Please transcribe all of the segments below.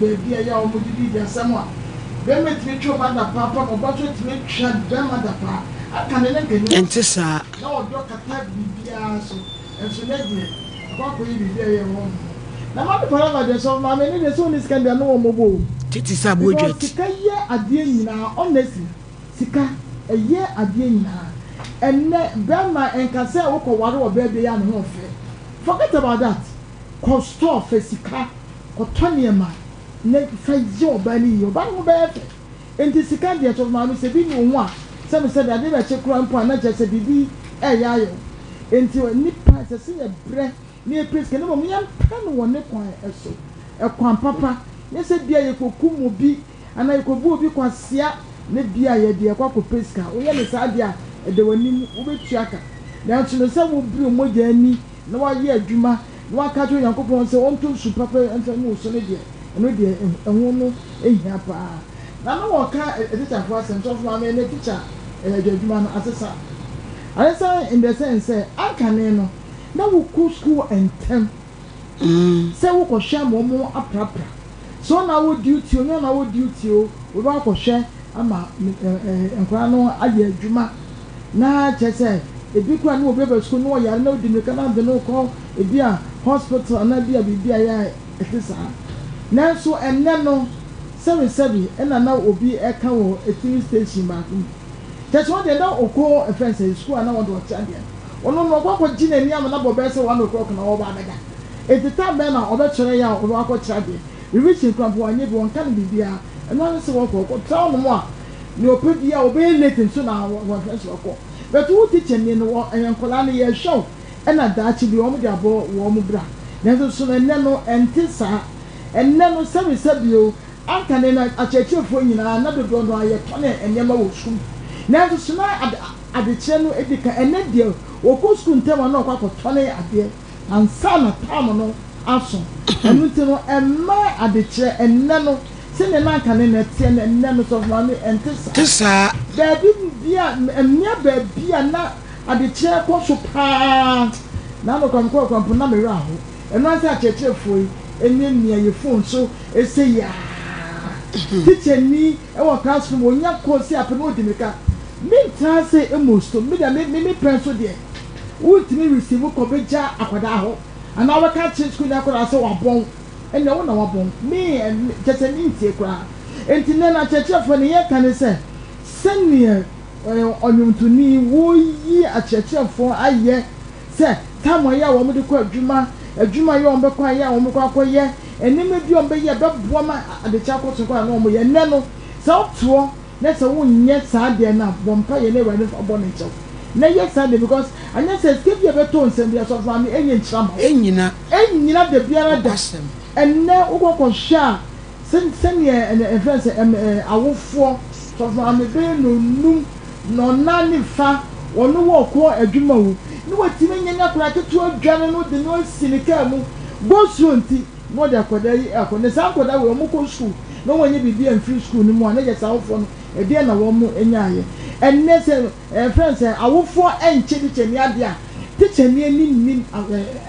Baabi a ɛyɛ a wɔdidi di asɛm a, barima tumi twa ɔba dapaa pa ma ɔba nso tumi twa barima dapaa. Aka ne ne nka nni Ɛnte saa. Na ɔdɔ kata biribiara so. Nso nɛ deɛ, akɔ akɔyɛ biribi a ɛyɛ wɔn ho. Na maame Palava deɛ, sɔfo maame no deɛ sɛ ɔnni sika deɛ ano wɔ mmɔbɔ o. Tete sɛ aboa Because dwa ti. sika yɛ adeɛ nyinaa, honestly, sika ɛyɛ adeɛ nyinaa. Ɛnnɛ barima nka sɛ wokɔ ware ɔbaa bi a ne ho ɔfɛ. Forget about that. Kɔ store fɛ sika. Kɔtɔ nneɛma na fa yɛ ɔbaa no yie. Ɔbaa no ho bɛyɛ fɛ. Enti sika deɛ, sɔfo maame, sɛ bi nni wo ho a, sɛbesɛbe adeɛ bɛkye koraa mpo a, na kyerɛ sɛ biribi reyɛ ayɛ wo. Enti nnipa, ɛsɛ sɛ yɛbrɛ na yɛpɛ sika, na mmom yɛmpɛ no wɔ ne kwan so, ɛkwan papa. Nyɛ sɛ bia yɛkɔkum obi anaa yɛkɔbu obi kwasea na bia yɛde ɛkɔ akɔpɛ sika. Woyɛ no saa deɛ a, ɛda w'anim, wobɛtua ka. Nanso no sɛ wobiri wo mogya ani na woayɛ adwuma na woaka akyerɛ Onyankopɔn sɛ ɔntɔ nsu papa mfa ngu wo so no deɛ, ɛno deɛ ɛho no hia paa. Na na wɔka atikyafoɔ asɛm, sɔfo maame ɛnnɛ tikya adwuma no asesa. Asesa in the sense sɛ ankane no na wokɔ sukuu ntɛm sɛ wokɔhwɛ ama wɔn aprapra. Sɛ ɔna wɔ duty o, nyɛ ɔna wɔ duty o, wobɛkɔ akɔhwɛ ama nkwadaa no ayɛ adwuma. Na kyerɛ sɛ ebi koraa na obi aba sukuu na ɔyare na odi mmirika na ɔde no rekɔ ebi a hospital anaa ebi a biribi a ɛyɛ a ɛte saa. Nanso ɛnnɛ no, sɛbesɛbe ɛna na obi reka wɔ TV station baako mu. Kyerɛ sɛ ɔno deɛ na ɔkɔ ɛfrɛ no sɛ sukuu a na wɔde ɔkyerɛ adeɛ no, ɔno no ɔkɔ akɔgye n'ani ama no abɔ bɛyɛ sɛ 1:00 na ɔreba abɛda. Enti time bɛn na ɔbɛkyerɛ yɛ a ɔbɛkɔ akɔkyerɛ adeɛ? Revision koraa mpo wanyɛ bi, wɔnka no biribiara. Ɛno ara ne sɛ wɔkɔ, ɔkɔtra hɔnom a, Nea ɔpɛ biara ɔbɛyɛ late nso na wahwɛ so akɔ but wo teacher ni no wɔ ɛyɛ nkwadaa no yɛhwɛ wo ɛna daakye bi wɔn de abɔ wɔn bra nanso so no ɛnɛ no ɛnte saa ɛnɛ no sɛbi sɛbi o anka ne no akyerɛkyerɛfoɔ nyinaa na dodoɔ no ara yɛtɔne nneɛma wɔ sukuu nanso so na adekyerɛ no edi kan ɛnɛ deɛ wɔkɔ sukuu ntɛm a na wɔkɔ akɔtɔne adeɛ ansa na tam no aso. Ɛno nti no, ɛmma adekyerɛ ɛnnɛ no sɛdeɛ na anka ne na ɛteɛ no, ɛnnɛ no, Sɔfo Maame, ɛnte saa. Te saa. Baabi bia, mmea baabi a na adekyerɛ kɔ so paa, na ano koraa mekɔɔ koraa mpo na me werɛ aho. Ɛno ara sɛ akyerɛkyerɛfoɔ yi miamia yɛ phone so sei aa. Tikyani wɔ classroom, ɔnya call sei apɛ na ɔdi mirika. Mentena ase mmɔ stone, me deɛ me me pɛ nso deɛ. Wontumi receive kɔ bɛgya akwadaa hɔ anaa wobɛka akyerɛ sukuuni akwadaa sɛ wabɔn ɛnneɛ wo na wabɔn me kyerɛ sɛ mentie koraa. Enti nnɛ no akyerɛkyerɛfoɔ ne yɛka ne sɛ sɛdeɛ ɔnwontoni woyi akyerɛkyerɛfoɔ ayɛ sɛ tam a ɛyɛ a wɔde kɔ adwuma, adwuma a ɛyɛ a wɔbɛkɔ ayɛ a wɔbɛkɔ akɔyɛ, nneɛma bi a wɔbɛyɛ a ɛbɛboa ma adekyɛ akɔ so koraa na wɔyɛ. Nnɛ no sɛ wotoɔ na sɛ wonyɛ saa deɛ no a bɔ mpaeɛ na Awurade mfa bɔne nkyɛ wo na yɛ saa deɛ because anyɛ saa sika bi a ɛbɛtɔ wo nsam biara sɔfo maame ɛnyɛ nhyira ma wo Ɛnnyina. Ɛnnyina da biara da Nokwasɛm. Ɛnnɛ wokɔ kɔhwɛ a sɛ sɛdeɛ ɛnɛ ɛfrɛ no sɛ ɛm ɛ awofoɔ sɔfo maame bɛyɛ nɔnum nɔnan ne fa wɔn wɔ kɔ adwuma o na watumi anya ne akwadaa ketewa dwane no de no asi ne kaa mu go slow nti na wɔde akwadaa yi akɔ na saa nkwadaa wei wɔn kɔ sukuu na wɔn nyɛ biribi amfiri sukuu no mu a na yɛ saa awofoɔ no ɛdeɛn na wɔn nyaayɛ ɛnnɛ sɛ ɛfrɛ no sɛ awofoɔ ɛnkyɛ tikyani adeɛ a tikyani ani nni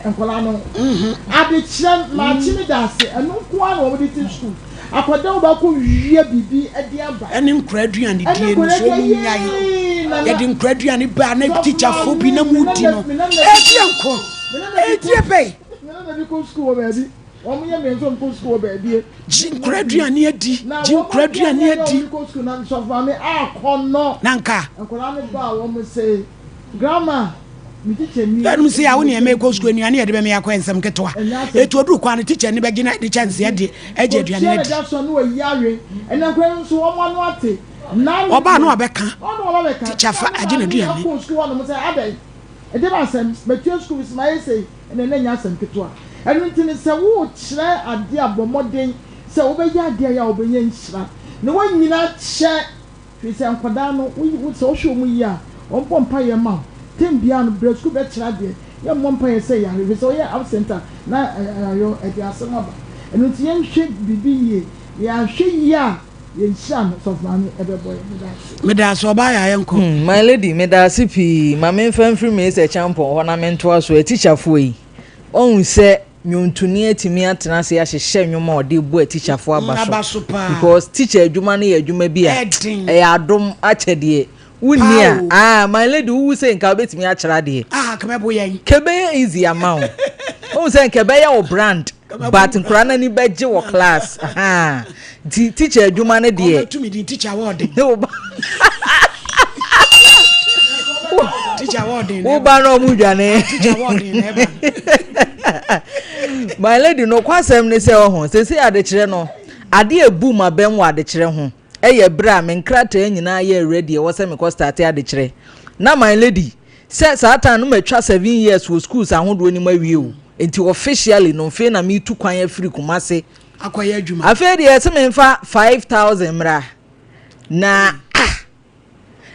nkwadaa no ho adekyerɛ maakye me da ase ɛno nko ara na wɔn de te sukuu akwadaa wo baako wia biribi ɛde aba ɛne nkora aduane ɛne die no nkwadaa so wɔn aduane nyae yee nana yɛde nkora aduane baa na sɔfo tikyafoɔ bi maame na me mu di nana no me nana bi ɛdeɛ nko me nana bi kɔ ɛdeɛ bɛyi me nana bi kɔ sukuu wɔ baabi. Wɔn yɛ mmiɛnsa wɔn kɔ sukuu wɔ baabi. Gye nkora aduane adi. Na Gye wɔn nkora aduane aduane a adi. wɔn kɔ sukuu na nsɔfo maame akɔnɔ. Na nka. Nkwadaa no ba a wɔn se, Grandma, me teacher ni. Ɛnum sɛ yawo nea mekɔ sukuu aduane yɛde bɛmɛ akɔ nsɛm ketewa. Etu oduru kwan no teacher ni bɛgye na de kyɛnse adi agye aduane no adi. Kɔtua na da so no wɔyi awe. Ɛnna nkwadaa no nso wɔn ano ate. Ɔbaa no abɛka. Teacher fa agye n'aduane. Akɔ sukuu hɔ nom sɛ adɛn. Ɛdeɛn asɛm? Matua sukuu fees, mayɛ sei, ɛnna na ɛnyɛ asɛm ketewa. Ɛno nti no, sɛ worekyerɛ adeɛ a, bɔ mmɔden sɛ wobɛyɛ adeɛ a ɛyɛ a wobɛnya nhyira, na woanyini akyɛ. Firi sɛ nkwadaa no, wo, wo, sɛ wohwɛ wɔn yie a, wɔbɔ mpaeɛ ma wo. Term biara no, brɛ sukuu bɛkyerɛ adeɛ. Yɛmmɔ mpaeɛ sɛ yare, ɛfiri sɛ woyɛ absent a, na ayɔ, ɛde asɛm aba. Ɛno nti yɛnhwɛ biribi yie, na yɛanhwɛ yie a, Yɛn nhyira no sɔfo maame ɛbɛbɔ yɛn meda ase. Medaase ɔbaa yaa yɛnkɔ. Hmm my lady medaase pii ma menfa mfiri Mesa Acheampong hɔ na mentoa so atikyafoɔ yi wahu sɛ. Nnwontoni atumi atena ase ahyehyɛ nnwom a ɔde bɔ atikyafoɔ aba so because teacher adwuma no yɛ adwuma bi a ɛyɛ adom akyɛdeɛ. Wonni a, ah, my lady wowu sɛ nka wobɛtumi akyerɛ adeɛ. Ah, kɛmɛbo yɛn. Kɛbɛyɛ easy ama wo. Wohu sɛ nka ɛbɛyɛ wo brand but nkora no ani bɛgye wɔ class. Nti teacher adwuma no deɛ. Kɔmɛtumi din teacher wɔɔden. Teacher wɔɔden. Wo ba no ɔmo dwane. Teacher wɔɔden na ɛba. My lady no kwasɛm ne sɛ ɔho sese adekyerɛ no ade ebu ma bɛm wɔ adekyerɛ ho ɛyɛ bere a me nkrataa nyinaa yɛ ready ɛwɔ sɛ mekɔ starte adekyerɛ na my lady sɛ saa time no matwa 7 years wɔ schools ahodoɔ no mu awie o, nti officially no mfei na metu kwan afiri Kumase akɔyɛ adwuma. Afei deɛ ɛsɛ memfa 5,000 mmra na ah,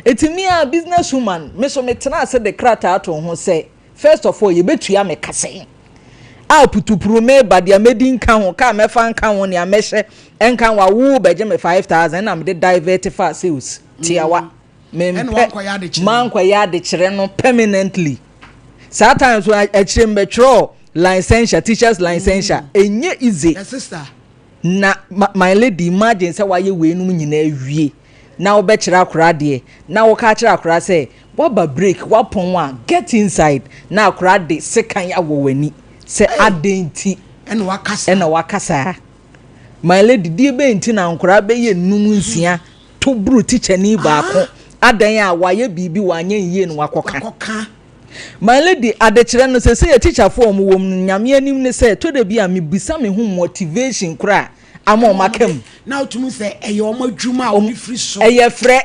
eti mi a business woman me so metena ase de krataa to ho sɛ first of all yɛbɛtua me kasɛn a putupuru me ba deɛ mɛdi nka ho kaa mɛfa nka ho nea mɛhyɛ nka ho awo bɛgye me 5,000 na mede divert fa sales tiawa. Mempɛ mankɔyɛ adekyerɛ no permanently. Saa time so akyire mbɛtwerɛ licensure, teachers licensure, ɛnyɛ easy. Na my lady, imagine sɛ wayɛ weinom nyinaa wie na wobɛkyerɛ akora adeɛ na woka kyerɛ akora sɛ waba break wapɔn a get inside na akora de sekan awɔ w'ani sɛ adɛn nti ɛna wakasa. My lady, die bɛn nti na nkora bɛyɛ num nsia to buru tikyani baako adan a wayɛ biribi wanyɛ yie no wakɔka? My lady, adekyerɛ no sɛ yɛ tikyafoɔ a wɔwɔ mu no, Nyame anim ne sɛ to de bi a mebisa me ho motivation koraa ama ɔmo aka mu. Na otum sɛ ɛyɛ ɔmo adwuma a ɔmo firi so. Ɛyɛ frɛ,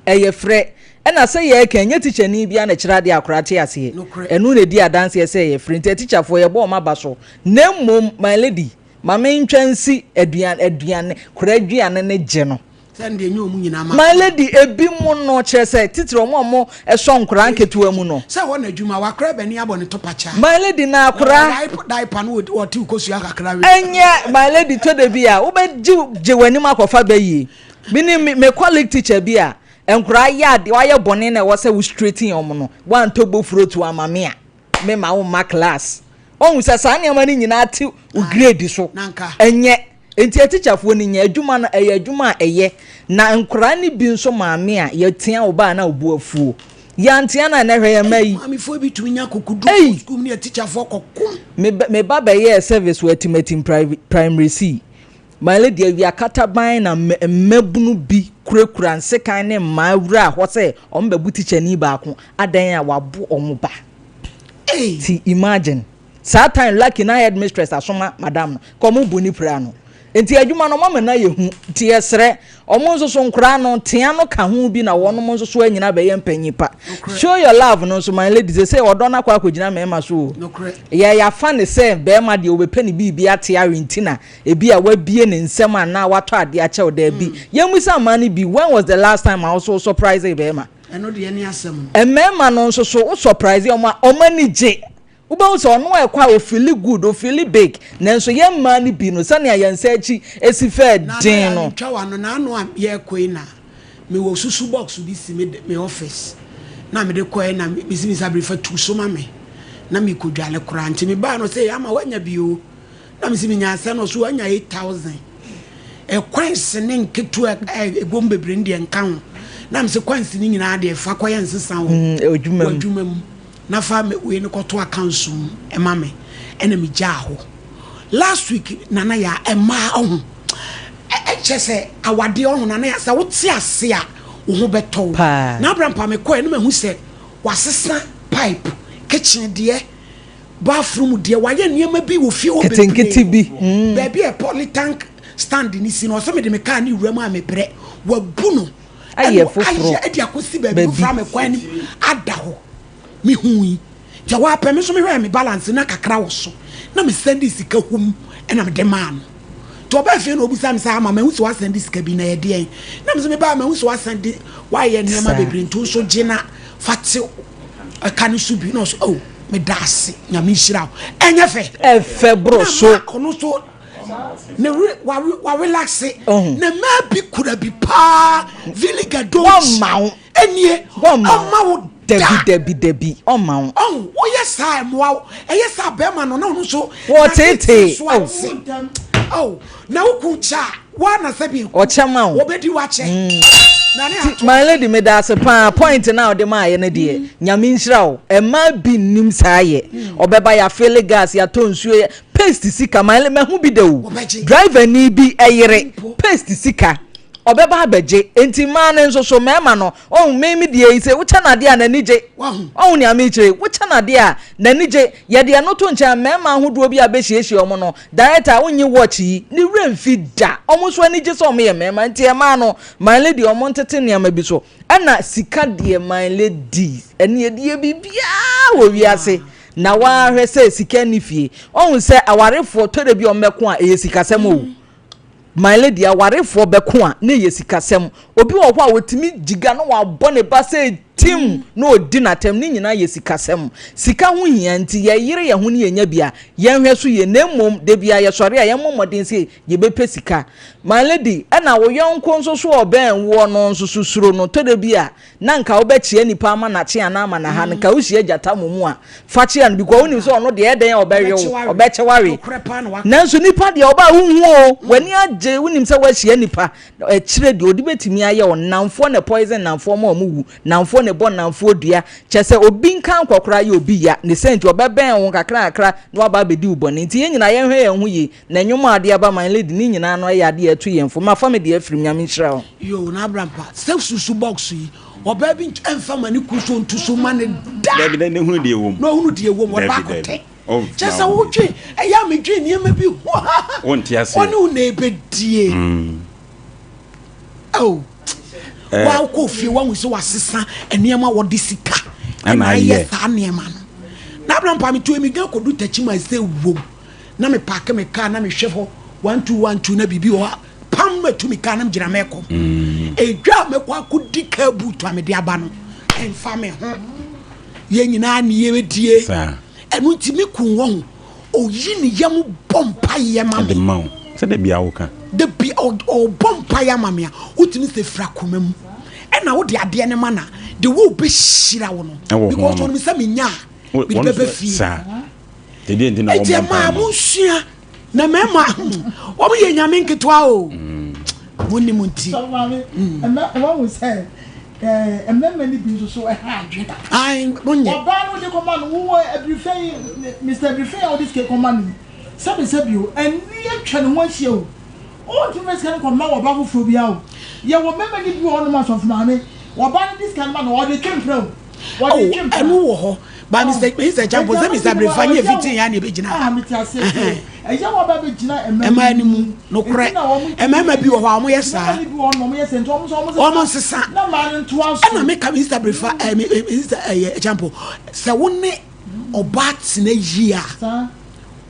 ɛyɛ frɛ, ɛna sɛ yɛ ka ɛnyɛ tikyani bi a na kyerɛ adeɛ akora te aseɛ. Ɛno na edi adanseɛ sɛ ɛyɛ frɛ, nti tikyafoɔ yɛbɔ ɔmo aba so. Na mmom, my lady, maame, ntwa nsi aduane, aduane kora, aduane ne gye no. My lady, ebi mu no kyerɛ sɛ titiri ɔmo a ɔmo ɛsɔ nkora nketewa mu no. Sɛ wɔn adwuma wakora bɛni abɔ ne to pakya. My lady, na akora. Diaper no wɔte kosua kakra. Ɛnyɛ, my lady, to de bi a wobɛgye gye w'anim akɔfa bɛyie. Mi ni me colleague teacher bi a nkora yɛ ade wayɛ bɔne na ɛwɔ sɛ wo straighten ɔmo no, wantɔ bofuro to ama me a me ma wo ma class ɔhun sɛ saa nneɛma no nyinaa te wo grade so. Ɛnyɛ nti atikyafoɔ no nyɛ adwuma no, ɛyɛ adwuma a ɛyɛ na nkwaraa no bi nso maame a yɛtea wo baa na obu afuo yɛantea no a na hwɛ yɛn mma yi. Maamefoɔ bi tumi nya kokodu sukuu mu ne atikyafoɔ kɔkom. Me ba bɛyɛɛ service wɔ Atimatim Primary C. My lady, awia kataban na mmabunu bi kurakura nsekan ne mmaa wura hɔ sɛ ɔmo bɛbu tikyani baako adan a wabo ɔmo ba. Ti imagine saa time, lucky na headmistress asoma madam no kɔ ɔmo bu ne pira no. Nti adwuma no ɔmo ama na yɛ hu, nti yɛsrɛ ɔmo nso so nkoraa no tea no ka ho bi na wɔn nso so anyina bɛyɛ mpanyin pa. Show your love no nso, my lady, sɛ ɔdɔ no akɔ akɔgyina mmarima so o, yɛ yafa ne sɛ bɛrima deɛ wɔbɛpɛ ne biribi ate awe nti na ebi a wabie ne nsɛm anaa watɔ adeɛ akyɛw daabi. Yɛn mu sɛ amaa no bi, when was the last time a wɔso surprise bɛrima? Ɛno deɛ ne asɛm. Mmarima no nso so wo surprise ɔmo a, ɔmo ani gye. Wobɛhu sɛ ɔno a ɛkɔ a ofeel good, ofeel big, nanso yɛn mmaa no bi no sɛnea yɛn nsa akyi esi fɛ den no. Twa wa no n'ano a yɛrekɔ yi na mewɔ susu box bi si me office na mede kɔɛ na mesi mi sabere fa tu so ma me na mekɔ dwale koraa. Nti me baa no sɛ ama wanya bi o na mesi menya asɛ no so wanya 8,000 ɛkwansi ne nketewa ɛgom bebree no deɛ nka ho na mesi kwansi ne nyinaa deɛ fa kɔyɛ nsesa wɔ adwuma mu na fa wei no kɔto accounts mu ɛma me. Ɛna megyaa hɔ last week. Nana yɛ ɛmaa ɔho ɛkyɛ sɛ awadeɛ ɔho. Nana yɛ sɛ wote ase a wo ho bɛtɔ wo na abrampa mekɔɛ no mahu sɛ wasesa pipe, kitchen deɛ, bathroom deɛ, wayɛ nneɛma bi wɔ fie hɔ bebree bi. Baabi a polytank stand ni si no, ɔsɛ mede me kaa ne wura mu a mebrɛ wabu no. Ayɛ foforɔ. Ayɛ ɛde akɔsi baabi foforɔ a mekɔ anim ada hɔ mehu yi kyɛ wapɛ me so mehwɛ me balance na kakra wɔ so na me send sika hum ɛna mede maa no. Nti ɔbaa fie na obisa me sɛ ama mahu sɛ wasend sika bi na yɛdeɛn na me sɛ mebaa mahu sɛ wasend, wayɛ nneɛma bebree nti nso gye na fa te ɛka no so bi na ɔso, oh, meda ase, Nyame nhyira wo. Ɛnyɛ fɛ? Ɛfɛ boro so. Ɔno so ne wa wa relax na mmaa bi kura bi paa vinegar. Wɔn ma wo. Ɛnie ɔma wo. Dabi, dabi, dabi, ɔma wo. Ɔn woyɛ. Woyɛ saa a ɛmmoa wo. Ɛyɛ saa a bɛrima no na ɔno nso Wɔteetee. n'ase so ate. Oh, na wo kun kyɛ a, woa na sɛbi Ɔkyɛ ma wo. Wɔbɛdi w'akyɛ. Na ne ato. My lady meda ase paa point no a wode maayɛ no deɛ Nyame nhyira wo. Mmaa bi nnim saa yɛ. Ɔbɛba yɛafele gas, yɛatɔ nsuo, yɛ paste sika. My lady mahu bi da o. Wɔbɛgye. Driver ni bi ɛyere Mpo. paste sika. Ɔbɛba abɛgye. Enti mmaa no nso so mmarima no ɔhu me me deɛ yi sɛ wokyɛ no adeɛ a n'ani gye. Wahu. Ɔhu nea mekyerɛ yi wokyɛ no adeɛ a n'ani gye. Yɛde ɛno to nkyɛn a mmarima ahodoɔ bi a bɛhyiahyia wɔn no director wonye watch yi ne werɛ mfi da. Wɔn nso ani gye sɛ wɔn yɛ mmarima nti mmaa no my lady wɔn ntete nneɛma bi so. Ɛna sika deɛ my lady ɛne yɛde yɛ biribiara wɔ wiase na wahwɛ sɛ sika nni fie. Ɔhu sɛ awarefoɔ tɔrɔ bi a wɔn bɛko a ɛyɛ sikasɛm o. My lady awarefoɔ bɛko a na ɛyɛ sikasɛm. Obi wɔ hɔ a wɔtumi gyiga na wabɔ ne ba sɛ tim na ɔdi n'atɛm ne nyinaa yɛ sikasɛm. Sika ho hia nti yɛyere yɛn ho ne yɛnya bi a yɛnhwɛ so yie na mmom da bi a yɛsɔre a yɛmmɔ mmɔden sɛ yɛbɛpɛ sika. My lady ɛna wo yɔnko nso so a ɔbɛn woɔ no nso so suro no tɔ da bi a na nka wobɛkyea nipa ama n'akye anaa ama n'aha no nka wohyia gyata mo mu a fa kyea no because wonim sɛ ɔno deɛ ɛdɛn a ɔbɛwe wo ɔbɛkyɛ wawe. Nokorɛ paa na waka. Nanso nipa deɛ ɔba a wonhu o w'ani agye wonim sɛ woahyia nipa akyire deɛ ɔde bɛtumi ayɛ wo nnamfoɔ na poison nnamfoɔ ma ɔmo wu nnamfoɔ na ɛbɔ nnamfoɔ dua kyɛ sɛ obi nka nkɔkora yɛ obi ya ne sɛ nti ɔbɛbɛn wo nkakra nkakra na waba abɛdi wo bɔne nti yɛn nyinaa yɛnhwɛ yɛn ho yie na nnwom a ade aba my lady ne nyinaa no ɛyɛ adeɛ a ɛto yɛn fo mafa me deɛ afirim Nyame nhyira wo. Yoo na abrampa sɛ susu box yi ɔbaa bi ɛnfa ma ne kun so ntu so ma ne da. Dabi na ne hunu deɛ ɛwɔ mu. Na ɔhunu deɛ ɛwɔ mu ɔde Dabi baakɔ dabi. tɛ. Ɔmfuma Kyɛ sɛ wo. wodwen ɛyɛ a medwen nneɛma bi ho ha. Wonte aseɛ. Ɔne wo na ɛbɛdie. Oh. Eh. Wa wokɔ fie wahu sɛ wasesa nneɛma wɔde sika Ɛna ɛna ayɛ ayɛ. saa nneɛma no. Na abrampa metu emiga kɔdu takyi ma ɛsɛ wom na mepaake me kaa na mehwɛ hɔ 1212 na biribi wɔ hɔ a pam matu me kaa na megyina mɛkɔ. Edwa a mɛkɔ akɔdi kaa boot a mede aba no ɛmfa me ho. Yɛn nyinaa ne yɛbɛdie. Saa. Ɛno nti me kun wɔ ho oyi ne yam bɔ mpaeɛ ma Ɛde me. ma wo. Sɛ da bia woka. Da bi ɔbɔ mpaeɛ ama me a wotumi sɛ fira koma mu ɛna wode adeɛ no ma na de wo bɛhyira wo no Ɛwɔ ho because no. ɔnim sɛ menya a Wo- mede wɔn bɛbɛ nso- fie. Saa. Ɛdeɛ nti na Enti wɔmmɔ ɛmaa mpaeɛ ma wo. monsua na mmarima wɔn yɛ nyame nketewa o. Monim nti. Sɔfo maame, ɛmɛ wɔn sɛ ɛɛ mmarima ni bi nso so ɛha adwene kakra. Ayi monyɛ. Ɔbaa no de kɔma no wowɔ abirifɛn yi Mr Abirifɛn a wɔde sika kɔma no yi sɛbi sɛbi o ɛni atwa ne ho ahyia o ɔntumi fɛ sika no kɔma wɔ ɔbaa foforɔ bi o yɛwɔ mmarima ni bi wɔ hɔnom asɔfo maame ɔbaa no de sika no ma no ɔde twe mpira o Oh, wɔde twe mpira. ɛno wɔ hɔ ba Mr Mr Champo sɛ Mr Abirifɛn ne efi ya ne ebɛgyina. Ah, mete ase ɛyɛ wɔ ba bɛgyina Mmaa no mu nokorɛ mmarima bi wɔ hɔ a wɔyɛ saa. Mmarima bi wɔ hɔ a wɔyɛ saa nti wɔn nso wɔn Wɔn nsesa. na mmaa no ntoa so. Ɛna meka Mr Abirifɛn ɛɛ Mr ɛyɛ Champo sɛ wo ne ɔbaa tena yie a Saa.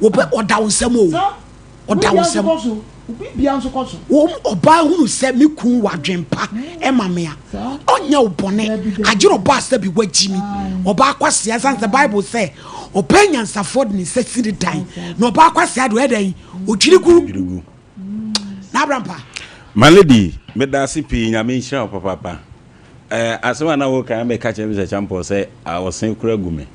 wɔbɛ ɔda wo nsam o. Saa. Ɔda wo nsam. Obi bia nso kɔ so. Obi bia nso kɔ so. Wɔn ɔbaa hunu sɛ me kun wɔ adwempa ɛma me a Saa. ɔnyɛ wo bɔne Dabi, dabi. agyere ɔbaa sɛ bi wagyi mi ɔbaa kwasea ɛsan sɛ Bible sɛ ɔbaa nyansafoɔ de ne nsa si ne dan na ɔbaa kwasea de ɔyɛ dɛn odwiri gu Dwirigu. na abrampa My lady, meda ase pii nyame nhyira wo papaapa. Eh, asɛm a na woka mɛka kyerɛ Mr. Champɔ sɛ ɔsen kora gu me.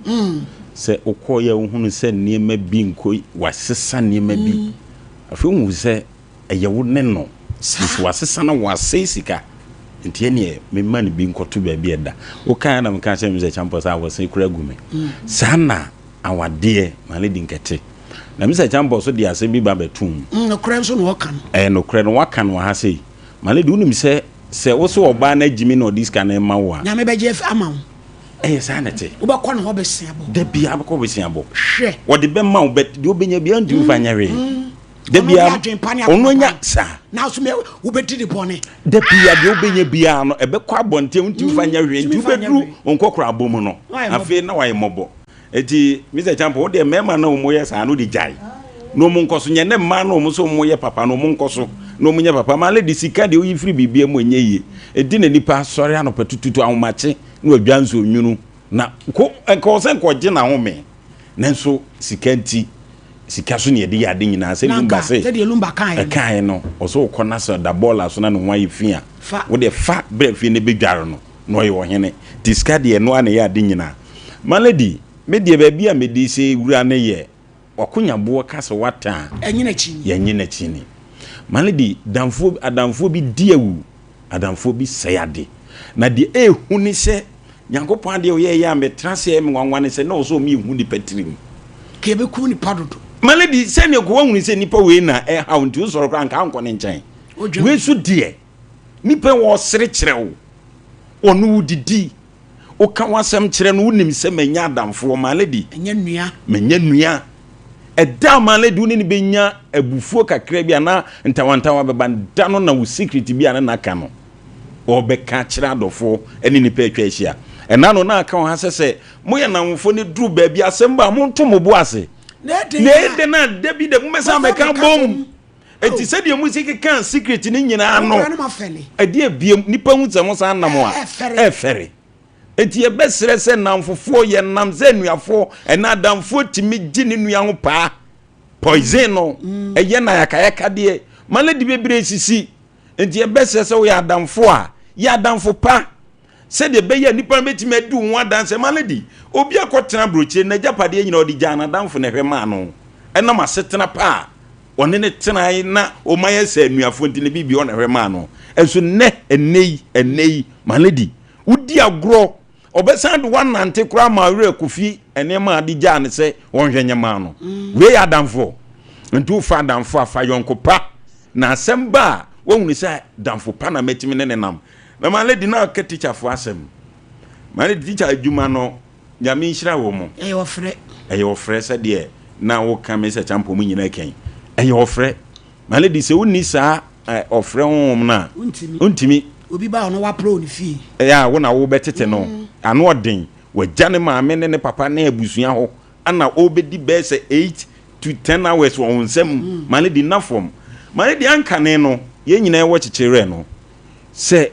Sɛ wokɔɔyɛ wohunu sɛ nneɛma bi nkɔ wasesa nneɛma bi. Afei wohu sɛ ɛyɛ wo ne no. Nti wasesa na wasɛe sika. Nti ɛneɛ memma no bi nkɔto baabi ɛda. Wokaa na meka kyerɛ Mr. Champɔ sɛ awɔsen kora gu me. Saa na awadeɛ my lady nkɛte. Na Mr. Champɔ so de asɛm bi ba bɛtom. Nokorɛ nso na ɔka no. Ɛyɛ nokorɛ no waka no wɔ ha sei. My lady wonim sɛ sɛ wo sɛ ɔbaa no agyimi na ɔde sika no ma wo a Nyame bɛgye ama wo. Ɛyɛ saa na ɛte. Wobɛkɔ ne hɔ bɛsia bɔ. Da biara bɛkɔ bɛsia bɔ. Hwɛ. Wɔde bɛma wo bɛ deɛ wobɛnya biara ntumi fa nyɛ hwee. Da Ɔno biara de adwene pa ne ɔno akoma anya pa. saa. Na so me wobɛdi ne bɔne. Da biara deɛ wobɛnya biara no ɛbɛkɔ abɔnten wontumi fa nyɛ hwee nti Ntumi fa nyɛ wobɛduru hwee. nkɔkora abɔ mu no. Na wayɛ mmɔbɔ. Afei na wayɛ mmɔbɔ. Eti Mr. Champo wo deɛ mmarima na wɔn yɛ saa no de gyae. Na wɔn nkɔ so nyɛ ne mmaa na wɔn nso wɔn yɛ papa na wɔn nkɔ so na wɔn nyɛ papa. Maa lady sika deɛ oyi firi biribi mu ɛnyɛ yie. Edi na nipa asɔre anɔpa tututu ahomakye na wadwa nsuo nwunu na ko nka ɔsɛ nka ɔgye n'ahome. Nanso sika nti sika so ne yɛde yɛ ade nyinaa sɛ Na Lumba nka sɛ sɛdeɛ Lumba kaeɛ no. ɛkaeɛ no ɔsɛ ɔkɔ na sɛ da bɔɔla so na ne ho ayɛ fi a Fa. wode fa berɛ fie ne bɛdware no na ɔyɛ ɔhene nti sika deɛ ɛno a na ɛyɛ ade nyinaa. My lady. Me deɛ baabi a mede sɛ wura no yɛ wakonyaboɔ ka sɛ wata a, yɛnye n'akyi ni. Ma no de damfoɔ adamfoɔ bi di awu, adamfoɔ bi sɛe ade. Na deɛ ɛhu ne sɛ Nyankopɔn adeɛ ɔyɛ yɛ a metra ase ɛyɛ me nwanwa ne sɛ na ɔsɛ ɔmo yɛhu nipa tirim. Ka yɛbɛkum nipa dodo. Ma no di sɛdeɛ kɔ wahunu sɛ nipa wei na ɛhaw nti wosɔre koraa nka nkɔ ne nkyɛn. Wei so deɛ nipa wɔ ɔsere kyerɛ wo, ɔne wo didi, woka w'asɛm kyerɛ no, wonim sɛ manya adamfoɔ, my lady. Manya nua. Manya nua. Ɛda a my lady wo ne no bɛnya abufuo kakra bi anaa ntawantawa bɛba, da no na wo secret bi a ne na ka no, ɔbɛka akyerɛ adɔfoɔ ne nnipa atwa ahyia. Ɛna no na aka wɔ ha sɛ sɛ moyɛ nnamfoɔ no duru baabi asɛm ba a, monto mo bo ase. Na ɛdɛn a da bi da mobɛsan bɛka bom. Enti sɛdeɛ mo si kekaa secret no nyinaa no, ɛdeɛ biem nipa hu sɛ mo san nam a, ɛfɛre. Enti yɛbɛsrɛ sɛ nnamfofoɔ, yɛnam sɛ anuafoɔ, ɛna adamfoɔ tumi gye ne nua ho paa. Poison no, ɛyɛ na ayakayakadeɛ. Ma no de bebree sisi. Enti yɛbɛsrɛ sɛ woyɛ adamfo a, yɛ adamfo pa. Sɛdeɛ ɛbɛyɛ a nnipa no bɛtumi adi wo ho adanseɛ. Ma lady, obi akɔtena aburokyire, n'agyapadeɛ nyinaa ɔde gyaa n'adamfo na ɛhwɛ maa no. Ɛnam asetena pa a ɔne no tenae na wɔn ayɛ sɛ anuafoɔ nti ne biribi ɔna ɛhwɛ maa no. Ɛnso nnɛ, ɛnnɛ yi, ɛnnɛ yi, ma lady, wodi agorɔ, ɔbɛsan de woanante koraa ma werɛ kɔfi nneɛma a ade gyaa no sɛ ɔnhwɛ nyɛ maa no. Wei yɛ adamfoɔ. Nti wofa adamfo a, fa yɔnko pa. Na asɛm ba a, woahunu sɛ damfo pa na mɛtumi ne ne nam. Na my lady na ɔka teacher fo asɛm. My lady teacher adwuma no Nyame nhyira wɔ mo. Ɛyɛ ɔfrɛ. Ɛyɛ ɔfrɛ sɛdeɛ na woka me sɛ kyampɔn mu nyinaa kan. Ɛyɛ ɔfrɛ. My lady sɛ wonni saa ɔfrɛ honhom no a. Wontumi. Wontumi. Obi ba ɔno waporɔ ne fie. Ɛyɛ a wo na wobɛtete no. Ano ɔden. Wagya ne maame ne ne papa ne abusua hɔ ana ɔrebɛdi bɛyɛ sɛ 8 to 10 hours wɔ wo nsam. My lady nna fam. My lady ankane no yɛn nyinaa wɔ kyekyerɛ no. Sɛ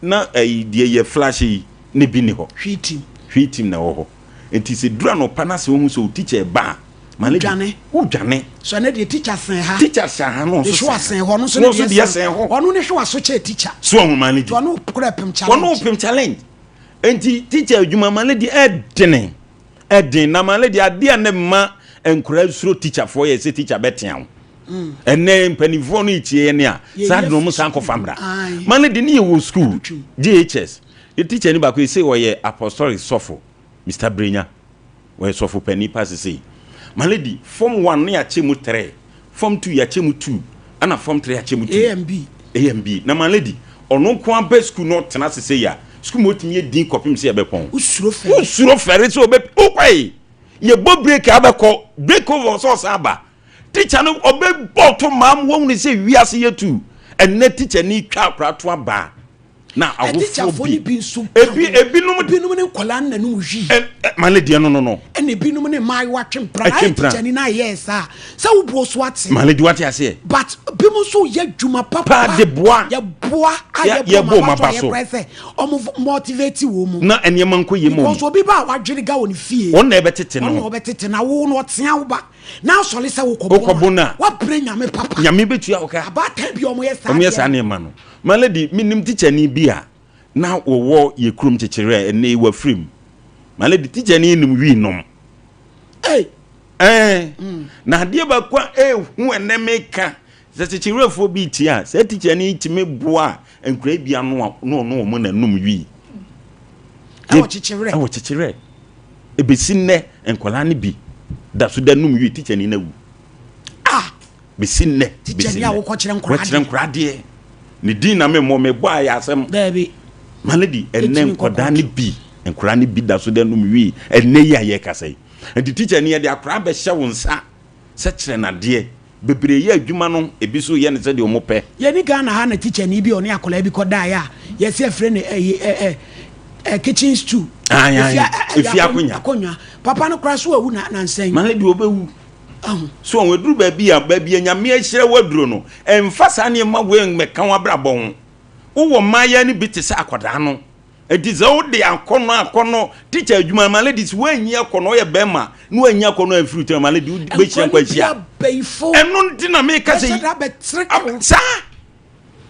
na ɛyi deɛ yɛ flash yi ne bi ni hɔ. Hwii tim. Hwii tim na ɛwɔ hɔ. Nti sɛ duru anɔpa na sɛ wohu sɛ wo teacher ɛba a, ma ne Wodwane. Wodwane. So ɛnɛ deɛ teacher sɛn ha. Teacher sɛn ha na ɔnso sɛn ha. sɛn hɔ, ɔno nso ne deɛ sɛn hɔ. Ɔno ne hwe waso kyɛ teacher. So ɔho ma ne di. Ɔno kura pem challenge. Ɔno pem challenge. Nti teacher adwuma ma ne di ɛdene. Ɛden na ma ne di adeɛ a ne mma nkura suro teacher foɔ yɛ sɛ teacher bɛtea wo. Ɛnɛ mpanimfoɔ no retie yɛn a, saa de no wɔn san kɔfa mmra. Ma no de ne yɛ wɔ school, JHS. Yɛ teacher ni baako yi sɛ ɔyɛ apostolic sɔfo, Mr. Brenya. Ɔyɛ sɔfo panin pa sesei. Ma no di form 1 no yɛakyɛ mu 3, form 2 yɛakyɛ mu 2, ɛna form 3 yɛakyɛ mu 2. A and B. A and B. Na ma no di ɔno nko ara ba school na ɔtena sesei a, school mu ɔtumi yɛ din kɔpem sɛ yɛbɛpɔn. Wosuro fɛre. Wosuro fɛre sɛ ɔbɛ wokɔe. Yɛbɔ break a abɛkɔ, break over ɔsɛ ɔsan aba. Teacher no ɔbɛ bɔ to maa mu wɔn sɛ wiase yɛ tu ɛnɛ teacher ni twa akora to aba na awofoɔ bi nso ebi ebinom ebinom ne nkɔla nanum hwi ɛ ɛ maa ne deɛ no no no ɛna ebinom ne mmaayewa twe mpra ayɛ teacher ni na ayɛ saa sɛ wobuo so ate maa ne di wate aseɛ but bi mu nso yɛ dwuma papa paa de boa yɛ boa a yɛ bɔ ɔmo aba so a yɛ kora sɛ ɔmo motivate wɔ mu na nneɛma nkɔ yie mu because obi ba a wadwene ga wɔ ne fie wɔn na ɛbɛtete no wɔn na ɔbɛtete na wo na ɔtea wo ba. Na asɔre sɛ wokɔ Wokɔ bon a. Woabrɛ Nyame papa. Nyame bɛtua wo ka. Abaatan bi a wɔyɛ saa Wɔyɛ saa nneɛma no. My lady, menim tikyani bi a na wɔwɔ yɛ kurom kyekyere a ɛnnɛ yi wafiri mu. My lady, tikyani nim wii nom. Ei! Ɛɛ, na adeɛ baako a ɛhu ɛnnɛ meka, sɛ kyekyerefoɔ bi retie a, saa tikyani yi tumi boa nkoraa bi ano a na ɔno wɔn na nom wii. Ɛwɔ kyekyereɛ. Ɛwɔ kyekyereɛ. Ebesi nnɛ nkwadaa no bi da so da num wie tikyani no awu. Ah! Besi nnɛ. Tikyani a wokɔkyerɛ nkwadaa adeɛ. Wɔkyerɛ nkwadaa adeɛ. Ne din na memmɔ mebɔ a yɛ asɛm. Daabi. Ma no di ɛnnɛ nkwadaa no bi nkwadaa no bi da so da num wie ɛnnɛ yi a yɛrekasa yi. Nti tikyani yɛde akwadaa bɛhyɛ wo nsa sɛ kyerɛ no adeɛ. Bebree yɛ adwuma no, ebi nso yɛ no sɛdeɛ wɔn pɛ. Yɛne Ghana ha na tikyani bi a ɔne akwadaa bi kɔdaeɛ a yɛse yɛfrɛ no ɛyi ɛ ɛ ɛ kitchen stool. Ae ae, efie akonwa. Akonwa. Papa no koraa so wawu na nansa yi. Maame deɛ ɔbɛwu. Ahu. So wɔn aduru baabi a baabi a Nyame ahyira wo aduro no, ɛnfa saa nneɛma wei mmɛka w'abrabɔ ho. Wowɔ mmaayewa no bi te sɛ akwadaa no. Enti sɛ wode akɔnnɔ akɔnnɔ tikya adwuma ma ladies woanyi akɔnnɔ woyɛ bɛrima na woanyi akɔnnɔ amfiri wo tirim ma lady wobɛhyia nkwanhyia. Ɛno nti na meka sɛ saa.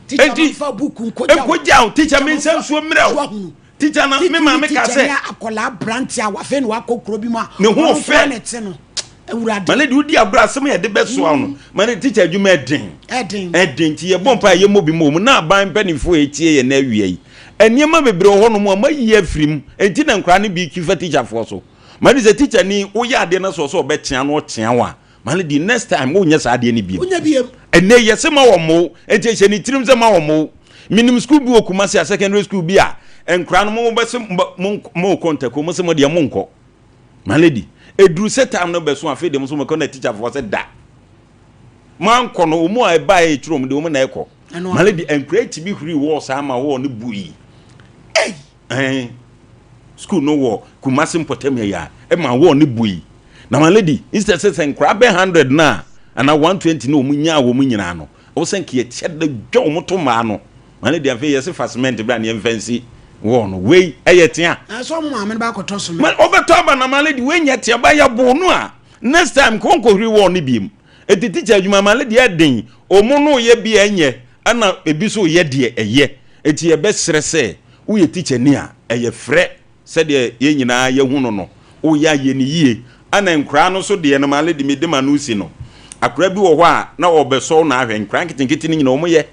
Enti nkogya wo tikya me nsa nsuo mmerɛ wo. Teacher na me maame ka sɛ. Teacher ni akwadaa aberante a wafei na wakɔ kuro bi mu a. Ne ho fɛ. Ne te no. Awurade. My lady wodi agorɔ asɛm yɛ de bɛsoa no. My lady teacher adwuma ɛden. Ɛden. Ɛden nti yɛbɔ mpa yɛ mmɔ bi mu na aban mpanimfoɔ a ɛtie yɛn na awia yi. Nneɛma bebree wɔ hɔnom a mayi afiri mu. Enti na nkwadaa no bi twi fa teacherfoɔ so. My lady sɛ teacher ni woyɛ adeɛ no sɛ ɔsɛ ɔbɛkyea no ɔkyea wo a. My lady next time wonyɛ saa adeɛ no bio. Wonya biem. Ɛnɛ yɛse ma wɔn mo enti ɛhyɛ ne tirim sɛ ma wɔn mo. Menim school bi wɔ Kumasi a secondary school bi a nkwadaa no mo bɛse mo mo kɔ ntako mo se mo deɛ mo nkɔ. My lady ɛduru sɛ time no bɛso afei deɛ mo so mokɔ na teacher foɔ sɛ da. Mankɔ no wɔn a ɛbaeɛ ɛkyerɛ wɔn deɛ wɔn na ɛkɔ. My lady nkwadaa tumi huri wɔ saa ma wɔn no bui. Ei! Ɛn, school no wɔ Kumasi mpɔtam yɛ a, ɛma wɔn no bui. Na my lady, instead sɛ sɛ nkwadaa bɛ 100 no a, anaa 120 no wɔn nyaa wɔn nyinaa no, ɛwɔ sɛ nka yɛkyɛ da dwa wɔn to mmaa no. My lady, afei yɛse fa cement bra na yɛmfa nsi wɔn no. Wei ɛyɛ tea. Ɛsɛ ɔmo maame no ba akɔtɔ cement. Ma ɔbɛtɔ aba na my lady, wei nyɛ tea, ba yɛboo no a, next time nka ɔnkɔhuri wɔn no biem. Enti teacher adwuma my lady ɛden, wɔn no yɛ bi a ɛnyɛ, ɛna ebi nso yɛ deɛ ɛyɛ. Enti yɛbɛsrɛ sɛ woyɛ tikyani a, ɛyɛ frɛ sɛdeɛ yɛn nyinaa yɛhu no no, woyɛ a yɛ no yie. Ɛna nkoraa no nso deɛ no, my lady mede m'ano si no, akoraa bi wɔ hɔ a na ɔrebɛsɔ wo na ahwɛ, nkoraa nketenkete no nyinaa wɔyɛ,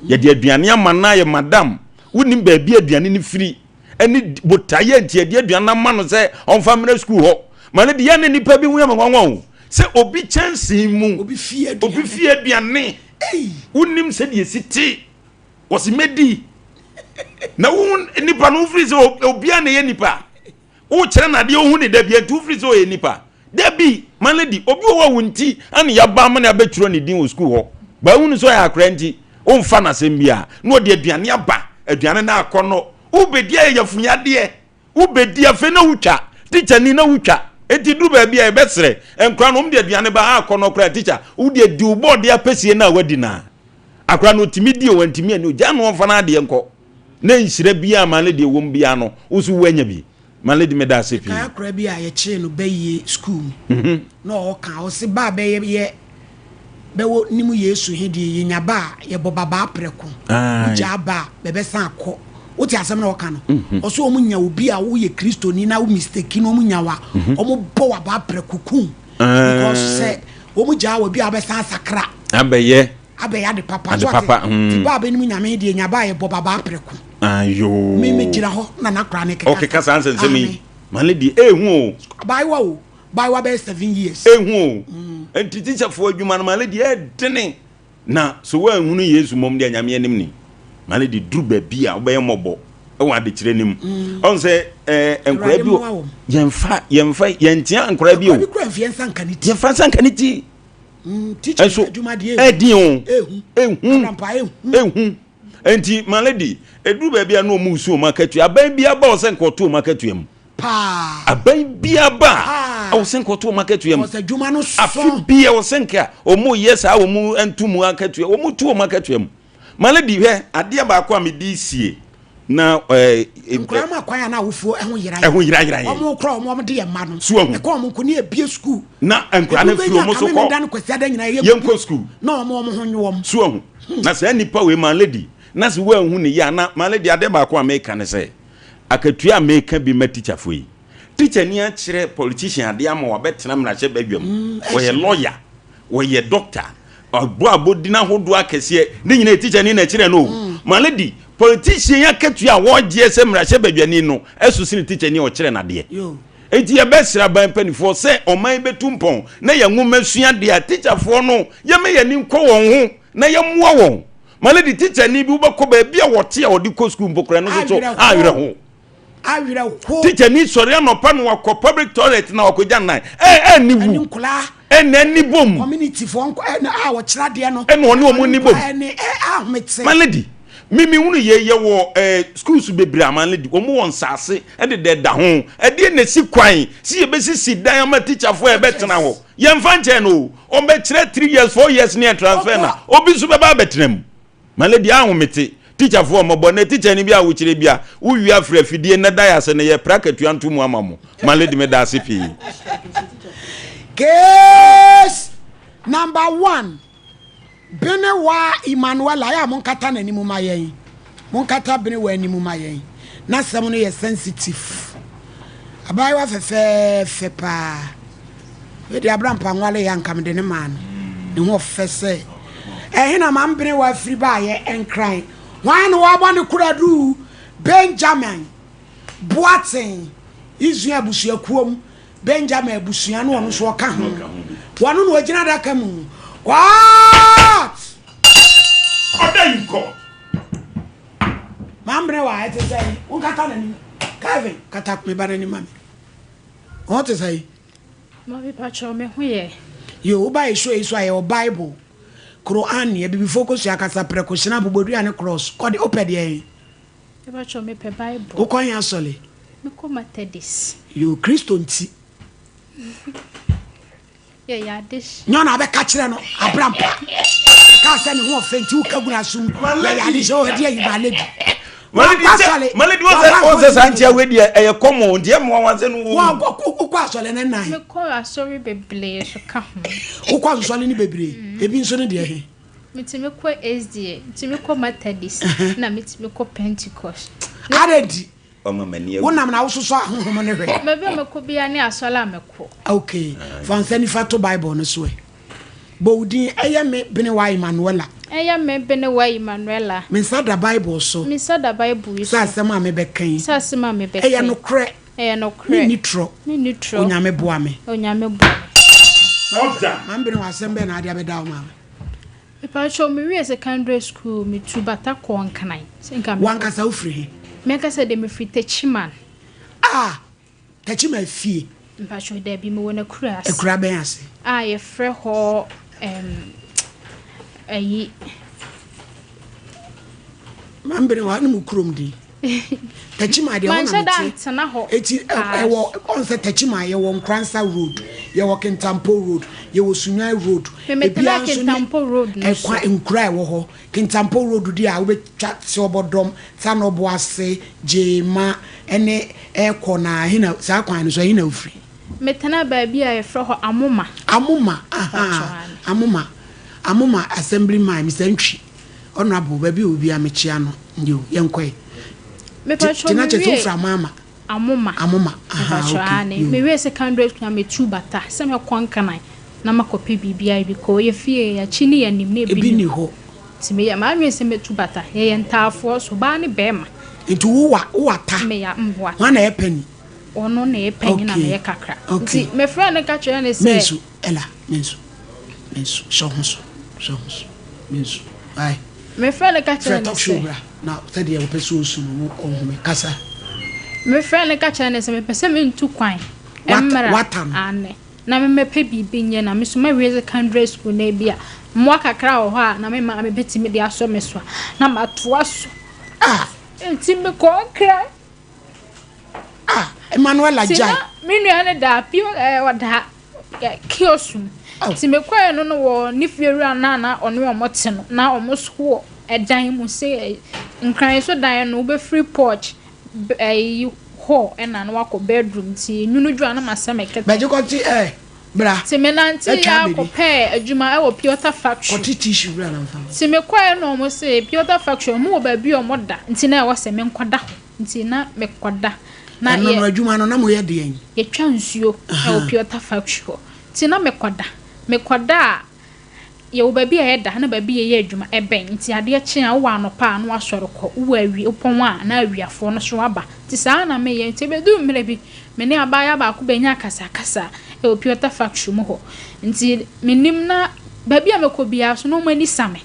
yɛde aduane ama no ayɛ madam, wonnim baabi a aduane no firi, ɛne botaeɛ a nti yɛde aduane no ama no sɛ ɔmfa mmrɛ sukuu hɔ. My lady, yɛ a na nnipa bi ho yɛ me nwanwa o, sɛ obi kyɛnsee mu, obi fie aduane, wonnim sɛdeɛ ɛsi te. Wɔsi mɛdi. Na wo nipa no wofiri sɛ obiara na ɛyɛ nipa. Wokyerɛ no adeɛ wohu ne da bia nti wofiri sɛ ɔyɛ nipa. Dabi, my lady, obi wɔ hɔ a wo nti ana yɛaba ama no abɛtwerɛ ne din wɔ sukuu hɔ. Ba wohunu sɛ ɔyɛ akora nti womfa no asɛm biara. Na ɔde aduane aba, aduane no akɔ no. Wobɛdi ayɛ yafunyadeɛ. Wobɛdi afei na wotwa. Tikya ni na wotwa. Enti duru baabi a yɛbɛsrɛ nkora no wɔn de aduane ba a akɔnnɔ koraa tikya wo deɛ di wo bɔɔde apɛsie no a wadi no a akora no ɔtumi di o wantumi ani o gyaa no ɔmfa n'adeɛ nkɔ na nhyira biara ma ne deɛ wɔm biara no wo so woanya bi ma lady meda ase pii. Mekae akora bi a yɛkyee no bayie sukuu mu na ɔɔka ɔse ba a bɛyɛ yɛ bɛwɔ nim Yesu he deɛ yɛnya ba a yɛbɔ babaa prɛko wogyaa ba a bɛbɛsan akɔ wote asɛm na ɔka no mhm. ɔso wɔn nya obi a woyɛ kristoni na wo mistake na wɔn nya wa mhm. wɔn bɔ wabaa prɛko kum because sɛ wɔn gyaa wɔ bi a wɔbɛsan asakra abɛyɛ abɛyɛ ade papa ade papa mm. ti ba abɛnum nyame deɛ nya ba yɛ bɔ babaa prɛko ayo mi mi gyina hɔ na n'akora ne keka ɔkeka saa nsɛnsɛm yi maame deɛ ehu o abaayewa o Baayewa bɛyɛ 7 years. Ehu o. Nti tikyafoɔ adwuma no maame deɛ ɛdene. Na so woanhunu Yesu mmom deɛ Nyame anim ni? Maame de duru baabi a wobɛyɛ mmɔbɔ wɔ adekyerɛ no mu. Ɔn sɛ ɛɛ nkwadaa bi wɔ yɛnfa yɛnfa yɛntea nkwadaa bi o. Akwadaa bi kura mfeɛ nsa nka ne ti. Yɛnfa nsa nka ne ti. Teacher adwuma deɛ ɛdin o. Ehu. Ehu. Ehu. Nti maame de eduru baabi a na wɔn resu wɔn akatua aban bi aba ɔsɛ nka ɔto wɔn akatua mu. Paa. Aban biara ba a, ɛwɔ sɛ nka ɔto wɔn akatua mu. Ɔsɛ adwuma no so. Afe bi ɛwɔ sɛ nka wɔn yɛ saa wɔn nto mu akatua, wɔn to wɔn akatua mu. My lady hwɛ adeɛ baako a mede sie na ɛɛ. Nkwadaa mu akwan a na awofoɔ ɛho yera yɛn. Ɛho yera yera yɛn. Wɔn kora wɔn wɔn de yɛn mma no. So ahu. Ɛkɔ wɔn nko ne ebie sukuu. Na nkwadaa no firi wɔn so kɔ. Ebi bɛ nya kame da no kwasi ada nyinaa yɛ. Yɛn kɔ sukuu. Na wɔn wɔn ho nyo wɔn. So ahu. Na saa nipa wei my lady na sɛ wɔanhu ne yie a na my lady adeɛ baako a meka ne sɛ. Akatua a meka bi ma tikyafoɔ yi. Tikyani akyerɛ politician adeɛ ama wabɛtena mmarahyɛ badwam. Ɔyɛ lawyer, ɔyɛ doctor, ɔbɔ abɔdin ahodoɔ akɛseɛ. Ne nyinaa yɛ tikyani na ɛkyerɛ no o. My lady, politician yi akatua a wɔgyeɛ sɛ mmarahyɛ badwani no ɛso sene tikyani a ɔkyerɛ no adeɛ. Enti yɛbɛsrɛ aban mpanimfoɔ sɛ ɔman yi bɛtu mpɔn na yɛn nwoma sua deɛ a tikyafoɔ no yɛmma yɛn ani nkɔ wɔn ho na yɛmmoa wɔn. My lady, tikyani bi wobɛkɔ baabi a wɔte a ɔde kɔ sukuu mpo koraa no nso so awerɛho. Awerɛho. Tikyani sɔre anɔpa na wakɔ public toilet na wakɔgya nnan. Ɛ ɛni wu. Ɛne nkoraa. Ɛna ani bom. Community foɔ nko ɛna a wɔkyerɛ adeɛ no. Ɛna ɔne wɔn ani bom. Ɛne ɛ ahomete. My lady, me me hunu yɛ yɛ wɔ ɛɛ schools bebree a my lady wɔn wɔ nsaase ɛdeda ɛda ho. Ɛdeɛ na esi kwan si yɛbɛsisi dan ama tikyafoɔ a ɛbɛtena hɔ. Yɛnfa nkyɛn no o. Ɔbɛkyerɛ 3 years, 4 years ne yɛ transfer na obi nso bɛba abɛtena mu. My lady ahomete. Tikyafoɔ mmɔbɔ na tikya ni bi a wokyerɛ bi a wowie afiri afidie na da yɛ ase no yɛ pra katua nto mu ama mo. My lady meda ase pii. Case number one, Benewa Emmanuela, yɛ a monkata n'anim ma yɛn. Monkata Benewa anim ma yɛn. N'asɛm no yɛ sensitive. Abaayewa fɛfɛɛfɛ paa. Wei deɛ Abrampa nwale yɛ anka mede ne maa no. Ne ho ɔfɛ sɛ. Ɛhe na mamberewa afiri baayɛ Nkran? Hwan na wabɔ ne koradu? Benjamin Boateng, Israel abusuakuo mu, Benjamin abusua no ɔno nso ɔka ho. Wɔno na ɔgyina adaka mu. What? Order in court. Mamberewa ɛte sɛ wonkata n'anim. Kevin, kata me ba n'anim ma me. Ho te sɛ Mami patrɔ me ho yɛ. Yo, woba yɛ show yi so a yɛwɔ Bible, Quran, abibifoɔ kosua kasa, prɛko, hyena, abobɔdua ne cross. Kɔ de, wopɛ deɛ he? Me patrɔ mepɛ Bible. Wokɔ he asɔle? Mekɔ Methodist. Yo, Kristo nti. Yɛyɛ adehye. Nyɛ ɔna abɛka kyerɛ no abrampa. Yɛkaa sɛ ne ho ɔfɛ nti woka gu n'asom. Yɛyɛ adehye, oh ɛdeɛ yi my lady. Malady sɛ malady wɔn sɛ wɔn sɛ saa nkyɛn wei deɛ ɛyɛ kɔmɔ nti ɛmu wɔn sɛ no wɔn. Wokɔ asɔre ne nan. Mekɔ asɔre bebree so ka ho. Wokɔ asɔre ne bebree ebi nso ne deɛ he. Metumi kɔ SDA, metumi kɔ Methodist, na metumi kɔ Pentecost. Adɛn nti? Wama m'ani awu. Wonam na wososɔ ahonhom no hwɛ. Baabi a mɛkɔ biara ne asɔre a mɛkɔ. Okay, fa nsa nifa to Bible no so ɛ. Bɔ wo din, Ɛyɛ me Benewa Emmanuella. Ɛyɛ me Benewa Emmanuella. Me nsa da Bible so. Me nsa da Bible yi so. Sɛ asɛm a mebɛka yi. Sɛ asɛm a mebɛka yi. Ɛyɛ nokorɛ. Ɛyɛ nokorɛ. Menni torɔ. Menni torɔ. Onyame boa me. Onyame boa me. Order. Maame Benewa, asɛm bɛn na ade abɛda wo maame? Mepakyɛw, me wiee secondary school, me tu bata kɔɔ Nkran. Sɛ nka me. W'ankasa wo firi he? Me ankasa deɛ me firi Techiman. Ah! Techiman fie? Mepakyɛw, dabi, me wɔ n'akura ase. Akura bɛn ase? A yɛfrɛ hɔ ɛɛm ayi. Mambere hɔ ne mo kurom din. Techiman deɛ hɔ na mete. Eti ɛwɔ ɔn sɛ Techiman yɛwɔ Nkoransa road, yɛwɔ Kintampo road, yɛwɔ Sunyani road. Ebia nso ne ɛkwan nkura ɛwɔ hɔ. Kintampo road di a wobɛtwa Seɔbɔdɔm, Sanɔboase, Gyema ɛne ɛkɔ na ɛhe saa kwan no so ɛhe na wofiri? Metena baabi a yɛfrɛ hɔ Amoma. Amoma ahaa Amoma Amoma assembly man Mister Ntwi. Honourable baabi a ɔwɔ biara mekyea no nyo yɛnkɔ ɛ. Mepakyɛw Nti na kyerɛ sɛ mewie wofiri Amaama? Amoma. Amoma ahaa Mepakyɛw ok aane yo. Mewie secondary school na metu bata sɛ mɛkɔ Nkran na makɔ pɛ biribi ayɛ because yɛ fie yɛ akyi ne yɛ anim na ebi Ebi nni nni hɔ hɔ. nti meyɛ m'adwene sɛ mɛtu bata yɛyɛ ntaafoɔ so ɔbaa ne bɛɛma. Nti wo wa wo wata? Meyɛ mewata. Hwan na ɛyɛ panin? Ɔno na ɛyɛ panyin na Ok meyɛ kakra ok. nti mefrɛɛ no ka kyerɛɛ no sɛ. Mensu Ella mensu mensu hyɛ wo ho so hyɛ wo ho so mensu why. Mefrɛɛ no ka Frɛ kyerɛɛ no talk show sɛ. bra na sɛdeɛ wopɛ sɛ ɔsu no no ɔnhu me kasa. Mefrɛɛ no ka kyerɛɛ no sɛ mepɛ sɛ mentu kwan Wat mmra wata no. aane na memmɛpɛ biribi nyɛ na me nso mawie secondary school na ebia mmoa kakra wɔ hɔ a na me maame bɛtumi de asɔ me so a na matoa so. Ah! Nti mekɔɔ Nkran. Ah, Emmanuela Nti gyae. na me nua no da pio ɛɛ ɔda kiosk mu. Oh. Nti mekɔɛ no no wɔ ne fie wura no a na ɔne wɔn te no na wɔn nso wɔ ɛdan mu sɛ nkran so dan no wobɛfiri porch ɛyi hall ɛna na wakɔ bedroom nti nwunu dwo a na masɛ me kɛtɛ. Bɛgye kɔte ɛ bra. Nti menante Atwa yɛ abɛdi. akɔpɛɛ adwuma ɛwɔ Piota factory. Kɔte tissue bra na mfa ma. Nti mekɔɛ no wɔn se Piota factory wɔn wɔ baabi a wɔn da nti na ɛwɔ sɛ menkɔda hɔ. Nti na mekɔda. Na Ɛno yɛ. no adwuma no na moyɛ deɛn? Yɛtwa nsuo wɔ Piota factory hɔ. Nti na mekɔda. Mekɔda a, yɛwɔ baabi a yɛda na baabi a yɛyɛ adwuma ɛbɛn. Nti adeɛ kye a, wowɔ anɔpa a na woasɔre kɔ. Wowɔ awia, wopɔn a na awiafoɔ no nso aba. Nti saa na meyɛ. Nti ɛbɛduru mmerɛ bi, me ne abaayewa baako bɛnyaa akasakasa wɔ Piota factory mu hɔ. Nti mennim na baabi a mɛkɔ biara nso na wɔn ani sa me.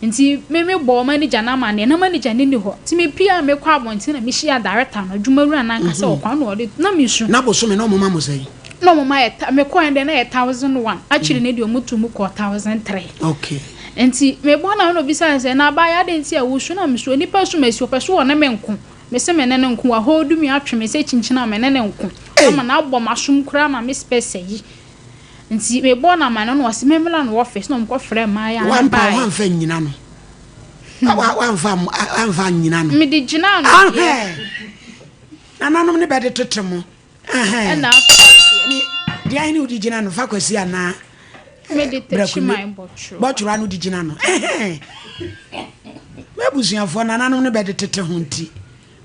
Nti me me bɔɔ manager no amaneɛ na manager no nni hɔ nti me pue a me kɔ abɔnten na me hyia director no adwuma wura no ankasa wɔ kwan na ɔde na me su. Na bosome na ɔmo ma mo sɛn? Na ɔmo ma yɛ me kɔɛ no deɛ na yɛ 1001 akyire no deɛ ɔmo tu mu kɔɔ 1003. Okay. Nti me bɔ na na obisa me sɛ na abaayewa adɛn nti a wo su na me su onipa su masi ɔpɛ so ɔne me nko me se me ne no nko wa hold me atwe me sɛ kyinkyin a me ne no nko ama no abɔ m'asom koraa ma me spɛs ayi. Nti mebɔɔ no amanneɛ na ɔse memmra no office na ɔmkɔfrɛɛ mmaayewa no Wampa baeɛ. wamfa nnyina no. Wa wamfa wamfa annyina no. Mede gyinaa no deɛ. Ahɛn. Nananom ne bɛde tete mo. Ahɛn. Ɛna afei deɛ. Ne deɛ ahe ne wode gyina no fa kwasi anaa. Mede Brakumi. takyiman bɔtwerɛ. Bɔtwerɛ ano de gyina no. Ɛhɛn. M'abusuafoɔ nananom ne bɛde tete ho nti.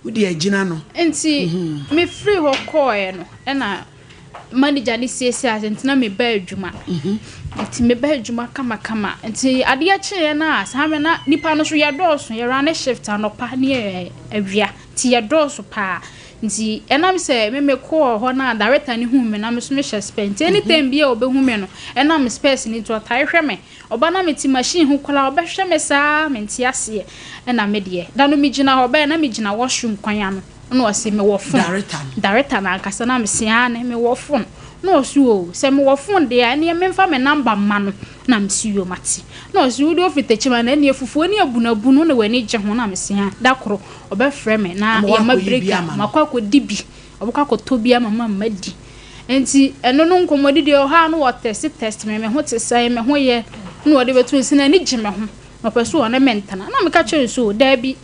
Wode agyina no. Nti mefiri hɔ kɔɔɛ no ɛna manager no siesie ase nti na meba adwuma. Nti meba adwuma kamakama. Nti adeɛ kyeeɛ no a saa mmerɛ na nipa no so yɛdɔɔso yɛ runne shift anɔpa ne awia nti yɛdɔɔso paa. Nti ɛnam sɛ me mekɔɔ hɔ no a director no huu me na me so mehyɛ spɛs nti anytime biara a ɔbɛhu me no ɛnam spɛs no nti ɔtae hwɛ me. Ɔba na mete machine ho koraa ɔbɛhwɛ me saa mente aseɛ ɛna me deɛ da no me gyina hɔ ɔbɛɛ na me gyina washroom kwan ano na ɔse me wɔ phone Dareta no ankasa na mese aane me wɔ phone na ɔse oo sɛ me wɔ phone deɛ a ɛneɛ menfa me number mma no na mese yoo mate na ɔse wodeɛ wofiri Techiman na ɛneɛ fufuo ne abunabunu na w'ani gye ho na mese aa da koro ɔbɛfrɛ me na yɛma break a makɔ akɔdi bi Ɔbɛkɔ akɔtɔ bi ama me ama madi. Enti ɛno no nkɔmmɔdi deɛ ɛwɔ hɔ a na wɔtɛste tɛste me, me ho te sɛn, me ho yɛ, na wɔde bɛto nsi n'ani gye me ho, na ɔpɛ sɛ ɔne me ntena. Na meka kyerɛ no sɛ o, daabi,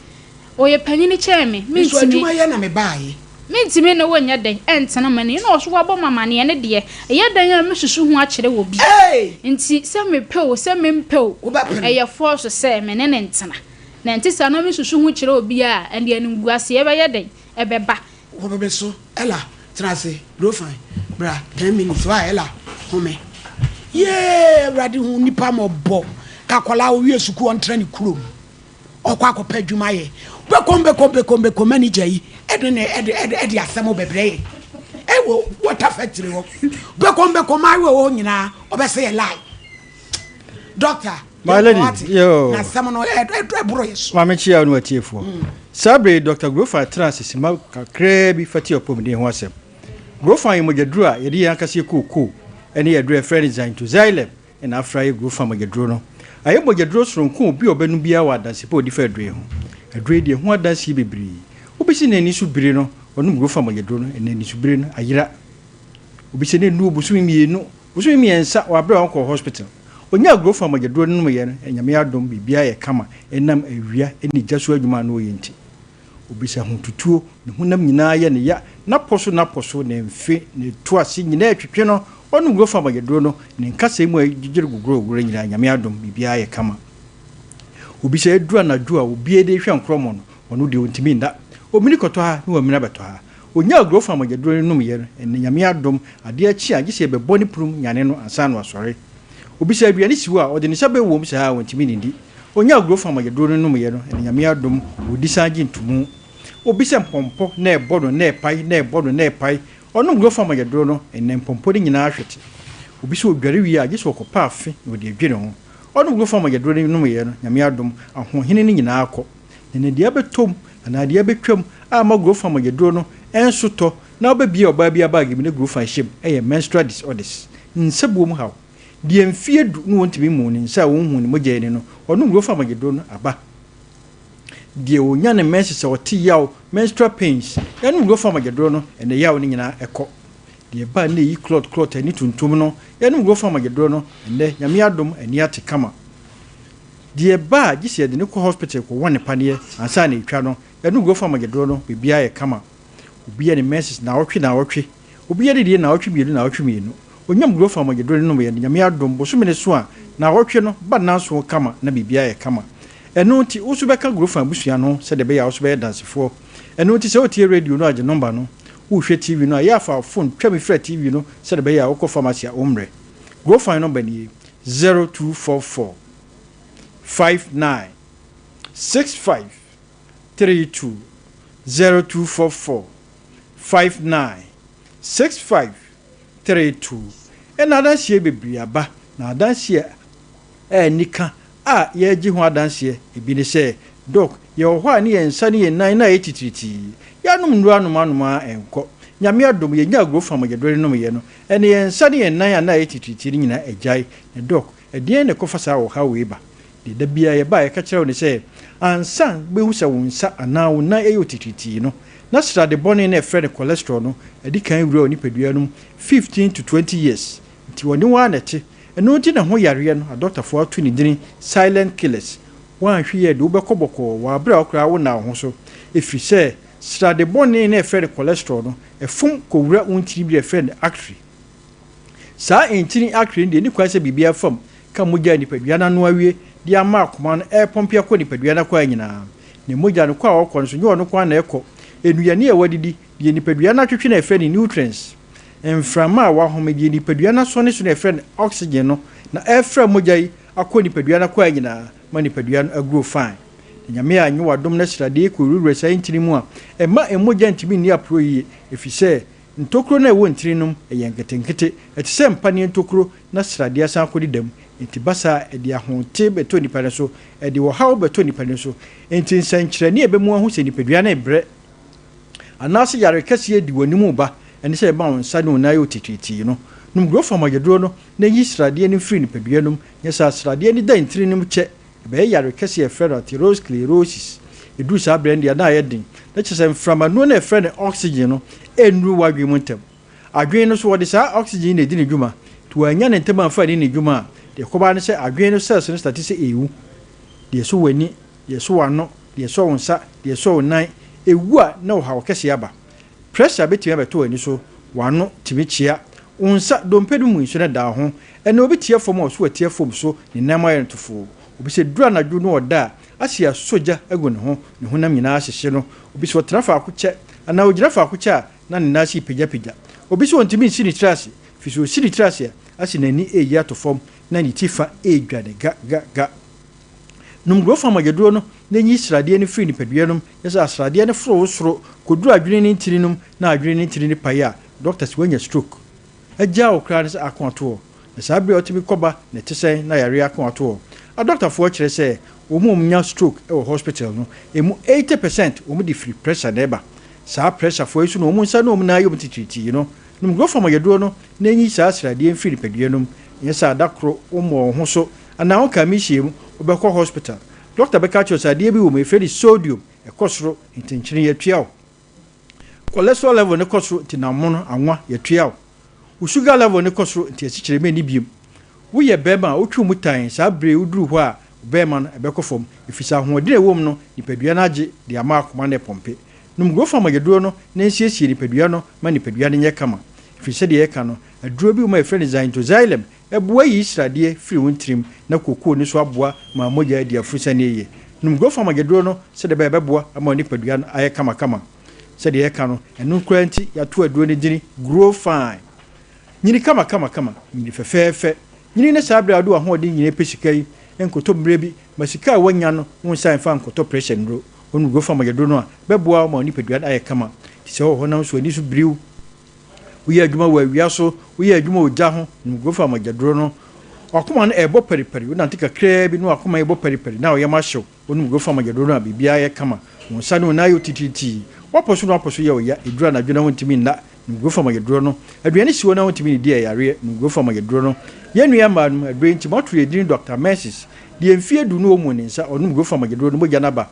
ɔyɛ panyini kyɛn me, Me nso mentumi. adwuma yɛ na mebaeɛ. Mentumi ne wo nyɛ dɛn ntena m'ani. Na ɔso wabɔ me amaneɛ ne deɛ, ɛyɛ dɛn a mɛsusu ho akyerɛ obi. Ei! Nti sɛ mepɛ o, sɛ mempɛ o, Wobɛpene. ɛyɛ fɔɔso sɛ me ne no ntena. Na ɛnte saa na mesusu ho kyerɛ obi a, ɛnde animguaseɛ bɛyɛ dɛn? Ɛbɛba. Home me so Ella tena ase bro fine bra ten minutes why Ella home yee awurade hu nipa mɔbɔ ka akwadaa owie sukuu ɔntra ne kurom ɔkɔ akɔpɛ adwuma yɛ bɛkɔm bɛkɔm bɛkɔm bɛkɔm manager yi ɛde ne ɛde ɛde ɛde asɛm bɛbrɛ yɛ ɛwɔ water factory hɔ bɛkɔm bɛkɔm ayɛ wɔ nyinaa ɔbɛsɛ yɛ lie doctor My lady, yo. Na asɛm no ɛboro yɛ so. Maame kyia no atiefoɔ. Mm. Saa bere yi Dr. Grofa tena ase sima kakraa bi fa tie ɔpɔmuden ho asɛm. Grofa yɛ mogyaduro a yɛde yɛn ankasa yɛ kookoo ne yɛ aduro a yɛfrɛ no xanthoxylem na afra yɛ Grofa mogyaduro no. Ayɛ mogyaduro soronko a obi a ɔbɛnom biara wɔ adanse pa a ɔdi fa aduro yi ho. Aduro yi deɛ ɛho adanseɛ bebree. Obi si n'ani so bire no, ɔnom Grofa mogyaduro no, ɛnna anisobire no ayera. Obi sɛ n'anu bosome mmienu Bosome miensa wɔ aber a ɔkɔɔ hospital. Onyaa growth a mogyaduro no nomyɛ no, Nyame adom biribiara yɛ kama enam awia ne gya so adwuma a na ɔyɛ nti. Obisa ho tutuo, ne honam nyinaa yɛ no ya, n'apɔ so n'apɔ so, ne mfe, ne to ase nyinaa twetwe no, ɔnom growth a mogyaduro no, ne nkasɛɛ mu a ɛgyegyere gogorogoro nyinaa, Nyame adom biribiara yɛ kama. Obisa eduru anadwo a obiara de rehwɛ nkorɔmɔ no, ɔno deɛ ɔntumi nna. Omini kɔtɔ ha na wamini abɛtɔ ha. Onyaa Grofa mogyaduro no nomyɛ no, ɛnnɛ Nyame adom, adeɛ akye a, gye sɛ yɛbɛbɔ ne prum nyane no ansa na wasɔre. Obisa aduane si hɔ a, ɔde ne nsa bɛwom saa a, ɔntumi nnidi. Onyaa Grofa mogyaduro no nomyɛ no, ɛnnɛ Nyame adom, ɔdi san gye ntomu. Obisa mpɔmpɔ na ɛbɔ no na ɛpae na ɛbɔ no na ɛpae. Ɔnom Grofa mogyaduro no, ɛnnɛ mpɔmpɔ no nyinaa ahwete. Obisa ɔdware wie a, gye sɛ ɔkɔpɛ afe na ɔde adwi ne ho. Ɔnom Grofa mogyaduro no nomyɛ no, Nyame adom, ahoɔhene no nyinaa kɔ. Na nea deɛ abɛtɔ mu anaa deɛ abɛtwam a ama growth mogyaduro no nso tɔ na wobɛbie ɔbaa biara baage mu na growth hyɛ mu yɛ menstrual disorders, nsabuo mu haw. Deɛ mfeɛ du na ɔntumi mmuu ne nsa a ɔnhuu ne mogya ani no, ɔnom growth mogyaduro no aba. Deɛ ɔnya ne menses a ɔte yaw, menstrual pains, yɛnom growth mogyaduro no, ɛnɛ yaw no nyinaa kɔ. Deɛ ɛba a na ɛyi clot clot ani tuntum no, yɛnom growth mogyaduro no, ɛnɛ Nyame adom ani ate kama. Deɛ ɛba a, gye sɛ yɛde no kɔ hospital kɔwɔ no paneɛ ansa na ɛtwa no. Ɛno guo fa mogyaduro no, biribiara yɛ kama. Obi yɛ ne menses naawɔtwe naawɔtwe. Obi yɛ ne deɛ naawɔtwe mmienu naawɔtwe mmienu. Onyam guo fa mogyaduro no nomyɛ no, Nyame adom, bosome no so a, naawɔtwe no ba nnanson kama na biribiara yɛ kama. Ɛno nti, wo nso bɛka guo fa abusua no ho sɛdeɛ ɛbɛyɛ a wo nso bɛyɛ dansefoɔ. Ɛno nti, sɛ wotie radio no a, gye nɔmba no. Worehwɛ TV no a, yɛ a fa wo phone twa me fra TV no sɛdeɛ ɛbɛyɛ a wokɔ pharmacy a wommrɛ. Guo fa nɔmba nie, 0244. 59 65 32 0244 59 65 32 Ɛna adanseɛ bebree aba, na adanseɛ a anika a yɛregye ho adanseɛ ebi ne sɛ, Dɔk, yɛwɔ hɔ a ne yɛn nsa ne yɛn nan na ayɛ titiritii. Yɛanom nnuro anom anom ara ɛnkɔ. Nyame adom, yɛnyaa aguro fam a yɛdɔre nomyɛ no, ɛne yɛn nsa ne yɛn nan a na ayɛ titiritii no nyinaa agyae. Na Dɔk, Ɛdeɛn na ɛkɔfa saa ɔhaw wei ba? Deɛ da biara yɛba a yɛka kyerɛ wo ne sɛ, ansa wobɛhu sɛ wo nsa anaa wo nan yɛ otitiritii no, na srade bɔne no a yɛfrɛ no cholesterol no adi kan wura wo nipadua no mu 15 to 20 years. Nti ɔne wo ara na ɛte. Ɛno nti na ho yareɛ no adɔktafoɔ ato ne dini silent killers. Woanhwɛ yie a ɛde wo bɛkɔ bɔkɔɔ wɔ aberɛ a wo koraa wonnaa wo ho so. Ɛfiri sɛ srade bɔne no a yɛfrɛ no cholesterol no, ɛfom kɔwura wo ntini bi a yɛfrɛ no artery. Saa ntini artery no deɛ ɛnni kwan sɛ biribiara fa mu ka mogya a nipadua no ano awie de ama akoma no ɛrepɔmpe akɔ nipadua no akwaa nyinaa. Na mogya no kɔ a ɔkɔ no nso, nyɛ ɔno nko ara na ɛkɔ. Nnuane a woadidi, deɛ nipadua no atwetwe no a yɛfrɛ no nutrients, mframa a woahome, deɛ nipadua no asɔne so no a yɛfrɛ no oxygen no na ɛrefra mogya yi akɔ nipadua no akwaa nyinaa ma nipadua no agrow fine. Na Nyame anyɛ w'adom na sradeɛ kɔwurawura saa ntini mu a, ɛmma mogya ntumi nni aporɔ yie, ɛfiri sɛ ntokuro no a ɛwɔ ntini no mu yɛ nketenkete, ɛte sɛ mpaneɛ ntokuro na sradeɛ asan akɔdeda mu. Enti ba saa a, ɛde ahoteɛ bɛtɔ nipa no so, ɛde ɔhaw bɛtɔ nipa no so. Enti nsɛnkyerɛnne a ɛbɛmu ahu sɛ nipadua no rebrɛ, anaasɛ yare kɛseɛ di w'anim reba, ɛne sɛ ɛma wo nsa ne wo nan yɛ otitiritii no. Nom Grofam ayɛduro no na yi sradeɛ no firi nipadua no mu, nyɛ saa a sradeɛ no da ntini no mu kyɛ, ɛbɛyɛ yare kɛseɛ a yɛfrɛ no atherosclerosis. Ɛduru saa berɛ no deɛ na ayɛ den, na kyerɛ sɛ mframanuo no a yɛfrɛ no oxygen no nnuru w'adwene mu ntɛm. Adwene no so, wɔde saa oxygen yi na ɛdi ne dwuma. Nti wɔannya no ntɛm amfa anni ne dwuma a, deɛ ɛkɔba ara ne sɛ adwene no cells no starte sɛ ɛrewu. Deɛ ɛsɔ w'ani, deɛ ɛsɔ w'ano, deɛ ɛsɔ wo nsa, deɛ ɛsɔ wo nan, ɛwu a na ɔhaw kɛseɛ aba. Pressure bɛtumi abɛtɔ w'ani so, w'ano tumi kyea, wo nsa, dompe no mu nsuo no da wo ho. Ɛnna obi tia fam a ɔso atia fam so, ne nan mu ayɛ no tofoo. Obi sɛ duru anadwo na ɔda a, ase asɔ gya agu ne ho, ne honam nyinaa ahyehye no. Obi sɛ ɔtena faako kyɛ anaa ɔgyina faako kyɛ a, na ne nan ase repagyapagya. Obi sɛ ɔntumi nsi ne tiri ase, ɛfiri sɛ ɔsi ne tiri ase a, ase n'ani reyi ato fam na ne ti fa redwane ga ga ga. Nom Grofan mogyaduro no na nyi sradeɛ no firi nipadua no mu, nyɛ sɛ asradeɛ no foro wo soro kɔduru adwene ne ntini no mu na adwene ne ntini no pae a, dɔkta se woanya stroke. Agyaa wo koraa ne sɛ ako ato hɔ. Na saa berɛ a wotumi kɔba na ɛte sɛn na yareɛ ako ato hɔ. Adɔktafoɔ kyerɛ sɛ wɔn a wɔnya stroke wɔ hospital no, ɛmu 80 percent wɔn de firi pressure na ɛba. Saa pressure foɔ yi so na wɔn nsa ne wɔn nan ayɛ wɔn titiritii no. Nom Grofam ayɛduro no na nyi saa sradeɛ mfiri nipadua no mu. Nyɛ saa da koro wommɔɔ wo ho so anaa wonkaa me nhyiam, wobɛkɔ hospital. Dɔkta bɛka akyerɛ wo sɛ adeɛ bi wɔ mu yɛfrɛ no sodium, ɛkɔ soro nti nkyene yɛtua wo. Cholesterol level no kɔ soro nti nammono, anwa, yɛtua wo. Wo sugar level no kɔ soro nti asikyire menni biom. Woyɛ barima a wotwe wo mu tann saa bere yi woduru hɔ a wo barima no ɛbɛkɔ fam efisɛ ahoɔden a ɛwɔ mu no nipadua no agye de ama akoma no repɔmpe. Nom Grofam mogyaduro no na ensiesie nipadua no ma nipadua no nyɛ kama efiri sɛdeɛ yɛka no aduro bi wɔ mu a yɛfrɛ no Xanthoxylum ɛboa yi sradeɛ firi wo ntirim na kokoo no nso aboa ma mogya adi afurusane yie. Nom Grofam mogyaduro no sɛdeɛ ɛbɛyɛ ɛbɛboa ama wo nipadua no ayɛ kamakama. Sɛdeɛ yɛka no, ɛno koraa nti yɛato aduro no dini Grow Fine. Nyini kamakamakama, nyini fɛfɛɛfɛ. Nyini ne saa berɛ a wode w'ahoɔden nyinaa pɛ sika yi, nkɔtɔ mmerɛ bi ma sika a woanya no wo nsa mfa nkɔtɔ pressure nnuro. Wonom Grow Fine mogyaduro no a, bɛboa wo ma wo nipadua no ayɛ kama. Nti sɛ wowɔ hɔ na wo nso w'ani so biri wo, woyɛ adwuma wɔ awia so, woyɛ adwuma wɔ ogya ho, nom Grow Fine mogyaduro no. W'akoma no ɛrebɔ paripari, wonante kakraa bi na w'akoma rebɔ paripari na wo yam ahye wo. Wonom guro fa mogyaduro no a, biribiara yɛ kama. Wo nsa ne wo nan yɛ wo titiritii. Woapɔ so na woapɔ so yɛ wo ya. Ɛduru anadwo na wontumi nna. Nom guro fa mogyaduro no. Aduane si hɔ na wontumi nnidi a, yareɛ. Nom guro fa mogyaduro no. Yɛn nua mmaa nom, aduro yi nti moato yɛn din Dɔkta Mercies. Deɛ mfeɛ du no ɔmmu ne nsa, ɔnom guro fa mogyaduro no, mogya no aba.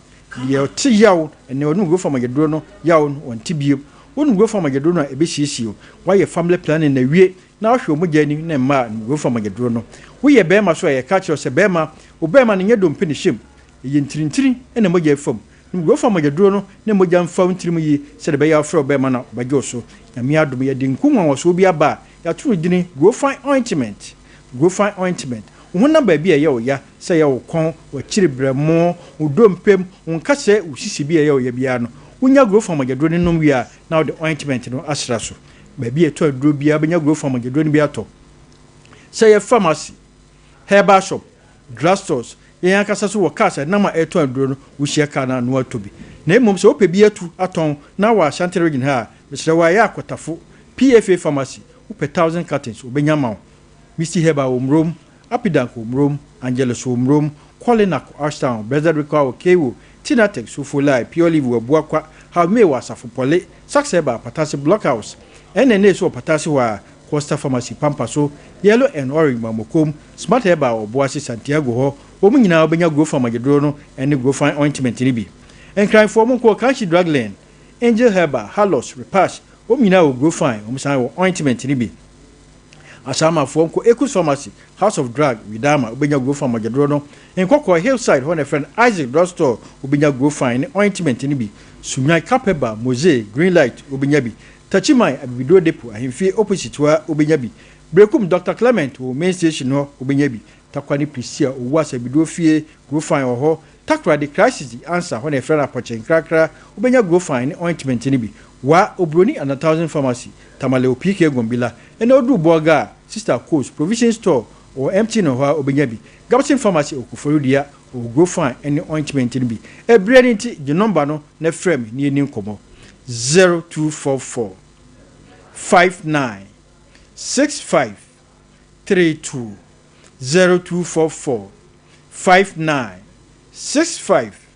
Deɛ ɔte yaw ɛnnɛ, ɔnom guro fa mogyaduro no, yaw no, ɔnte bio. Wonom guro fa mogyaduro no a, ɛbɛsiesie wo. Woayɛ family planning awie na wohwɛ wo mogya ani na mma a, nom guro fa mogyaduro no. Woyɛ barima nso a, yɛka kyerɛ wo sɛ barima, Wo bɛrima no nyɛ dompe ne hyem, ɛyɛ ntirintiri na mogya refa mu. Nom Grofa mogyaduro no na mogya mfa wo ntirim yie sɛdeɛ ɛbɛyɛ a wofrɛ wo bɛrima no a ɔbɛgye wo so. Nyame adom yɛde nku nwanwasoɔ bi aba a yɛato no dini Grofine Ointment. Grofine Ointment, Wo honam baabi a ɛyɛ wo ya, sɛ ɛyɛ wo kɔn, w'akyiri berɛmo, wo dompe mu, wo nkasɛɛ, wo sisi bi a ɛyɛ wo ya biara no, wonya Grofa mogyaduro no nom wie a na wode ointment no asra so. Baabi a yɛtɔ aduro biara wobɛnya Grofa mogyaduro no bi atɔ. Sɛ ɛyɛ pharmacy, Herbal shop, drug stores, yɛn ankasa nso wɔ cars a ɛnam a ɛretɔn aduro no, wohyia car no a na woatɔ bi. Na mmom sɛ wopɛ bi atu atɔn na wɔ Ashanti region ha a, mesrɛ wo ara yɛ akɔtafo, PFA pharmacy, wopɛ thousand cartons wɔbɛnya ama wo. Misty Herbal wɔ Murom, Apidank wɔ Murom, Angelus wɔ Murom, Qualinac wɔ Ashtown, Blessed Recall wɔ Kewo, Tinatex, Sofolai, Pure Leaf wɔ Abuakwa, Halmay wɔ Asafo Pɔle, Sax Herbal, Patase Blockhouse, NNA nso wɔ Patase hɔ ara, Costa Pharmacy, Pampa so, Yellow and Orange, Mamokom, Smart Herbal wɔ Obuasi, Santiago hɔ, wɔn nyinaa wobɛnya Grofan mogyaduro no ne Grofan ointment no bi. Nkranfoɔ, monkɔ Kanshi Drug Lane, Angel Herbal, Halos, Repash, wɔn nyinaa wɔ Grofan, wɔn san wɔ ointment no bi. Asaamafoɔ, nkɔ Ekus Pharmacy, House of Drug, Widama, wobɛnya Grofan mogyaduro no. Nkɔkɔɔ, Hillside, hɔ na ɛfrɛ no Isaac Drug Store, wobɛnya Grofan ne ointment no bi. Sunyani, Kapeba, Mose, Greenlight, wobɛnya bi. Takyiman, Abibiduro Depot, Ahemfie opposite hɔ ara wobɛnya bi. Berekum, Doctor Clement wɔ main station hɔ wobɛnya bi. Tarkwa ne Prestea, Owuas Abibiduro Fie, Grofine wɔ hɔ. Takoradi, Christ is the Answer, hɔ na yɛfrɛ no Apɔkyɛ Nkrakra, wobɛnya Grofine ne ointment no bi. Wa, Oburoni and Thousand Pharmacy, Tamale OPK Gombila, ɛna oduru Bolga a, Sister Coles, Provision Store, ɔwɔ MTN hɔ a wobɛnya bi. Gabson Pharmacy wɔ Koforidua, ɔwɔ Grofine ne ointment no bi. Ɛberɛ no nti, gye nɔmba no na frɛ me na yɛnni nkɔmmɔ. 0244 59 65 32 0244 59 65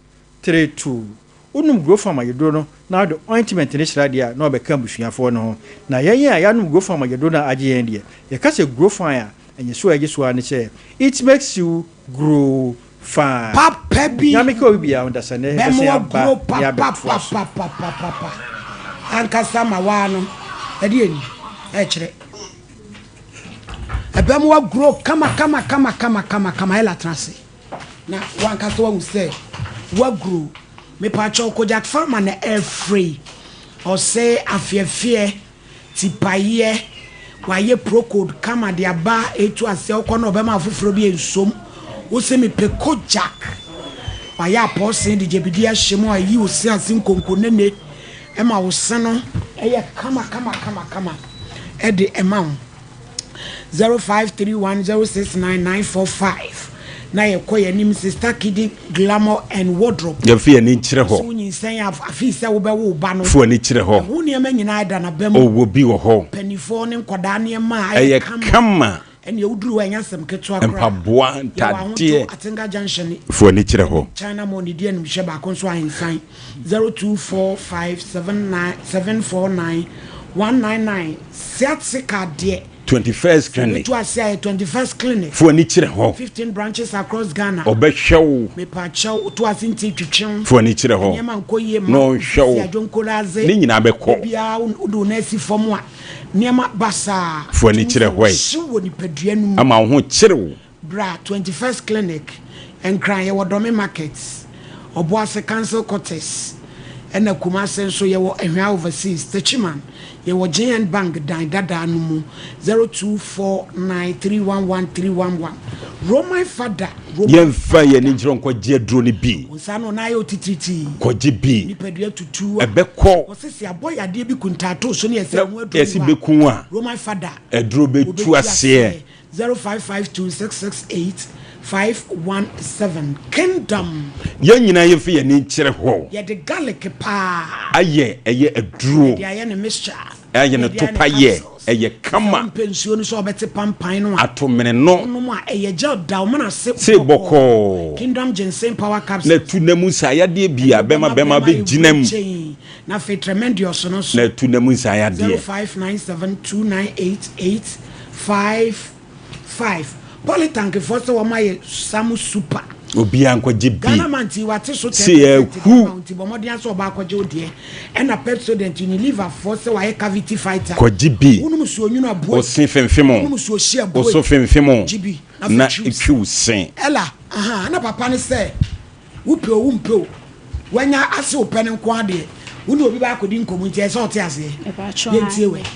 32 Wonom Grofam ayeduro no na wode ointment no sra deɛ a na wabɛka abusuafoɔ no ho. Na yɛn a yɛanom Grofam ayeduro no a agye yɛn deɛ, yɛka sɛ Grofan a, ɛnyɛ so a ɛgye so ara ne sɛ it makes you grow fine. Papa bi Nyame ka obi biara ho da sɛ nnɛ bɛma yɛbɛsan aba wagro na yɛabɛtoa so. papapapapapapa ankasa ma waa no ɛdeɛ ni ɛkyerɛ ɛbɛma wagro kama kama kama kama kama kama ɛla tena ase na wankasa wahu sɛ wagro mepaakyɛw Kojak Farmer na ɛfrɛ ɔsɛ afeɛfeɛ Tipaeɛ, wayɛ procold kama de aba etu aseɛ wokɔ na ɔbɛma afoforɔ bi nsom wo se mepɛ kojak wayɛ apɔɔsen de gyabidie ahyɛ mu a ɛyi wo se ase nkonkonene ɛma wo se no ɛyɛ kama kama kama kama ɛde ɛma wo. 0531069945 na yɛkɔ yɛn anim Sister Kidi Glamour and Wardrobe. Yɛmfa yɛn ani nkyerɛ hɔ. So wonyinsɛn a afei sɛ wobɛwo wo ba no. Fa w'ani kyerɛ hɔ. Ɛho nneɛma nyinaa ɛda n'aba mu. Ɔwɔ bi wɔ hɔ. Mpanimfoɔ ne nkwadaa nneɛma a ɛyɛ kama. Ɛyɛ kama. Ɛnneɛ woduru hɔ a ɛnyɛ asɛm ketewa koraa. Mpaboa, Yɛwɔ ntadeɛ. Ahotɔ, Atenga Junction. Fa w'ani kyerɛ hɔ. China Mall ne di animhwɛ baako nso ahensan 024579749199 Sciatica deɛ. 21st Clinic. Sɛ wobɛtu ase a yɛ 21st Clinic. Fa w'ani kyerɛ hɔ. 15 branches across Ghana. Ɔbɛhwɛ wo. Mepaakyɛw, woto ase nti twetwe wo. Fa w'ani kyerɛ hɔ. Nneɛma nkɔ yie Na mma wo. ɔnhwɛ wo. Sisi adwonkoladze. Ne nyinaa bɛkɔ. Da biara wode wo nan si fam a, nneɛma basaa. Fa w'ani kyerɛ hɔ ɛ. Tumi sɛ ɔhyew wɔ nipadua no mu. Ama wo ho kyere wo. Bra 21st Clinic, Nkran, yɛwɔ Dome Market, Ɔboase Council Quarters, ɛna Kumase nso yɛwɔ Ahwea Overseas, Techiman, yɛwɔ JN Bank dan dadaa no mu, 0249311311. Roman Fada, Roman Yɛmfa yɛn ani Fada. nkyerɛ wo nkɔgye aduro no bi. Wo nsa ano nan ayɛ wo titiritii. Kɔgye bi. Nipadua tutu a. Ɛbɛkɔ. Wɔse se abɔ yadeɛ bi kuntaatoo so ne yɛsɛ Na ɛho aduro ni yɛse hɔ a, bɛku wo a. Roman Fada, Aduro bɛtu wɔbɛtu aseɛ. aseɛ. 0552 668 517 Kingdom. Yɛn nyinaa yɛmfa yɛn ani nkyerɛ hɔ. Yɛde garlic paa. Ayɛ ɛyɛ aduro. Yɛde ayɛ ne mixture. Ayɛ no Yɛde ayɛ ne topayɛ capsules. ɛyɛ Sɛ kama. wompɛ nsuo no sɛ wobɛte pampan no a. Ato mene no. Wonom a ɛyɛ gel da wo mene ase Se bɔkɔɔ. Kingdom ginseng power Na capsules. tu na mu nsaeyadeɛ bi a Ɛno bɛma bɛma bɛma bɛrima bɛgyina mu. ayɛ kyɛn. Na afei tremendous no nso. Na tu na mu nsaeyadeɛ. 0597 298 855 Polytank foɔ sɛ wɔn ayɛ samu super. Obiara nkɔgye bi. Ghana man ti wate so Se 10% de yɛhu. ama wo nti bɔ mmɔden ara sɛ ɔba akɔgye wo deɛ. Ɛna Pepsodent Unilever foɔ sɛ wɔayɛ cavity fighter. Kɔgye bi. Wonom nsuo nwunu a bue. Wo se femfem o. Wonom nsuo hye a bue. Wo so femfem o. Gye bi na fa Na twi wo se. twi wo se. Ella, ahaa, ɛna papa no sɛ Wopɛ o, wompɛ o, wanya ase wo pɛ no nko ara deɛ, wo ne obi bɛakɔdi nkɔmmɔ nti ɛsɛ sɛ ɔte aseɛ. Mepakyɛw Yɛntie wɛ. aane.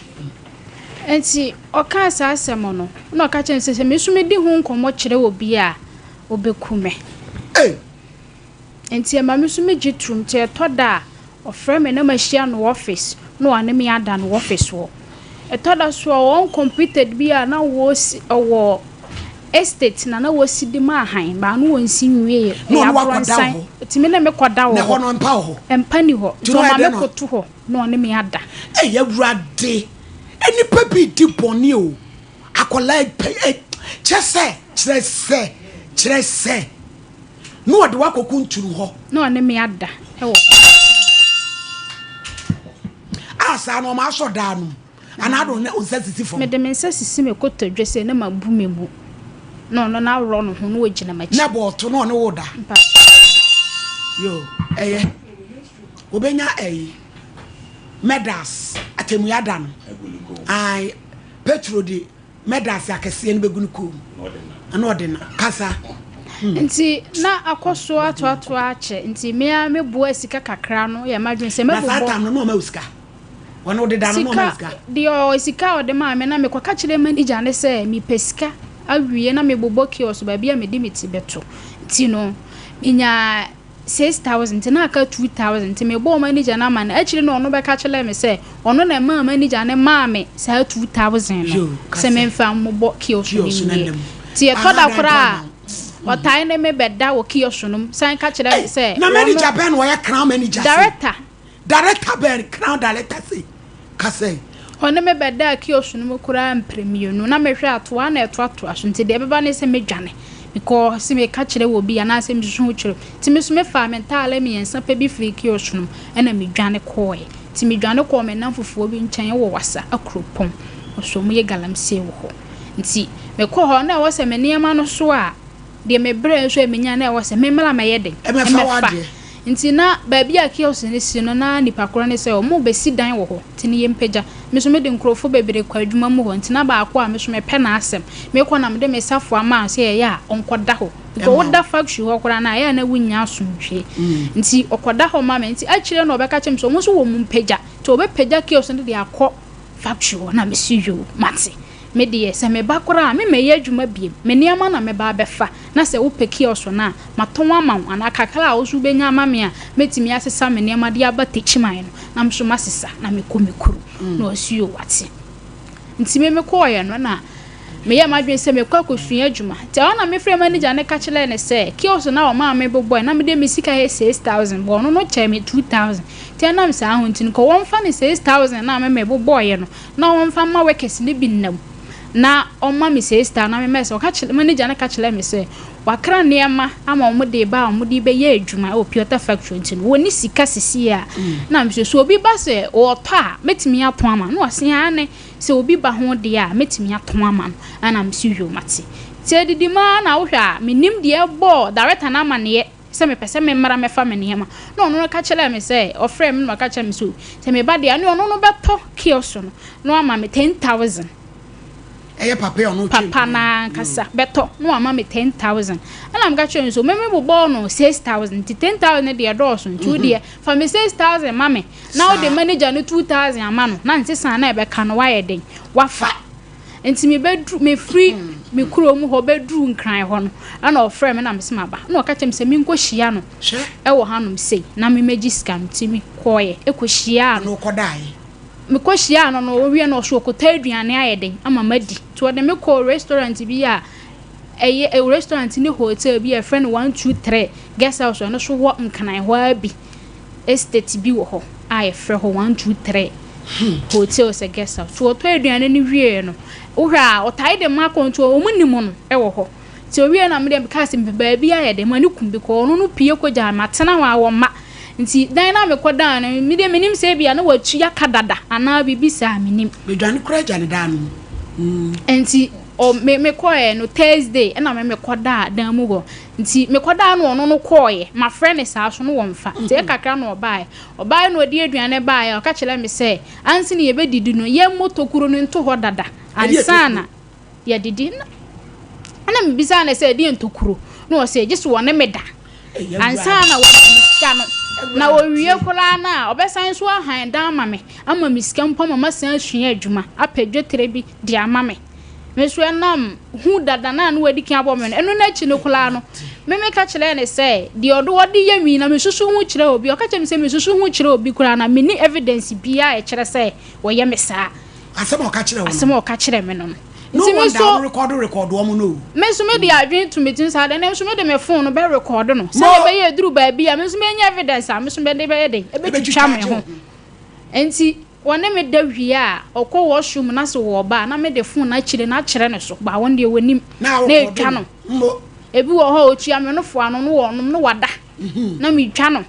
Nti ɔkaa saa asɛm no, na ɔka kyerɛɛ me sɛ, sɛ me nso medi ho nkɔmmɔ kyerɛ obi a, ɔbɛku me. Ei! Nti ɛma me nso megye tom. Nti ɛtɔ da a, Ɔfrɛ me na mahyia no wɔ office na ɔne me ada no wɔ office hɔ. Ɛtɔ da so a ɔwɔ computer bi a na wɔsi ɔwɔ estate na na wɔsi de ma ahan baa no wɔnsi nwieɛ. Na Ɛyɛ ɔne wo akɔda wɔ abrɔnsan. hɔ? Ɔtumi ne me kɔda wɔ Na hɔ. ɛhɔ no mpa wɔ hɔ? Mpa ni hɔ. Nti Nti na ɔyɛ ɔma dɛn me na. koto hɔ na ɔne me ada. Ei Awurade, nnipa bi redi bɔne o, akwadaa yi pɛ ɛ, kyerɛ sɛ, kyerɛ sɛ, kyerɛ sɛ. Na ɔde wo akɔkuntunu hɔ. Na ɔne me ada wɔ hɔ. A saa no ɔma asɔ daa no mu. Anaa de wo nsa sisi fam. Mede me nsa sisi me kotodwe sei na mabu me mu. Na ɔno no aworɔ ne ho na ɔgyina m'akyi. Na bɔɔto na ɔne wo da. Yo, ɛyɛ. Obenya ɛyi. Medals, atemmuya da no. Ae, Petro de Medals akɛseɛ no bɛgu ne kɔn mu na ɔde no kasa. Hmm. Nti na akɔ so atoatoa akyɛ nti me ara me boa sika kakra no yɛ m'adwene sɛ mɛbobɔ. Na saa tam no na ɔma wo sika? Wɔne wo deda no na ɔma wo sika? Deɛ ɔ sika a ɔde maa me na mekɔka kyerɛ manager no sɛ mepɛ sika awie na mebobɔ kiosk baabi a mede me ti bɛto nti no. Menyaa 6000 nti na aka 2000 nti mebɔɔ manager no amanneɛ. Akyire no ɔno bɛka kyerɛɛ me sɛ ɔno na ɛmaa manager no maa me saa 2000 no sɛ memfa mmobɔ kiosk no nwie. Nti ɛtɔ da koraa a ɔtae ne me bɛda wɔ kiosk no mu san ka kyerɛ me sɛ Na manager bɛn na ɔyɛ crown manager sei? Director. Director bɛn crown director sei? Ka sɛn? Ɔne me bɛdaa kiosk no mu koraa mprɛ mmienu. Na mehwɛ a, toa na ɛtoatoa so, nti deɛ ɛbɛba ne sɛ mɛdwane. Mekɔɔ sɛ meka kyerɛ wɔ bi anaasɛ mesusu ho kyerɛ. Nti me nso mefaa me ntaale mmiɛnsa pɛ bi firii kiosk no mu ɛna medwane kɔɔɛ. Nti medwane kɔɔ me nnamfofoɔ bi nkyɛn wɔ Wassa Akuropɔn. Ɔso wɔyɛ galamsey wɔ hɔ. Nti mekɔɔ hɔ na ɛwɔ sɛ me nneɛma no so a, deɛ mebrɛɛ nso a menya na ɛwɔ sɛ memmra mɛyɛ dɛn? Mɛfa. Nti na baabi a kiosk no si no na nipa korɔ no sɛ wɔrebɛsi dan wɔ hɔ nti no yɛmpagya. Me nso mede nkurɔfoɔ bebree kɔ adwuma mu hɔ nti na baako a me nso mepɛ n'asɛm. Mekɔ na mede me safoa ma no sɛ ɛyɛ a ɔnkɔda hɔ because woda factory hɔ koraa no a ɛyɛ a na wonnya asomdwoeɛ. Nti ɔkɔda hɔ ma me nti akyire no ɔbɛka kyerɛ me sɛ wɔn nso wɔn mpagya nti wɔbɛpagya kiosk no de akɔ factory hɔ na mese yoo mate. Me deɛ, sɛ meba koraa a, memmɛyɛ adwuma biom. Me nneɛma na mɛba abɛfa, na sɛ wopɛ kiosk no a, matɔn ama wo, anaa kakra a wo nso wobɛnya ama me a, mɛtumi asesa me nneɛma de aba Techiman no, na me nso masesa na mekɔ me kurom. Na ɔse, Yoo, wate. Nti me mekɔeɛ no, na meyɛɛ m'adwene sɛ mekɔ akɔsua adwuma. Nti ɛhɔ na mefrɛɛ manager no ka kyerɛɛ no sɛ, kiosk no a ɔmaa me bobɔe, na mede me sika yɛ 6,000, but ɔno no kyɛɛ me 2,000. Nti ɛnam saa ho nti no, nka wɔmfa ne 6,000 no a me mebobɔeɛ no, na ɔmfa mma workers no bi nna mu na ɔmma me sei star na memmɛyɛ sɛ ɔka kyerɛ manager no ka kyerɛɛ me sɛ wakra nneɛma ama wɔn de ba a wɔn de bɛyɛ adwuma wɔ Piota factory nti no wɔnni sika sisi a na mesɛ sɛ obi ba sɛ ɔretɔ a mɛtumi atɔn ama no na ɔse aane sɛ obi ba ho deɛ a mɛtumi atɔn ama no ɛna mese yoo mate nti adidi mu ara na wohwɛ a mennim deɛ ɛbɔɔ director no amaneɛ sɛ mepɛ sɛ memmra mmɛfa me nneɛma. Na ɔno no ka kyerɛɛ me sɛ, ɔfrɛɛ me na ɔka kyerɛɛ me sɛ, sɛ meba deɛ, ɛne ɔno no bɛtɔ kiosk no na wama me 10,000. Ɛyɛ papa yi a ɔno twɛn. Papa no ankasa bɛtɔ na wama me 10,000. Ɛna meka kyerɛɛ no sɛ, me mebobɔɔ no 6,000 nti 10,000 no deɛ ɛdɔɔso nti wo deɛ fa me 6,000 ma me na wode manager no 2,000 ama no na nsesa na ɛbɛka no woayɛ den wafa. Nti mebɛduru, mefiri me kurom hɔ bɛduru Nkran hɔ no, ɛna ɔfrɛɛ me na mese maba. Ɛna ɔka kyerɛɛ me sɛ menkɔhyia no wɔ hanom sei na memmɛgye sika no. Nti mekɔeɛ kɔhyiaa no. Mekɔhyiaa no no, ɔwie no ɔso ɔkɔtɔ aduane ayɛ den ama madi. Nti ɔde me kɔɔ restaurant bi a ɛyɛ restaurant ne hotel bi a yɛfrɛ no 123 guest house, ɛno nso wɔ Nkran hɔ ara bi. Estate bi wɔ hɔ a yɛfrɛ hɔ 123 Hotel sɛ guest house. So ɔtɔ aduane no wieɛ no, wohwɛ a ɔtae de ma akɔnto a wɔn nim no wɔ hɔ. Nti owie na medeɛ mekaa sɛ mepɛ baabi ayɛ dɛ ma ne kum because ɔno no pie kɔgyaa me matena hɔ a wɔmma. Nti dan no a mekɔdaa no medeɛ menim sɛ ebia na watua ka dada anaa biribi saa menim. Medwane koraa gya ne dan no mu. Nti ɔ me mekɔɛ no Thursday ɛna me mekɔdaa dan mu hɔ. Nti mekɔdaa na ɔno no kɔɔeɛ. Mafrɛ no saa so no wɔmfa. Nti ɛyɛ kakra na ɔbaeɛ. Ɔbaeɛ na ɔde aduane baeɛ a, ɔka kyerɛɛ me sɛ, ansa na yɛbɛdidi no, yɛmmɔ tokuro no nto hɔ dada ansa na yɛadidi. Ɛnna mebisaa no sɛ, ɛdeɛn tokuro? Na ɔse, gye sɛ ɔne me da ansa na wama me sika no. Na ɔwie koraa no a, ɔbɛsan nso ahan dan ama me, ama me sika mpo ama masan asua adwuma, apɛ dwetire bi de ama me. Me nso ɛnam hu dada no a na wadi kan abɔ me no, ɛno no akyi no koraa no, me meka kyerɛɛ no sɛ, deɛ ɔde ɔde yɛ me yi na mesusu ho kyerɛ obi. Ɔka kyerɛɛ me sɛ mesusu ho kyerɛ obi koraa na menni evidence biara a ɛkyerɛ sɛ wɔyɛ me saa. Asɛm a ɔka kyerɛɛ wo no. Asɛm a ɔka kyerɛɛ me no no. No Nti me wonder nso, wo rekɔdo rekɔdo wɔn no o. me nso mede adwene to me tirim saa deɛ, na nso mede me phone no bɛ rekɔdo no. Sɛdeɛ ɛbɛyɛ ɛduru baabi a, me nso mɛnya evidence a me nso mede bɛyɛ dɛn, ɛbɛtwitwa me ho. Nti Wɔne me da wie a, ɔkɔ washroom na se wɔɔba a, na mede phone no akyire no akyerɛ no so, but wɔn deɛ wɔnim, na ɛtwa no. Ebi wɔ hɔ a, ɔtua me nofo ano na wɔnom na wada, na metwa no.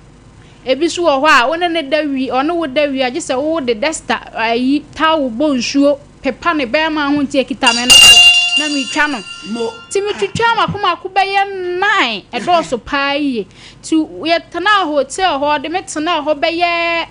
Ebi nso wɔ hɔ a, wo ne no da wie, ɔne wo da wie a, gye sɛ wode duster, ayi, towel bɔ nsuo pepa ne bɛɛma ho nti ɛkita me nofo, na metwa no. Nti metwitwaa mako mako bɛyɛ nine, ɛdɔɔso paa yie. Nti yɛtenaa hotel hɔ, ɔde me tenaa hɔ bɛyɛ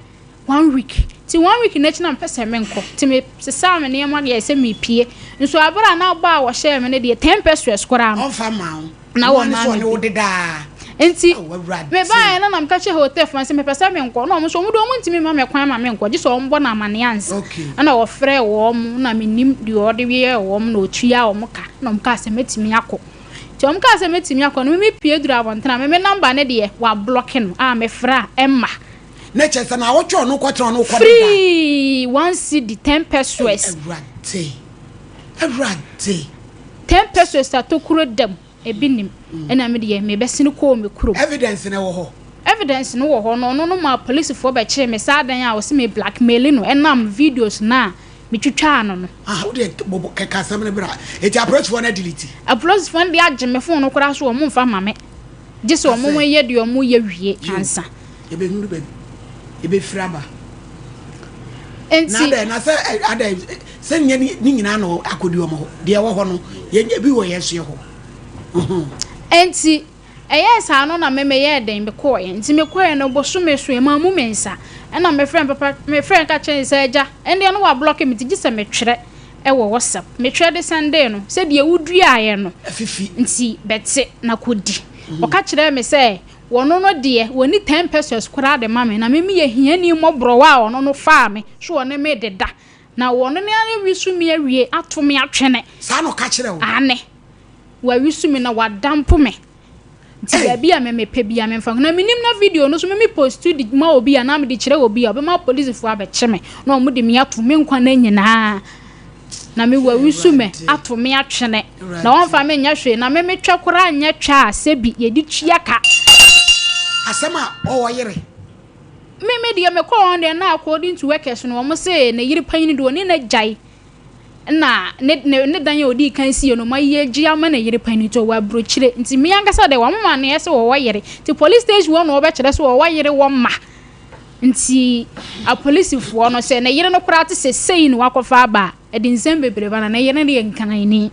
one week nti one week no akyi na mepɛ sɛ menkɔ nti mesesaa me nneɛma yɛɛ sɛ mepie nso abere a na bɔ a wɔhyɛɛ me no deɛ ten pesewas koraa no ɔmfa mma wo na wɔn wɔmma nso me ɔne wo bi dedaa nti Ao, Awurade. mebaeɛ no na meka kyerɛ hotel foɔ no sɛ mepɛ sɛ menkɔ na wɔn nso wɔn deɛ wɔn ntumi mma me kwan ma menkɔ gye sɛ wɔn bɔ no amaneɛ ansa Okay. ɛna wɔfrɛɛ wɔn na menim deɛ ɔde yɛɛ wɔn na ɔtua wɔn ka na wɔn kaa sɛ mɛtumi akɔ. Nti wɔn kaa sɛ mɛtumi akɔ no, me me pue duru abɔntene a, me me number no deɛ wɔablɔke no a mefrɛ a ɛmma. Na kyerɛ sɛ naawɔtwe a ɔno kɔtena ɔno kɔ deda. Free one cedi ten pesewas. Ei Awurade, Awurade. Ten pesewas atokuro da mu. Ebi nim. Ɛna me deɛ me bɛsene kɔɔ me kurom. Evidence no wɔ hɔ. Evidence no wɔ hɔ no ɔno no maa polisifoɔ bɛkyee me saa dan a ɔse me blackmaili no ɛnam videos no a me twitwaa no no. Ah wo deɛ bɔbɔ kɛkɛ asɛm no bra. Eti apolisifoɔ no adelete? Apolisifoɔ no deɛ agye me phone no koraa so wɔn mfa mma me. Gye sɛ wɔn yɛ deɛ wɔn yɛ wie ansa. Yɛbɛhunu baabi yɛbɛfiri aba. Enti. Na adɛn na sɛ adɛn sɛ nyɛ ne nyinaa na akɔdi wɔn hɔ deɛ ɛwɔ hɔ no yɛn ebi wɔ yɛn so yɛ hɔ. Enti ɛyɛɛ saa no na me meyɛɛ den mekɔɔeɛ nti mekɔɔeɛ no bosome so ɛmammu me nsa ɛna mefrɛɛ me papa mefrɛɛ no ka kyerɛɛ no sɛ agya ɛndeɛ no wablɔke me nti gye sɛ metwerɛ ɛwɔ WhatsApp metwerɛ de sɛndee no sɛ deɛ woduaeɛ no Afifi. nti bɛte na kɔdi ɔka kyerɛɛ me sɛ Wɔno no deɛ, wɔnni ten pesewas koraa de ma me, na me meyɛ hiani mmɔborɔwa a ɔno no faa me so ɔne me deda, na wɔno no ara awisu me awie ato me atwene. Saa na ɔka kyerɛɛ wo? Aane, wawisu me na wadampo me, nti Ei! baabi a me mepɛ biara memfa nkɔ. Na mennim na video no nso me me postu de ma obi anaa mede kyerɛ obi a, ɔbɛma apolisifoɔ abɛkye me na wɔde me ato me nkwa nna nyinaa. Na me wawisu me ato me atwene, na wɔmfa me nyɛ hwee, na me me twɛ koraa nyɛ twɛ a sɛbi yɛde tua ka. Asɛm a ɔwɔ yere. Me me deɛ me kɔɔ hɔ deɛ na according to workers no wɔn se ne yere panyin deɛ ɔne no agyae na ne ne ne dan a ɔdii kan sie no wɔayi agye ama ne yere panyin nti ɔwɔ aburokyire nti me ankasa deɛ wɔn ma neɛ sɛ wɔwɔ yere nti police station hɔ na wɔbɛkyerɛ sɛ wɔwɔ yere wɔ mma. Nti apolisifoɔ no, sɛ ne yere no koraa te sɛ sei na wakɔfa aba a, ɛde nsɛm bebree ba na ne yere no yɛ nkranni.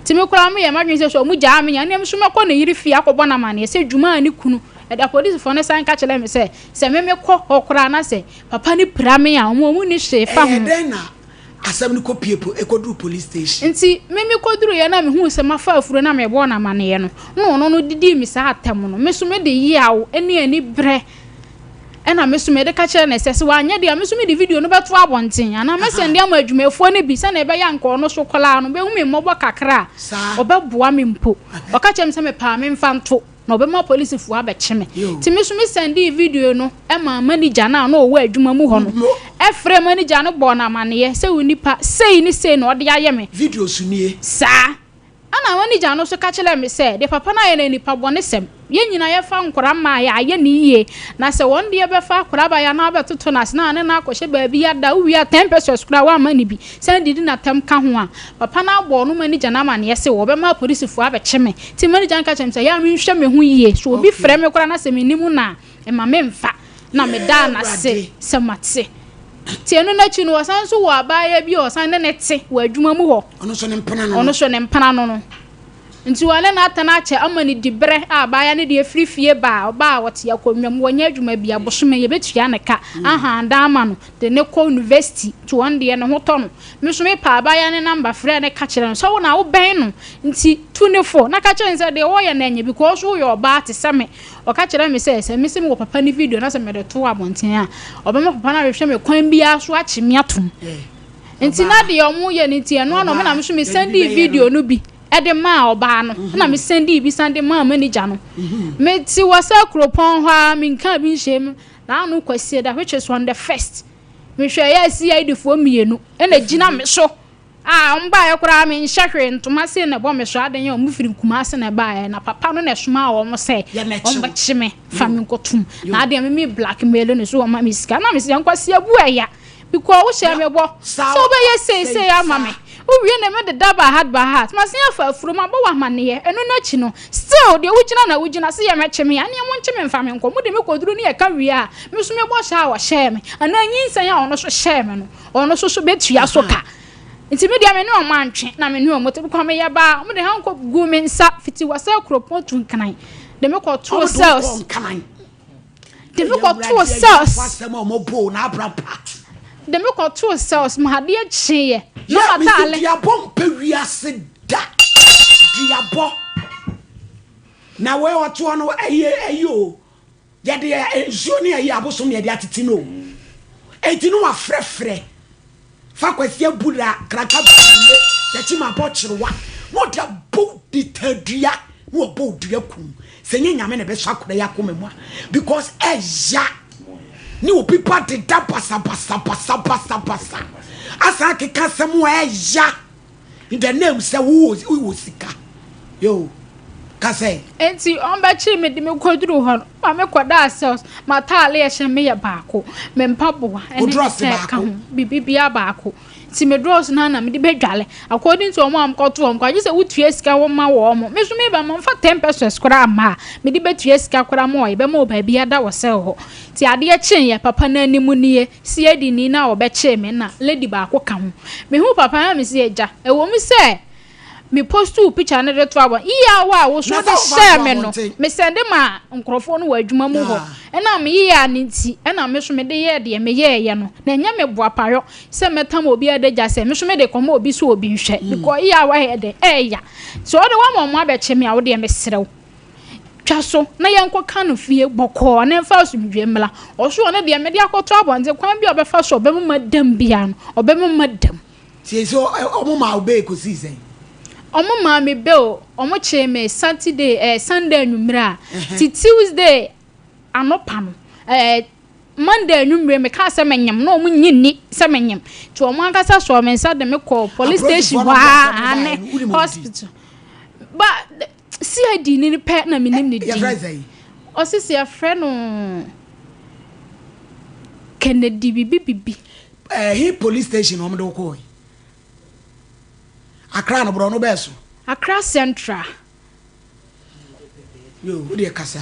Nti me koraa meyɛ m'adwene sɛ sɛ wɔn gyaa me a, ɛnneɛ me nso mɛkɔ ne yere fie akɔbɔ no amaneɛ sɛ dwuma a ne kunu de. Apolisifoɔ no san ka kyerɛɛ me sɛ, sɛ me mekɔ hɔ koraa na sɛ papa no pira me a, wɔn wɔn nni hwee fa ho. Ɛyɛ dɛn na asɛm no kɔpue po, ɛkɔduruu police station? Nti me mekɔduruiɛ na mehuu sɛ mafa afuro na mebɔɔ no amaneɛ no, na ɔno no didii me saa atɛm no, me nso mede yaw ne aniberɛ Ɛna me nso mede ka kyerɛɛ no sɛ, sɛ wanyɛ deɛ a, me nso mede video no bɛto abɔnten anaa mɛsɛnde ama adwumayɛfoɔ no bi sɛdeɛ ɛbɛyɛ a anka ɔno nso koraa no bɛhu me mmɔbɔ kakra a, ɔbɛboa me mpo. Ɔka kyerɛɛ me sɛ mepɛ a memfa nto na ɔbɛma apolisifoɔ abɛkye me. Nti me nso mesɛndee video no maa manigya no a na ɔwɔ adwuma mu hɔ no. Ɛfrɛɛ manigya no bɔɔ no amaneɛ sɛ onipa sei ne sei na ɔde ayɛ me. Videos nie. Saa. Ɛnna manigya no nso ka kyerɛɛ me sɛ, Deɛ papa no ayɛ no yɛ nnipa bɔnesɛm. Yɛn nyinaa yɛfa nkwadaa mmaa a, yɛayɛ no yie. Na sɛ wɔn deɛ bɛfa akwadaa baeɛ anaa wobɛtoto no ase na ne no akɔhyɛ baabi ada, wowie a ten pesewas koraa woamma no bi, san didi no atɛm ka ho a, papa no abɔ ɔno manigya no amaneɛ sɛ wɔbɛma apolisifoɔ abɛkye me. Nti manigya no ka kyerɛɛ me sɛ, ɛyɛ a menhwɛ me ho yie. Sɛ obi frɛ me koraa na sɛ mennim no a, mma memmfa. Na medaa no ase sɛ mate. Nti ɛno no akyi no, ɔsan nso wɔ abaayewa bi a ɔsan ne no te wɔ adwuma mu hɔ. Ɔno nso ne mpena no no. Ɔno nso ne mpena no no. Nti ɔne no atena akyɛ ama no diberɛ a abaayewa no deɛ firi fie ba a, ɔba a ɔte akonnwa mu, ɔnyɛ adwuma biara, bosome yɛbɛtua ne ka, ahan dan ama no, de no kɔ university, nti ɔno deɛ ne ho tɔ no. Me nso mepaa abaayewa no number frɛɛ no ka kyerɛɛ no sɛ wo na wobɛn no nti tu no fo na ka kyerɛ no sɛ deɛ ɔreyɛ no ɛnyɛ because woyɛ ɔbaa te sɛ me. Ɔka kyerɛɛ me sɛ, sɛ mise mewɔ papa no video na sɛ mede to abɔnten a, ɔbɛma papa no ahwehwɛ me kwan biara so akye me atom. Nti na deɛ wɔyɛ no nti, ɛno ano me na me nso me sɛndii video no bi de maa ɔbaa no, ɛna me sɛndii bi san de maa manager no. Mete wɔ sɛ kuropɔn hɔ ara, menkaa bi nhyɛɛ mu. N'ano Kwasiada, which is on the first, mehwɛeɛ a CID foɔ mmienu na ɛgyina me so. Ah wɔn baeɛ koraa menhyɛ hwee ntoma sei na ɛbɔ me so adan a wɔn firi Kumasi na ɛbaeɛ na papa no na ɛsomaa wɔn sɛ wɔn bɛkye me fa me nkɔtum na adeɛ me me blackmail no so wɔn ma me sika na me sɛ nkwasi abu ɛya because wohyɛ me bɔ sɛ wobɛyɛ sei sei ama me wowie na me deda by heart by heart masen afa afuro ma bɔ wɔ amaneɛ ɛno n'akyi no still deɛ wogyina na wogyina sɛ yɛ mɛkye me aneɛ mo nkye me mfa me nkɔ mo de me kɔduru ne yɛka wie a me so me bɔ hyɛ a wɔhyɛɛ me anaa nyinsɛn a ɔno so hyɛɛ me no Ɔno nso so bɛtua so ka. Nti me deɛ me ne wɔn antwe na me ne wɔn te because meyɛ baa wɔn de handcuff guu me nsa fiti wɔ sɛ kuropɔn tu nkran de me kɔ too cells de me kɔ too cells de me kɔ too cells ma adeɛ kyeeɛ na mataale. Duabɔ mpɛ wiase da duabɔ na wei ɔtoɔ no ɛyɛ ɛyɛ o. Yɛde nsuo ne ayi abosom na yɛde atete no o. Enti no wafrɛfrɛ fa Kwasi Abura kraka bie tɛkyi ma bɔ kyerewa na ɔde abɔ di tadua. Na wɔbɔ wo dua kum. Sɛ nyɛ Nyame na ɛbɛsɔ akwadaa yi akoma mu a because ɛya ne obi ba deda basabasa basabasa basa asan akeka asɛm a ɛya in the name sɛ wowɔ wowɔ sika yo kasɛ. Enti wɔbɛkyee me de me kɔduruu hɔ no, ma mekɔdaa cells. M'ataade a ɛhyɛ me yɛ baako, me mpaboa ne me kyɛ ka ho, biribiara baako. Nti me drawers no ara na mede bɛdwale. According to wɔn a wɔkɔto wɔn koraa, gye sɛ wotua sika wo ma wɔn. Me nso meba mamfa ten pesos koraa amma a, mede bɛtua sika koraa ma wɔn, yɛbɛma wo baabi ada wɔ cell hɔ. Nti adeɛ kyeeɛ, papa no anim nie, CID ni no a ɔbɛkyee me na lady baako ka ho. Mehuu papa no na mese agya, ɛwɔ mu sɛ Me postuu picture no de to abɔnten. Year a wo so Na de sɛ wofa hyɛɛ to me no, abɔnten. me sɛnde maa nkorɔfoɔ no wɔ adwuma mu hɔ. Ah. Ɛnam me year no nti, ɛna me so mede yɛɛ deɛ me yɛɛyɛ no. Na ɛnyɛ me boapayɔ sɛ mɛtam obi adagya sɛ me so mede kɔma obi sɛ obi nhwɛ. Because year a wayɛ dɛn? Ɛɛya. Sɛ wode woama wɔn abɛkye me a, wo deɛ mesrɛ wo, twa so na yɛnkɔka no fie bɔkɔɔ na ɛmfa asomdwoeɛ mmra. Ɔso ɔno deɛ mede akɔto abɔnten, kwan bi a ɔbɛfa so a ɔbɛma madam biara no, ɔbɛma madam. Tie so ɔmo maa wo bail kosii sɛn? Ɔmo maa me bail, ɔmo kyee me Saturday ɛɛ Sunday anwumerɛ a, ti Tuesday anɔpa no ɛɛ Monday anwumerɛ me kaa sɛ me nyem na ɔmo nnye nni sɛ me nyem, nti ɔmo ankasa sɔɔ me nsa de me kɔɔ police station Apolisifoɔ hɔ no ɔmo de aa asɛm no baeɛ aane no wonim ɔmo din? hospital ba CID ni no pɛ na me nim ne din. Yɛfrɛ no sɛn? Ɔse sɛ yɛfrɛ no Kennedy bibi bibi. Ɛhe police station na wɔde wo kɔɔe? Accra no borɔno bɛɛ so? Accra Central. Yo, wo deɛ kasa.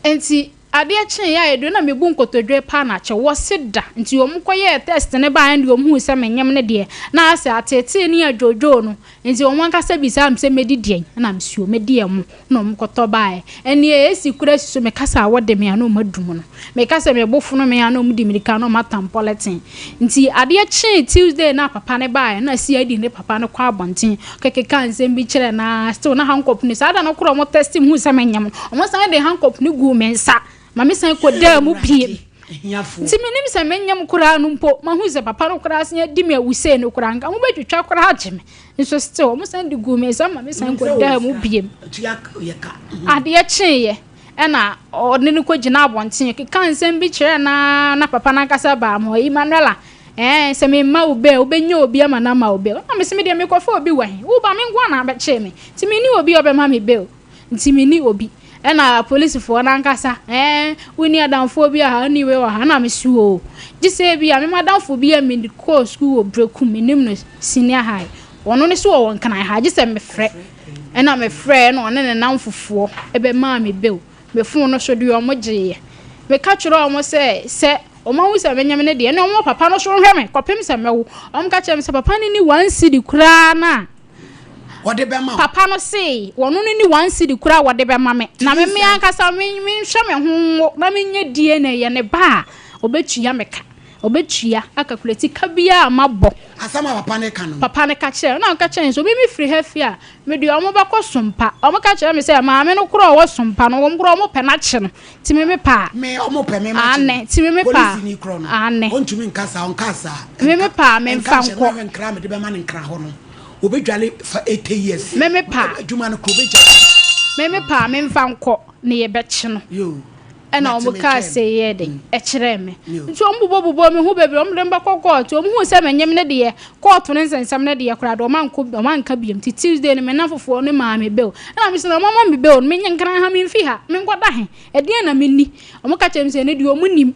Nti adeɛ kyeeɛ a ɛduru na mebu nkotodwe paa na kyɛ wɔse da nti wɔn kɔyɛɛ test no baeɛ no deɛ wɔn huu sɛ menyem no deɛ na asɛ ateetee ne adwoodwoo no Enti wɔn ankasa bisaa me sɛ mɛdi deɛn, ɛna mese o mɛdi ɛmo, ɛna wɔn kɔtɔ baeɛ. Ɛnneɛ AC koraa si so, mekasa a wɔde me a na wɔn adum no. Meka sɛ me bo fono me a na wɔn di mirika na wɔn atam pɔlɛten. Nti adeɛ kyee Tuesday no a papa no baeɛ na CID ne papa no kɔ abɔnten kɔkekaa nsɛm bi kyerɛɛ no ara, still na handcuff no, saa da no koraa wɔn test me huu sɛ menyem no, wɔn san de handcuff no guu me nsa ma me san kɔdaa mu biem. Nti menim sɛ menyem koraa no mpo, mahu sɛ papa no koraa san adi me awu sei no koraa, nka mobɛtwitwa koraa agye me. Nso still, wɔn san de guu me nsa ma me san kɔdaa mu biem. Adeɛ kyeeɛ, ɛna ɔne no kɔgyina abɔnten, keka nsɛm bi kyerɛɛ no ara na papa no ankasa baa me hɔ, Emmanuela, ɛɛ, sɛ memma wo bail, wobɛnya obi ama no ama wo bail. Ɛna mese medeɛ mekɔfa obi wɔ he? Wo ba, me nko ara na abɛkyee me, nti menni obi a ɔbɛma me bail. Nti menni obi. Ɛna apolisifoɔ no ankasa, ɛɛ, wonni adamfoɔ bi wɔ ha, wonni wei wɔ ha, ɛna mese oo, gye sɛ ebia me m'adamfo bi a mekɔɔ sukuu wɔ Berekum, menim no senior high, ɔno ne so ɔwɔ Nkran ha, gye sɛ mefrɛ. Ɛna mefrɛɛ ɛna ɔne ne nnamfofoɔ bɛmaa me bail. Me phone no so deɛ wɔgyeeɛ. Meka kyerɛɛ wɔn sɛ, sɛ wɔahu sɛ menyem no deɛ, ɛne wɔn papa no so nhwɛ me kɔpem sɛ mɛwo. Wɔka kyerɛɛ me sɛ papa no nni one cedi koraa no a, wɔde bɛma wo. Papa no se wɔno no ni one cedi koraa a wɔde bɛma me na me me ankasa me menhwɛ me ho nwo na menyɛ DNA yɛ ne ba a ɔbɛtua me ka ɔbɛtua akakulati ka biara a mabɔ. Asɛm a papa no ka no. Papa no ka kyerɛ na ɔka kyerɛ no sɛ obi me firi ha fie a me deɛ ɔmo bɛkɔ Sompa ɔmo ka kyerɛ me sɛ maame no koraa ɔwɔ Sompa no wɔn koraa ɔmo pɛ no akye no nti me me pɛ a. Me ɔmo pɛ me ma kye no. Aane nti me me pɛ a. Polisi ni korɔ no. Aane. Ɔntumi nka saa ɔnka saa. Me me pɛ a me Nka nfa nhyɛ nkɔ. no ahwɛ nkra a mede bɛma no nkra hɔ no. Obedwale fa 80 years. Me me pa. Adwuma no koro obegya. Me me pa me nfa nkɔ na yɛbɛkye no. Yoo. Ɛna wɔn kaa sɛ yɛ de ɛkyerɛɛ me. Nti wɔn bobɔ bobɔ me ho bebree wɔn de me bɛkɔ kɔɔto wɔn huu sɛ me nyem no deɛ kɔɔto ne nsɛnsɛm no deɛ koraa deɛ wɔn ankɔ wɔn anka biom nti Tuesday no me nnamfofoɔ no maa me bail ɛna me sɛ na wɔn ama me bail no me nye nkran ha me nfi ha me nkɔ da he ɛdeɛn na me ni wɔn ka kyerɛ me sɛ ɛno deɛ wɔn nim.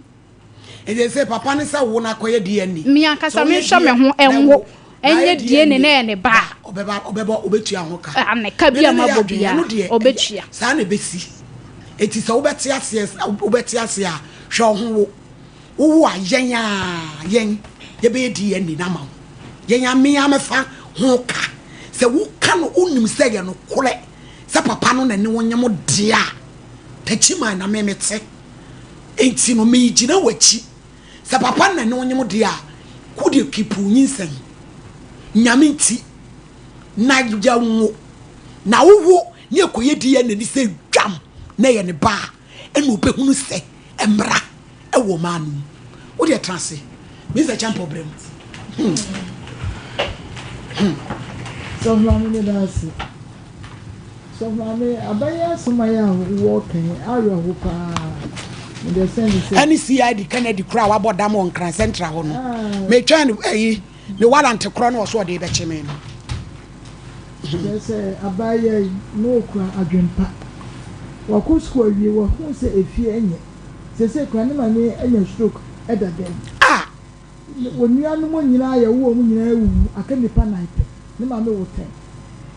Ɛsɛ sɛ papa no sɛ wo na akɔyɛ DNA. Me ankasa menhwɛ me ho nwo ɛnyɛ DNA na ɛyɛ ne ba a. Ɔbɛba ɔbɛbɔ ɔbɛtua ho ka. Ane ka bi a mabɔ biara ɔbɛtua. Saa na ɛbɛsi. Eti sɛ wobɛte aseɛ wobɛte aseɛ a hwɛ wo ho wo. Wowo a yɛn a yɛn yɛbɛyɛ DNA no ama wo. Yɛn a me a mɛfa ho ka. Sɛ woka no wonim sɛ ɛyɛ nokorɛ sɛ papa no na ɛne wo nyem deɛ a, Takyiman na me mete. Enti no megyina w'akyi. Sɛ papa na ne wo nyem deɛ a, wo deɛ keep wo nyinsɛn. Nyame nti na yɛ nwo. Na wo wo ne ɛkɔyɛ DNA ne sɛ dwam na ɛyɛ ne ba a, ɛna ɔbɛhunu sɛ mmra ɛwɔ ɔman no mu. Wo deɛ tena ase. Mister Champɔ brɛ mu. Hmm. Hmm. Sɔfo Maame meda ase. Sɔfo Maame, abɛyɛ asɛm a yɛ a wɔka yi awerɛho paa. Mede sɛn ne sɛ. Ɛne CID Kennedy koro a wabɔ dam wɔ Nkran Central hɔ no. Metwɛn no ɛyi ne warrant korɔ no ɔso ɔde bɛkye me no. Kyerɛ sɛ abaayewa yi na okura adwempa. Wakɔ sukuu awie, wahu sɛ efie nyɛ. Seesei koraa ne maame anya stroke da dɛm. Ah! Wɔn nuanom nyinaa a yɛwoo wɔn nyinaa awuwu, aka nnipa nnan pɛ. Ne maame wo tɛn.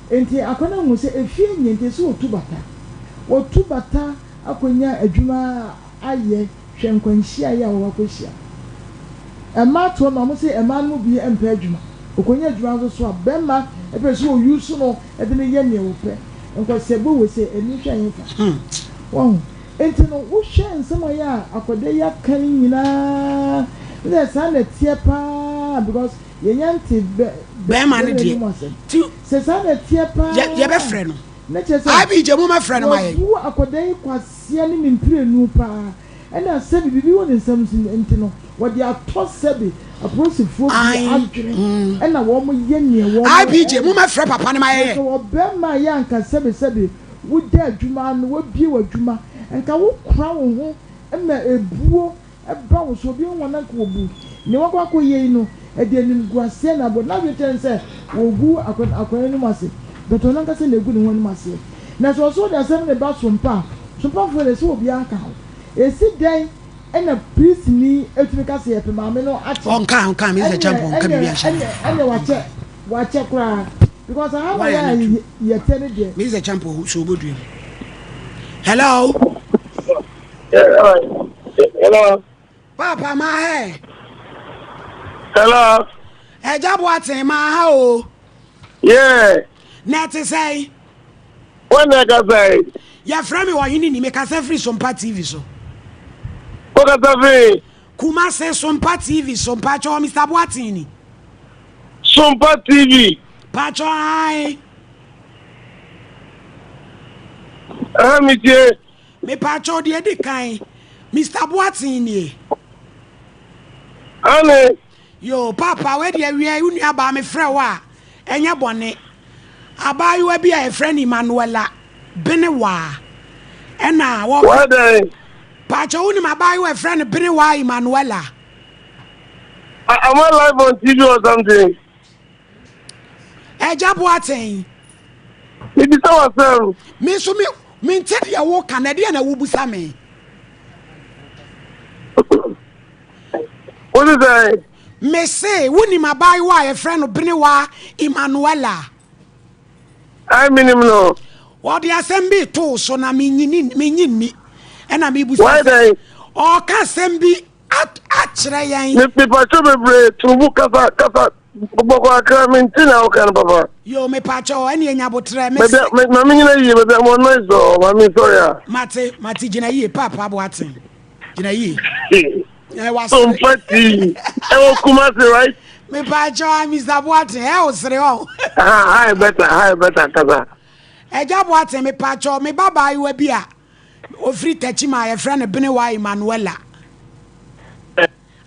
Enti akwadaa no ahu sɛ efie nyɛ nti ɛsɛ sɛ ɔtu bata. Watu bata akɔnya adwuma ayɛ, hwɛ nkwanhyia yi a wakɔhyia. Mmaa toa mu a, wɔse mmaa no mu bi mpɛ adwuma. Ɔkɔnya adwuma nso so a, barima pɛ sɛ ɔ use no de no yɛ nea ɔpɛ. Nkwaseabɔ wei sɛ ani hwɛ hefa? Wahu? Enti no, wohwɛ nsɛm a yɛ a akwadaa yi aka no nyinaa, ne sɛ saa na ɛteɛ paa because yɛnya nte bɛ bɛ Bɛrima no bɛrima deɛ, anim asɛm. ti Sɛ saa na ɛteɛ paa yɛ yɛbɛfrɛ no. na kyerɛ sɛ IBJ mommɛfrɛ no ma yɛn. wabu akwadaa yi kwasea ne ne mprenu paa ɛna sɛbi biribi wɔ ne nsam nso nti no wɔde atɔ sɛbi apolisifoɔ bi Ae adwene mm. ɛna wɔn yɛ neɛ wɔn IBJ ɛyɛ. mommɛfrɛ papa no ma Na yɛn. sɛ ɔbɛrima a yɛ anka sɛbi sɛbi Woda adwuma ano, woabue w'adwuma, nka wokora wo ho ma ebuo ba wo so. Obi hu a na nka obu. Nea wakɔ akɔyɛ yi no, ɛde animguaseɛ na abɔ. N'adwene kyerɛ no sɛ ɔregu akwadaa no anim ase, but ɔno ankasa na egu ne ho anim aseɛ. Na sɛ ɔsɛ ɔde asɛm no ba Sompa a, Sompafoɔ deɛ sɛ obiara nka ho. Esi dɛn na polisini tumi ka sɛ yɛpɛ maame no akyɛ? Ɔnka, ɔnka, Mister Ɛnneɛ, Champon ɔnka ɛnneɛ, biribi anhyɛ ɛnneɛ, no. ɛnneɛ wakyɛ, wakyɛ koraa. Because aha na Why yɛ not a you? yɛtɛ ne deɛ. Mister Champon so obodua mu. Hello. Hello. Papa ma hɛ. Hello. Ɛgya Boateng ma ha o. Yeah. Na ɛte sɛn? Wɔn na ɛkasa yi. Yɛfrɛ me ɔhene ni mekasa firi Sompa TV so. Wokasa firi? Kumase Sompa TV so mpakyɛ Mr. Boateng ni. Sompa TV. Pakyɛ ae. Aha mi tie. Mepakyɛ deɛ di kan Mr. Boateng nie. Ane. Yoo papa wei deɛ wiɛ wo nua baa me frɛ wo a ɛnyɛ bɔne. Abaayewa bi a yɛfrɛ no Emmanuella Benewaa ɛna wɔka. Why dɛn? Pakyɛ wonim abaayewa a yɛfrɛ no Benewaa Emmanuella? Am I live on TV or something? Ɛgya Boateng. Mebisa w'asɛm. Me nso me mente deɛ woka na ɛdeɛ na wobusa me. Wose sɛn? Mese, wonim abaayewa a yɛfrɛ no Benewa Emmanuella? Ae, menim no. Ɔde asɛm bi reto wo so na minnye nni. Ɛna mebisa Why sɛ, dɛn? ɔreka asɛm bi akyerɛ yɛn. Me mepakyɛw bebree to bo kasa kasa bɔkɔ akra me nti na woka no papa. Yo, mepakyɛw, ɛne anya botrɛ. Baabi Mese. a me ma me nyina yie baabi a mo noise ɔ ma me sorry a. Mate, mate gyina yie, Paapa Boateng. Gyina yie. Eh, wasere. Sompa TV. Ɛwɔ Kumasi, right? Mepa kyɛw, ah, Mr. Boateng, eh, osere ɔ. Hi, better, hi, better, kasa. Ɛgya Boateng, mepa kyɛw, me ba baayewa bi a ofiri Tachima a yɛfrɛ no Benewa Emanuela.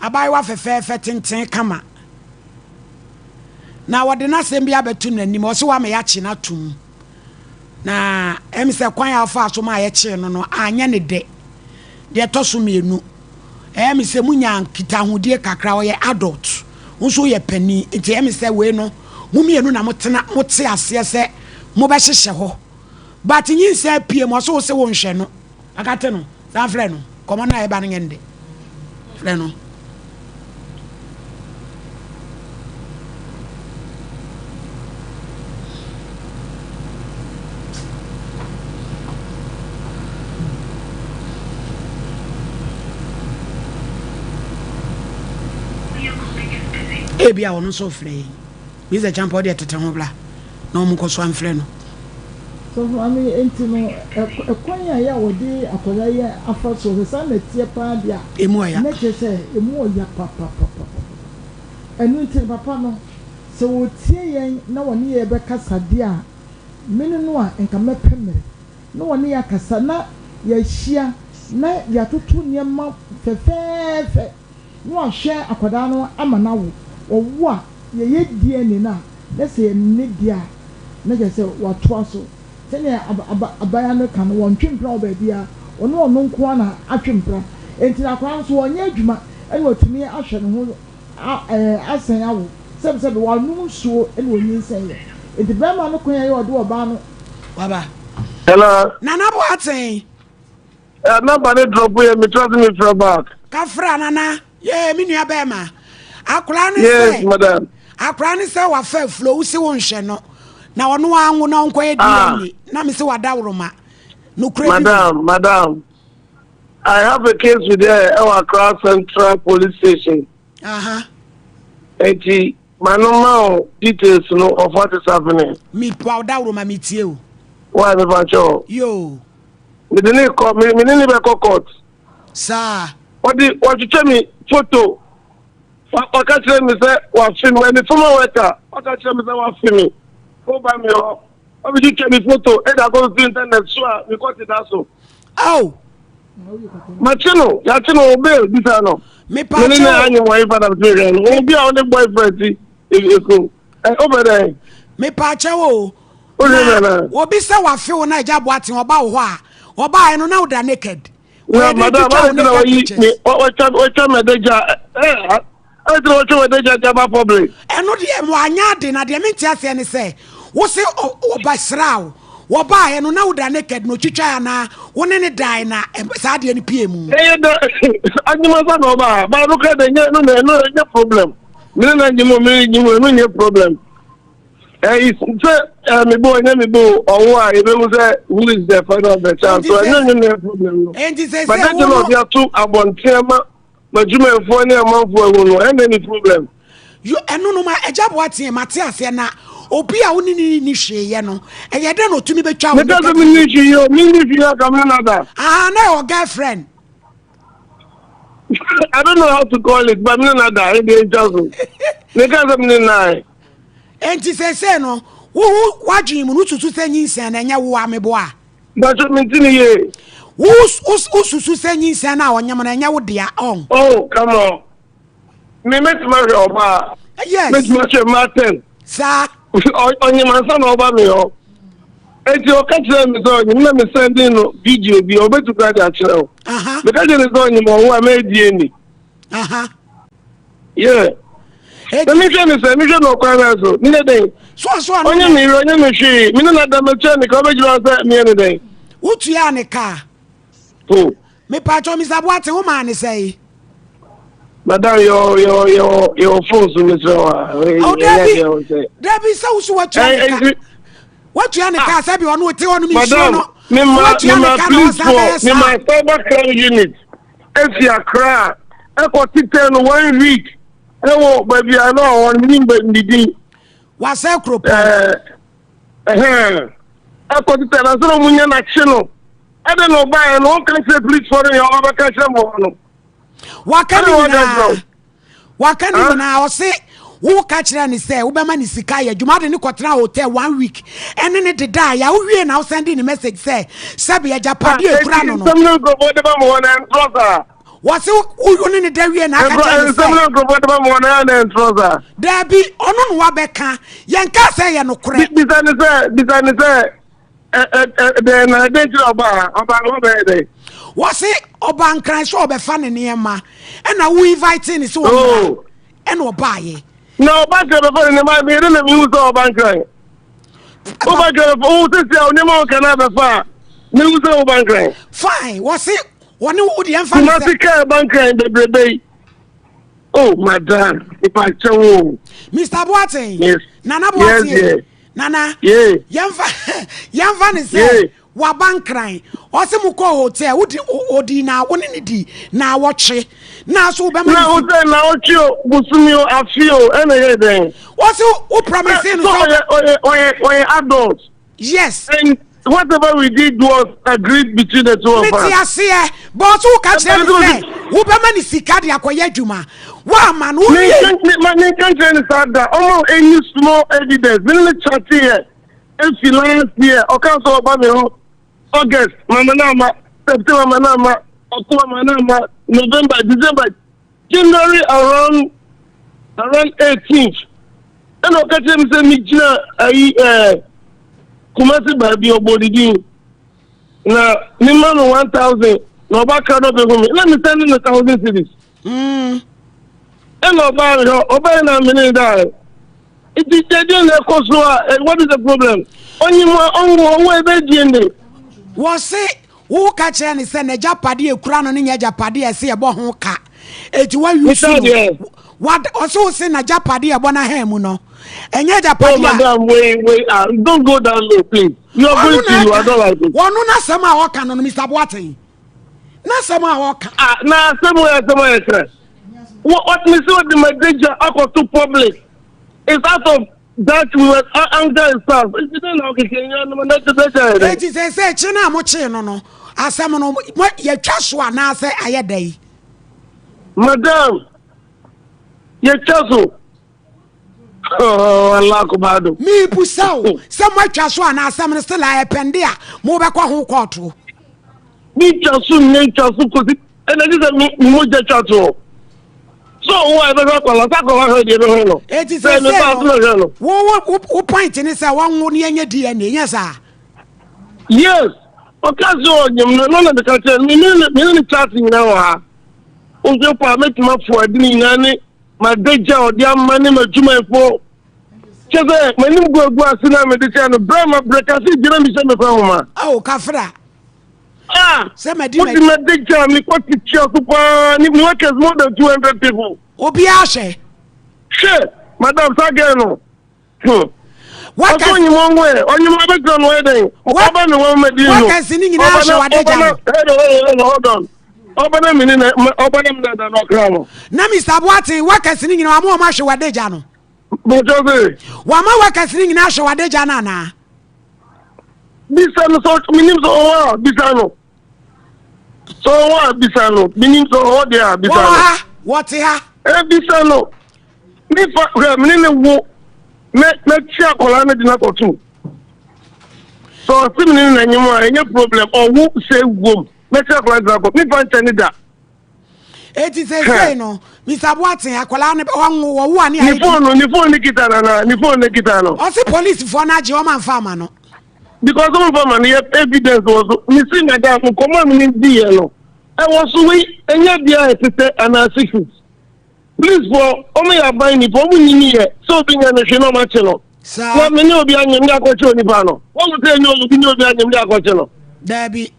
Abaayewa fɛfɛɛfɛ tenten kama. Na wɔde n'asɛm bi abɛto n'anim, ɔse wama yɛakye no atom. Na ɛm sɛ kwan a ɔfaa so maa yɛkyee no no anyɛ ne dɛ. Deɛ ɛtɔ so mmienu, ɛyɛ me sɛ munya nkitahodie kakra, ɔyɛ adult, wo nso woyɛ panin, nti ɛyɛ me sɛ wei no mo mmienu na motena mote aseɛ sɛ mobɛhyehyɛ hɔ. But nyinsɛn apue mu, ɔse wo se wonhwɛ no. Akate no, san frɛ no. Nkɔmmɔ no a ɛba no nyɛ ndɛ. Frɛ no. Ebi a ɔno nso frɛ yɛn. Mr. Champa ɔde tete ho bra na wɔn nkɔ so amfrɛ no. Sɔfo maame enti no ɛkwan a yɛ a wɔde akwadaa yi afa so sɛ saa na ɛteɛ paa deɛ a Emu ɔya. na kyerɛ sɛ emu ɔya papapapapa. Ɛno nti no papa no sɛ ɔtie yɛn na ɔne yɛn bɛkasa deɛ a me ne no a nka mɛpɛ mmerɛ na ɔne yɛn akasa na yɛahyia na yɛatoto nneɛma fɛfɛɛfɛ. na wahwɛ akwadaa no ama no awo, ɔwo a yɛyɛ DNA no a na sɛ yɛ ne deɛ a na kyerɛ sɛ watoa so. Sɛnea abaayewa no ka no, wɔntwe mpena wɔ baabiara. Ɔne ɔno nko ara na atwe mpena. Enti na akwadaa no nso, ɔnyɛ adwuma na watumi ahwɛ ne ho asan awo. Sɛbesɛbe, wanom nsuo na ɔnyinsɛneeɛ. Enti barima no kwan a ɛyɛ ɔde ɔbaa no. Waba. Hello. Nana Boateng. Eh, number ne drop yɛ, me trust me frɛ back. Kafra Nana. Yee, me nua bɛrima. Akwadaa ne Yes, sɛ. madam. Akwadaa ne sɛ wafa afuro, wo se wo nhwɛ no. Na ɔno anwo na ɔnkɔyɛ Ah. DNA. Na me se wadaworoma. Nokorɛ bi wɔ. Madam, madam. I have a case with her ɛwɔ Accra Central Police Station. Aha. Eti, ma no ma wo details no of what is happening. Me wadaworoma me tie o. Why me pa kyɛw? Yo. Me de ne kɔ, me me ne ne bɛkɔ court. Saa. Ɔde wɔtwitwa me photo. Waka kyerɛ me sɛ wafe me, me former worker. Waka kyerɛ me sɛ wafe me. Woba me hɔ. Ɔbɛtwitwa me photo ɛde akɔto internet so a mekɔ te da so. Oh. Makye no, yɛakye no, wɔ bail bisa no. Me Me ne na pa anyɛ wɔn ifa na mehwɛ no. Obi a ɔne boyfriend ti ekuro. Ɛ wopɛ dɛn? Me pa kyɛw o. Wohwɛ Na me anaa? obi sɛ wafe wo na agya Boateng ɔba wo hɔ a, ɔbaeɛ no na woda naked. Na Ɔyɛ dɛn madam, twitwa wo adɛn nti na naked wayi me pictures? watwa watwa m'adagya ɛ adɛn nti na watwa m'adagya de aba public? Ɛno deɛ wanyɛ ade na deɛ mente aseɛ ne sɛ wo se ɔbɛsraa wo wɔbaeɛ no na woda naked na ɔtwitwae anaa wo ne ne dae na saa adeɛ no pie mu? Ɛyɛ dɛ anyima sa na ɔba ba no kra dɛ nyɛ no na ɛno nyɛ problem. Me ne na nyim o me ne nyim o ɛno nyɛ problem. Ɛyi sɛ ɛɛ me bo ɛnyɛ me bo ɔwo a yɛbɛhu sɛ who is the father of the child so ɛnyɛ nyɛ nyɛ problem no. Enti sɛ But sɛ that wo na no ɔde ato abɔnten ama m'adwumayɛfoɔ ne amanfoɔ ahu no ɛnna ni problem. Yo ɛno no ma agya Boateng mate aseɛ na obi a wo ne ne nni hwee yɛ no ɛyɛ dɛn na ɔtumi bɛtwa wo Meka sɛ naked menni video? hwee yɛ o menni hwee yɛ aka me ne no ada. Ahaa na ɛwɔ girlfriend. I don't know how to call it but me ne no ada ɛdeɛ ntwa so. Meka sɛ me ne no ae. Enti seesei no, wo w'adwene mu no, wosusu sɛ nyinsɛn no ɛnyɛ wo a meboa? Mpacho mente no yie. Wo wosusu sɛ nyinsɛn no a ɔnyem no ɛnyɛ wo dea ɔn? Oh come on. Me mɛtumi ahwɛ ɔbaa. Yes. Mɛtumi ahwɛ mmaa ten. Saa. Ɔnyem ansa na ɔba me hɔ. Eti ɔka kyerɛ me sɛ ɔnyem na me sɛnding no video bi ɔbɛtumi kora de akyerɛ wo. Meka kyerɛ no sɛ ɔnyem ɔwo a mɛyɛ DNA. Aha. Yeah. Na mehwɛ ne sɛ mehwɛ no ɔkwan bɛn so meyɛ dɛn? Ɔnyɛ me werɛ ɔnyɛ me hwee me ne no ada matua ne ka ɔbɛgyina hɔ sɛ meyɛ ne dɛn? Wotuaa ne ka? Oh. Mepatwɔ Mr. Boateng wo maa ne sɛe? Madam yɛ yɛ yɛ yɛ phone so mesrɛ wa. Oh dabi dabi sɛ woso watua ne ka. Watua ne ka sɛ bi ɔno ɔte hɔ no mensuo no. Madam mema police for mema cyber crime unit. Efi Accra ɛkɔ tetɛ no one week ɛwɔ baabi a na ɔwɔ no nim ne din. Wasɛ kuropɔn. Ɛhɛn ɛkɔ tetɛ na sɛ ɔmo nya n'akye no ɛde na ɔbaeɛ no ɔnka kyerɛ polisifoɔ no nea ɔbɛka kyerɛ mo no. Waka ne nyinaa. Waka ne nyinaa ɔse woka kyerɛ ne sɛ wobɛma ne sika yɛ adwuma de ne kɔtena hotel one week ɛne ne deda a ya wowie na wosɛnde ne message sɛ sɛbe agyapadeɛ ekura no no. Nsɛm no nkurɔfoɔ de ba mo hɔ na ɛntorɔ saa. Wɔse wo ne ne da wie na aka kyerɛ ne sɛ. Nsɛm no nkurɔfoɔ de ba mo hɔ na ɛna ɛntorɔ saa. Daabi ɔno na wabɛka yɛnka sɛ yɛ nokorɛ. Bisa ne sɛ bisa ne sɛ dɛn na dɛn nti na ɔbaa ha ɔbaa no ɔbɛyɛ dɛn. Wɔse ɔbaa nkran sɛ ɔbɛfa ne nneɛma ɛna wo invite ne sɛ ɔmmra oh. ɛna ɔbaayɛ. Na ɔba nkran bɛfa ne nneɛma meyɛ dɛ na mehu sɛ ɔba nkran. Woba nkran bɛfa wo sisi a nneɛma ɔka na abɛfa a mehu sɛ woba nkran. Fine wɔse wɔne wo deɛ mfa ne sɛ. Kumasi kaa ɛba nkran bebrebe yi. Oh madam, nipa kyɛw o. Mr. Boateng. Yes. Nana Boateng. Yes, yes. Nana, yɛmfa yɛmfa ne sɛ waba nkran ɔsɛ mo kɔ hotel wodi odi na wo ne ne di na awɔtwe na so wobɛma na wo sɛ na awɔtwe o bosomi o afe o ɛna yɛ dɛn wɔsɛ wo promise no sɛ ɔyɛ ɔyɛ ɔyɛ ɔyɛ adult yes and whatever we did was agreed between the two of us. Mete aseɛ, but wo ka kyerɛ ne sɛ wobɛma ne sika de akɔyɛ adwuma. Woama no wowie. Menka nkyerɛ ne saa da, ɔma any small evidence. Me ne no chatteeɛ efi last year, ɔka sɛ ɔba me hɔ August, mama no ama, September mama no ama, October mama no ama, November, December, January around around 18th ɛna ɔka kyerɛ me sɛ megyina ayi ɛɛ. Kumasi baabi ɔbɔ ne din. Na me ma no 1000 na ɔba kra na ɔbɛhu me. Na me send no 1000 cedis. Ɛna ɔbaa me hɔ, ɔbaa na me ne dae. Nti deɛ na ɛkɔ so a, what is the problem? Ɔnyi mu a ɔnwo ɔwo ebe DNA. Wɔse woka kyerɛ ne sɛ n'agyapadeɛ ekura no ne nyɛ agyapadeɛ a ɛsɛ yɛbɔ ho ka. Eti wayi su no. Wad ɔse wo se n'agyapadeɛ ɛbɔ n'ahan mu no ɛnyɛ agyapadeɛ a. Oh madam wait wait ah don't go down low please. You are going to you I don't like it. Wɔno n'asɛm a ɔka no no Mr. Boateng. N'asɛm a ɔka. Ah na asɛm yɛ asɛm a yɛkyerɛ. Wɔ ɔtumi sɛ ɔde m'adagya akɔto public. It's out of that we were anger and stuff. Nti dɛn na ɔkeka nyɛ no na ɛkyɛ yɛ dɛ. Eti sɛ sɛ kye no a mokyee no no asɛm no yɛtwa so anaasɛ ayɛ dɛ? Madam yɛtwa so. Oh, Allah kubado. Mebusa wo sɛ moatwa so anaa asɛm no still a ɛpɛnde a mobɛkɔ ho kɔɔto. Metwa so nnɛ twa so kɔsi ɛna gye sɛ me mogya twa toɔ. So wo a ɛbɛhwɛ akwadaa sɛ akwadaa hwɛ deɛ ɛbɛhwɛ no. Eti sɛ sɛ no wo wo wo point ne sɛ wɔnwo ne yɛnyɛ DNA nyɛ saa. Yes, ɔka sɛ ɔnyem no no na meka kyerɛ no me ne ne chat nyinaa wɔ ha. Wohwɛ po a mɛtumi afo ade ne nyinaa ne m'adagya a ɔde ama ne m'adwumayɛfoɔ. Kyɛ sɛ m'anim gu agu ase na mede kyɛ no berɛ ma berɛ ka sɛ gyina mehyɛ me kwan homa. Ao kafra. Ah, sɛ madi wode m'adagya a mekɔ tekyia so paa ne me workers more than 200 people. Obiara hwɛ. Hwɛ, madam saa girl no. Hmm. Ɔsɛ onyim ɔnwo ɛ, ɔnyim abɛtena no ɔyɛ dɛn? Ɔba ne wɔn mɛdi no. Workers ni nyinaa hwɛ w'adagya no. Hold on. Ɔba na mene na ɔba na mene na ɔkra no. Na Mr. Boateng workers ni nyinaa wɔn wɔn ahwɛ w'adagya no. Bàtɛ sè. Wɔn workers ni nyinaa ahwɛ w'adagya no anaa? Bisa no sɛ menim sɛ ɔwɔ a bisa no. Sɛ ɔwɔ a bisa no. Menim sɛ ɔwɔ deɛ a bisa no. Wɔwɔ ha, wɔte ha. Ɛ bisa no. Me fa hwɛ me ne ne wo mɛ mɛkyi akwadaa no de no akɔto. Sɛ ɔse me ne ne nanyem a ɛnyɛ problem ɔwo sɛ wom mɛkyi akwadaa no de no akɔ me fa nkyɛ ne da. Eti seesei no Mr. Boateng akwadaa no ɔnwo wɔwo a ne ayɛ. Ne phone no ne phone ne kita no anaa ne phone ne kita no. Ɔse polisifoɔ no agye ɔma nfa ama no. Because ɔmo nfa ama no yɛ evidence wɔ so me si madam nkɔmɔ a me ne di yɛ no ɛwɔ so wei ɛnyɛ bia ɛtetɛ anaa secret. Police foɔ ɔmo yɛ aban nipa ɔmo nyi yɛ sɛ obi nya no hwee na ɔmo akye no. Saa. Na me ne obi anyem de akɔkye onipa no. Wɔn sɛ ɛnyɛ obi ne obi anyem de akɔkye no. Daabi.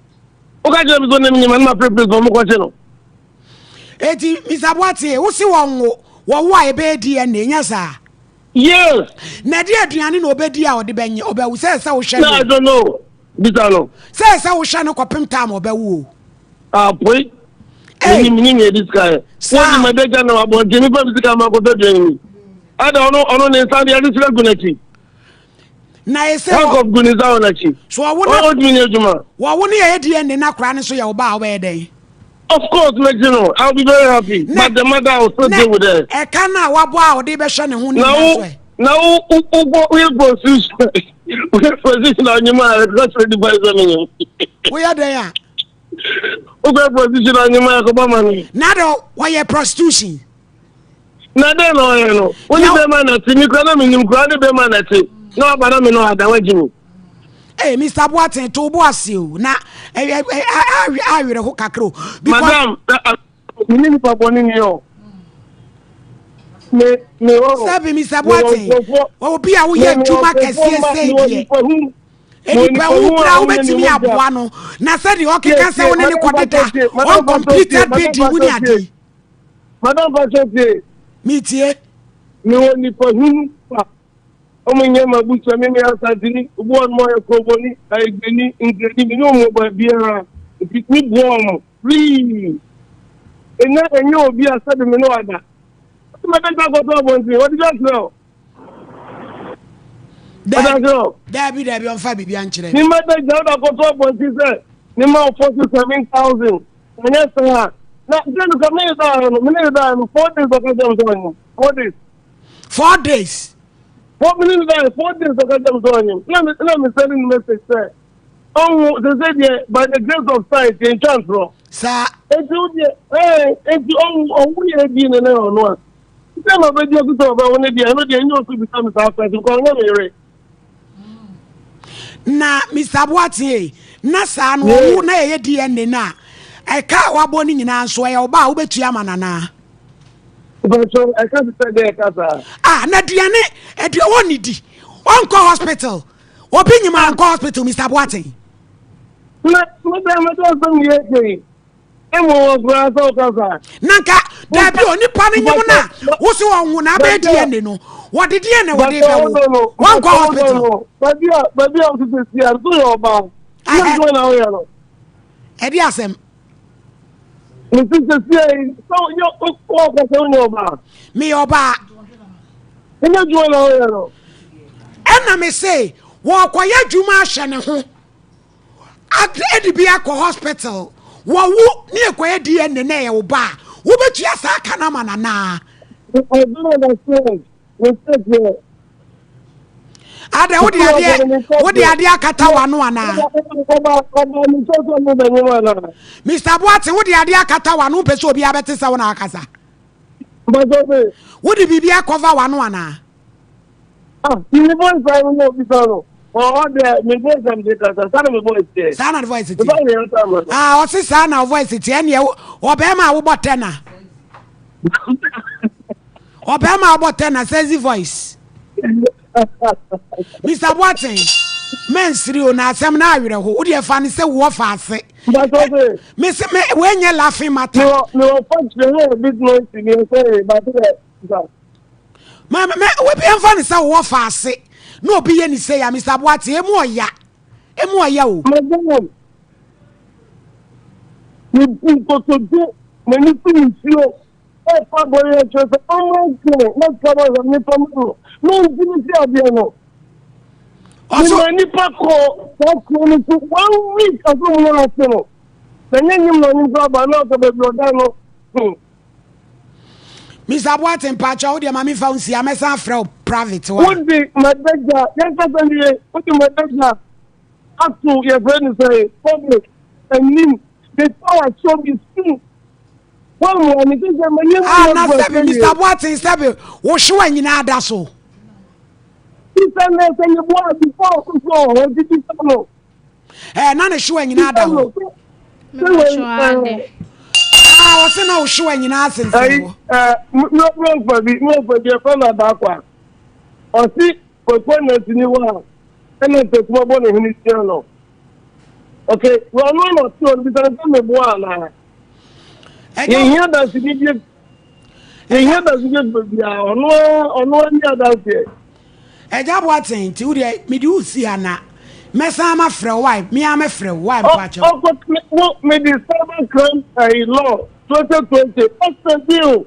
Woka kyerɛ me sɛ ɔne me nyem a na ma frɛ police ma ɔmo kɔkye no. Eti Mr. Boateng wo se wɔn wo wɔwo a ɛbɛyɛ DNA nyɛ saa? Yes. Na ɛde aduane na ɔbɛdi a ɔde bɛnye ɔbɛwo sɛ ɛsɛ wohwɛ no. Na I don't know. Bisa no. Sɛ ɛsɛ wohwɛ no kɔpem time ɔbɛwo o. Apoe. Hey. Menim menim yɛ di sika yɛ. Saa. Wọ́n di ma dẹ́gya na abɔnten mi fa mi sika ma kɔtɔ aduane mi. Ada ɔno ɔno ne nsa de ade sika gu n'akyi. Na ese wɔ. Handcuff gu ne nsa wɔ n'akyi. So ɔwo na. Ɔntumi nyɛ adwuma. Wɔwo ne yɛ DNA na akora ne so yɛ ɔba a ɔbɛyɛ dɛn? Of course mɛgye no I will be very happy Na but the mother will still na deal with her. ɛka no a wabɔ a ɔde bɛhwɛ ne ho ne Na nyinaa wo so ɛ? na wo wo wo woyɛ prostitution woyɛ prostitution na ɔnyem a ɛkɔ kyerɛ nipa sɛ menyem. Woyɛ dɛn a? Wokɔ prostitution na ɔnyem a ɛkɔbɔ ma no. Na de wɔyɛ prostitution. Na dɛn na ɔyɛ no? Wo ne bɛrima na te, me kura na menim kura ne bɛrima na te. Na waba na me no ada wagye me. Hey, Mr. Boateng, to bo ase o. Na eh, eh, eh, awerɛ ho kakra o. Madam, me ne nipa bɔne ni o. Me me wɔ. Sɛbi Mr. Boateng, obi a woyɛ adwuma kɛseɛ sɛ deɛ. Nipa hu koraa wobɛtumi aboa no. Na sɛdeɛ ɔkeka sɛ wo ne ne kɔdeda uncompleted building mu ne adeɛ. Madam Pastor tie. Mi tie. Mi wɔ nipa hunu pa. Ɔmo nyɛ ma busua mi mi asantini. Obi wɔ nom ɔyɛ kuroboni, ayigbeni, nkrani. Mi ne ɔmo wɔ baabiara. Nti mi boa ɔmo free. Ɛnɛ ɛnyɛ obi a sɛbi mi ne wada. Ɔmo bɛ bɛ akɔtɔ abɔnten. Wɔde bi akyerɛ o. Daabi daabi ɔmfa biribi ankyerɛ. Ne mma bɛ gya ɔda akɔtɔ abɔnten sɛ ne ma ɔfɔ so 7,000. Ɛnyɛ saa na sɛ no ka mene daa no mene daa no 4 days ɔka kyerɛ me sɛ ɔnyem 4 days. 4 days. Four mene daa 4 days ɔka kyerɛ me sɛ ɔnyem na me na me send no message sɛ ɔnwo sɛ sɛ deɛ by the grace of science yɛn twa ntorɔ. Saa. Eti wo deɛ ɛɛ eti ɔnwo ɔnwo yɛ edi ne ne ɔno a sɛ ma bɛ di ɔso sɛ ɔbɛwo ne deɛ ɛno deɛ ɛnyɛ ɔso bisa me saa question because ɔnyɛ me yere. Na Mister Boateng ei, na saa no ɔwo na yɛyɛ DNA no a, ɛka a wabɔ no nyinaa nso ɛyɛ wo ba a wobɛtua ama no anaa? Mpatsɔ ɛka te sɛ dɛ ɛka saa. Ah, na aduane, aduane ɔnnidi, ɔnkɔ hospital, obi nyim a ɔnkɔ hospital Mister Boateng. Na meda meda asɛm yɛ ɛkɛ yi. Ɛmu wɔ koraa sɛ ɔka saa. Na nka daabi o nipa no nyim no a wosi wɔn wo na abɛyɛ DNA no wɔde DNA wɔde bɛwo wɔnkɔ hospital. Baabi a baabi a wosisi si a nso yɛ ɔbaa. Nyɛ adwuma na woyɛ no. Ɛde asɛm. Mesi sisi yi sɛ wonyɛ wɔkɔ sɛ wonyɛ ɔbaa. Meyɛ ɔbaa. Nyɛ adwuma na woyɛ no. Ɛna me se wɔkɔyɛ adwuma ahwɛ ne ho. Ade bi akɔ hospital wɔwo ne ɛkɔyɛ DNA na ɛyɛ wo ba a wobɛtua saa ka no ama no anaa? I don't understand. Ada wode adeɛ wode adeɛ akata w'ano anaa? Mr. Boate wode adeɛ akata w'ano wopɛ sɛ obiara bɛte sɛ wo na akasa? Wode biribi akɔva w'ano anaa? Ah, me voice a no bisa no. Ɔ deɛ me voice am de kasa, saa na me voice teɛ. Saa na voice teɛ. Ah, ɔse saa na voice teɛ ɛneɛ ɔbɛrima a wobɔ tɛna. Ɔbɛrima a wobɔ tɛna sexy voice. Mr. Boateng, mɛnsiri o na asɛm na awerɛho. Wo deɛ fa ne sɛ wɔ fa ase. Mese me wɔnyɛ laughing matter. Me wɔ fa kyerɛ hɛ business ni ɛsɛ ba de Ma me obi ɛmfa ne sɛ wɔ fa ase na obi yɛ ne sɛ ya Mr. Boateng emu ɔya emu ɔya o. Madam, me bu nkotodwe m'ani so nsuo ɛfa bɔyɛ kyerɛ sɛ ɔma nkyɛn na sika bɔ sɛ mefa ma no na ɔnti me si adeɛ no. Mema nipa kɔ saa kuro no so one week aso mu no ase no na nyɛ nyim na ɔnyim koraa ba na ɔsɛ baabi ɔda no. Hmm. Mr. Boateng mpakyɛ wo deɛ ma memfa wo nsia mɛsan afrɛ wo private wa. Wode madagya yɛnkasa wie wode madagya ato yɛfrɛ no sɛ public anim the power so be soon wɔmmoa me sɛ sɛ manyɛ mu Ah na sɛbi Mr. Boateng sɛbi wo hyewa nyinaa da so. Sisa na sɛ yɛboa before ɔkɔ so wɔ hɔ nti bisa no. Ɛɛ na ne hyewa nyinaa da hɔ. Ah, ɔse na wo hyewa nyinaa sensɛn hɔ. Mmefa bi, mmefa bi ɛfɛ na adaakwa. Ɔse kwakwa nasini hɔ a, ɛna ntakuma bɔ ne hene tia no. Okay, wɔn ano na ɔte hɔ no bisa no sɛ meboa anaa. Yɛhia danseni bi, yɛhia danseni bi baabiara, ɔno ɔno ani adanseɛ. Agya Boateng nti wo deɛ mede wo si ha na mɛsan mafrɛ wo why me ara mɛfrɛ wo why mpakyɛw. Ɔkɔ mo mede cyber crime ɛyi law 2020 ɛsɛ bi o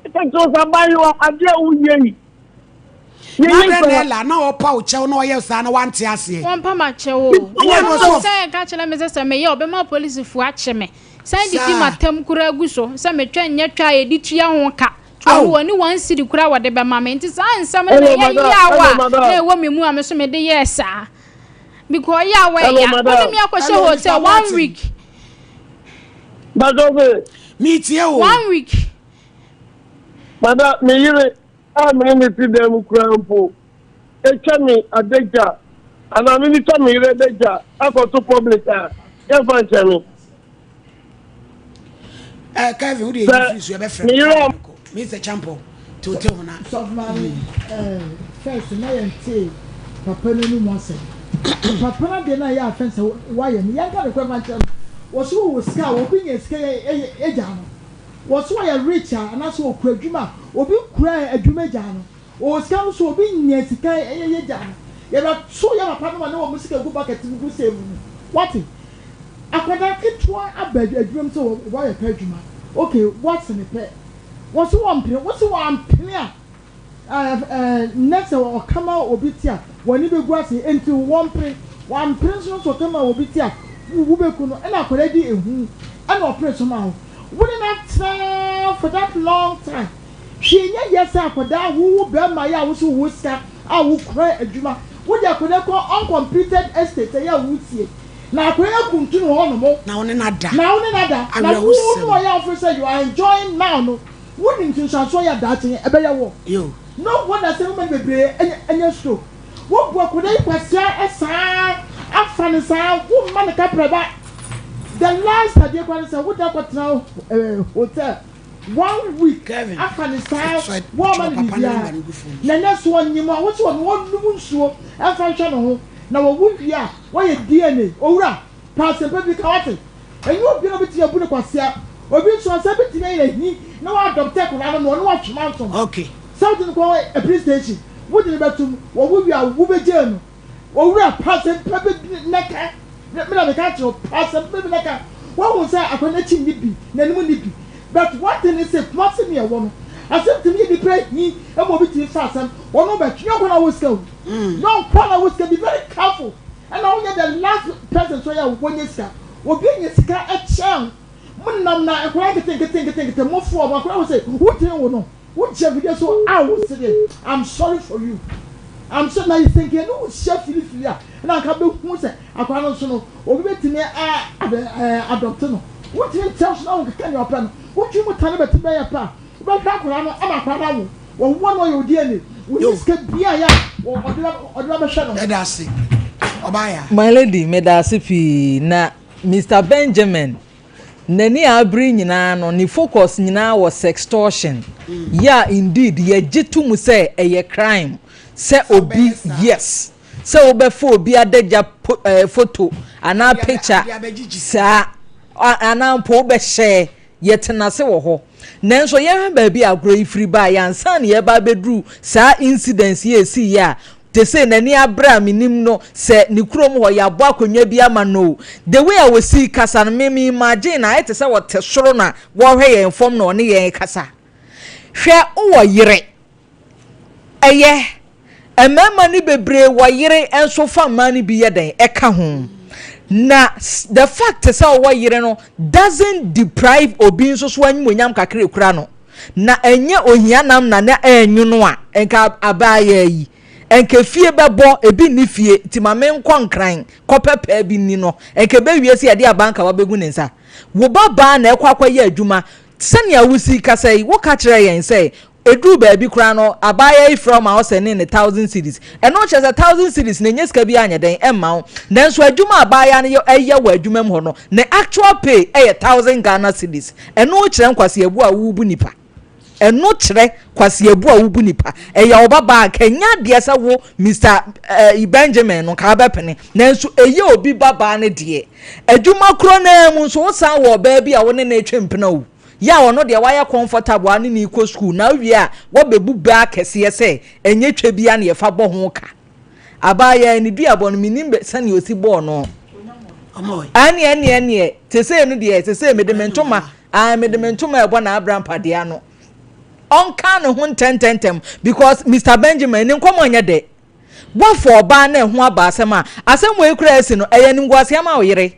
ɛka kyerɛ sɛ abayewa adeɛ a woyɛ yi. Na adɛn na Ella na ɔpa wo kyɛw na ɔyɛ saa na wante aseɛ. Wɔmpa m'akyɛw o. Ɛnyɛ no so. Sɛ ɛka kyerɛ me sɛ sɛ meyɛ ɔbɛma apolisifoɔ akye me. San didi m'atam koraa gu so sɛ metwa nyɛ twa a yɛde tua ho ka. To ɔno ɔne one cedi koraa wɔde bɛma me nti saa nsɛm no na ɛyɛ yaw a na ɛwɔ me mu a me so mede yɛɛ saa because yaw a ɛya wode me akɔhyɛ hotel one week metie o one week Mada me yere a me ne no te dan mu koraa mpo atwa me adagya anaa me metwa me yere adagya akɔto public a yɛmfa nkyɛ me. Eh, Kevin, wo de eyi firi so ɛbɛfrɛ me yere a Mr. Champo, te te ho na. Sɔfo maame, eh, first na yɛn te papa no anum asɛm. Papa no adeɛ no a yɛ afɛn sɛ wayɛ no, yɛnka nokorɛ mfa nkyerɛ no. Wɔso wɔwɔ sika a, obi nya sika yɛ gyaa no. Wɔso wɔyɛ rich a, anaasɛ wɔkura adwuma a, obi kura adwuma gyaa no. Ɔwɔ sika no so obi nya sika yɛ yɛ gya no yɛbɛ to yɛ papa no ma ne wɔn sika gu bucket mu gu save mu wate akwadaa ketewa aba adwuma mu sɛ wɔayɛ pɛ adwuma ok wase ne pɛ wɔse wɔmpene wose wɔampene a ɛɛ ɛɛ nɛ sɛ ɔka ma obi te a wɔn ani bɛgu ase enti wɔmpene wɔampene nso no sɛ ɔka ma obi te a wobɛku no ɛna akwadaa di ehu ɛna ɔpene so ma wo wo ne no atena for that long time Hwee nyɛ yɛ sɛ akwadaa wo wo bɛɛma yi a wo so wo wɔ sika a wo kura adwuma wo de akwadaa kɔ uncompleted estate ɛyɛ a wo sie na akwadaa yi akuntunu hɔ nom Na wo ne no ada. na wo ne no ada na wo Awerɛhosɛm. no ɔyɛ a wo feel sɛ you are enjoying now no wo nim nsunsuansoɔ yɛ a daakye ɛbɛyɛ wo Yo. no wonder sɛ women bebree anya anya stroke wo bu akwadaa yi kwasea saa. Afa no saa, womma no kaprɛ ba. The last adeɛ koraa ne sɛ wode akɔtena eh, hotel one week afa no saa, woamma no biribiara. Na ɛnɛ so ɔnyem a, wose ɔno ɔnnom nsuo mfa nhwɛ ne ho, na wawu wie a, woayɛ DNA. Owura, pɛ asɛmpa bi ka, woate? Ɛnyɛ obiara na obetumi abu no kwasea. Obi nso ɔsan betumi ayɛ ahi na w'adɔpte akwadaa no ma ɔne watwe mansom. Sɛ wode no kɔ police station, wode no bɛtom, wɔwo wie a wobegyaa no. Owura, pa asɛmpa bi na ka. Me na meka kyerɛ wo, pa asɛmpa bi na ka. Woahu sɛ akwadaa no akyi nni bi, n'anim nni bi. But one thing ne sɛ, Kumasi nea ɛwɔ no, asɛm tumi yɛ nipa ahi ma obi tumi fa asɛm, ɔno bɛtwe. Nyɛ ɔkwa na wɔ sika o. Nyɛ ɔkwa na wɔ sika, be very careful. Ɛna wonyɛ the last person nso yɛ a wɔnyɛ sika. Obi anya sika kyɛn wo. Mo nam na nkwadaa nkete nkete nkete nkete mo fo ɔmo akwadaa wɔ sɛ wotumi wo no wo gyina video so a wo sere I'm sorry for you I'm so na sɛ nka ɛne wo hyia filifili a ɛna nka bɛ hu sɛ akwadaa no nso no obi bɛtumi a adɔpte no wotumi nkyɛn so na wo keka nea ɔpɛ no wotwi mu tane bɛte bɛyɛ pɛ a Wobɛhwɛ akwadaa no ama akwadaa no awo. Wɔwo no ɔyɛ odiani. Wonni sika biara yɛ a ɔde ɔde ba bɛhwɛ no. Yɛda ase ɔbaa yaa. My lady meda ase pii na Mister Benjamin n'ani a abere nyinaa no ne focus nyinaa wɔ sextortion yeah indeed yɛgye to mu sɛ ɛyɛ crime sɛ obi yes sɛ wobɛfa obi adagya po eh, photo anaa picture saa anaa mpo wobɛhyɛ Yɛtena ase wɔ hɔ. Nanso yɛnhwɛ baabi a agorɔ yi firi baeɛ ansa na yɛreba abɛduru saa incidents yi a ɛsiiɛ a te sei n'ani abere a menim no sɛ ne kurom hɔ yɛabɔ akonnwa bi ama no o. The way a ɔsii kasa no me me imagine no ayɛ te sɛ ɔte soro na wɔrehwɛ yɛn fam na ɔne yɛn rekasa. Hwɛ wowɔ yere Ɛyɛ, mmarima no bebree wɔ yere nso fa mmaa no bi yɛ dɛn ɛka ho. Na the fact sɛ ɔwɔ yere no doesn't deprive obi nso so animuonyam kakra ekura no. Na ɛnyɛ ohia nam na na ɛnwono a nka abaayaa yi nka fie bɛbɔ ebi nni fie nti ma menkɔ nkran kɔpɛ pɛɛ bi nni no nka ɛbɛwie sɛ yɛde abankawa bɛgu ne nsa. Wo ba baa na ɛkɔ akɔyɛ adwuma sɛnea wosi kasa yi woka kyerɛ yɛn sɛ Ɛduruu baabi koraa no, abaayewa yi frɛ wo ma wosɛnee no thousand cedis. Ɛno kyerɛ sɛ thousand cedis no, ɛnyɛ sika biara nyɛ dɛn ɛmma wo. Nanso adwuma a abaayewa no yɛ yɛ wɔ adwuma mu hɔ no, ne actual pay yɛ thousand Ghana cedis. Ɛno kyerɛ nkwaseabu a worebu nipa. Ɛno kyerɛ kwaseabu a wobu nipa. Ɛyɛ wo babaa a, nka ɛnyɛ adeɛ sɛ wo Mister eh, Benjamin no, nka wobɛpene. Nanso ɛyɛ obi babaa no deɛ. Adwuma korɔ no ara mu nso, wosan wɔ ɔbaa bi a wo ne no retwe mpena o. Yɛ a ɔno deɛ wayɛ comfortable a ne ne rekɔ school na wowie a woabɛbu bɛ akɛseɛ sɛ ɛnyɛ twa biara na yɛfa bɔ ho ka. Abaayaa yi ne duabɔ no mennim bɛ sɛdeɛ ɔsi bɔɔ no. Ɛneɛ ɛneɛ ɛneɛ sesei no deɛ sesei mede me ntoma ae mede me ntoma ɛbɔ n'abra mpadeɛ ano. Ɔnka ne ho ntɛntɛntɛm because Mister Benjamin ne nkɔmmɔ nyɛ dɛ. Woafa ɔbaa na ɛho aba asɛm a asɛm wei koraa asi no ɛyɛ animguaseɛ ama wo yere.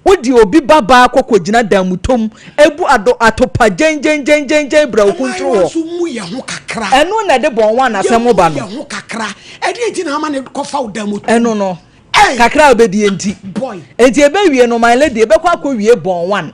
Wode obi babaa kɔ kɔgyina danmutɔ mu bu ado atopa gyɛngyɛngyɛngyɛngyɛn brɛ wo kunturu Mmaayewa hɔ. nso mmu yɛn ho kakra. Ɛno na ɛde bɔn wɔn asɛm ba Yɛmmu no. yɛn ho kakra. Ɛdeɛn nti na ama no kɔfa wo danmutɔ mu? Ɛno no, Ei! kakra a wobɛdie nti. Boy. Enti ɛbɛwie no, my lady, ɛbɛkɔ akɔwie bɔn one.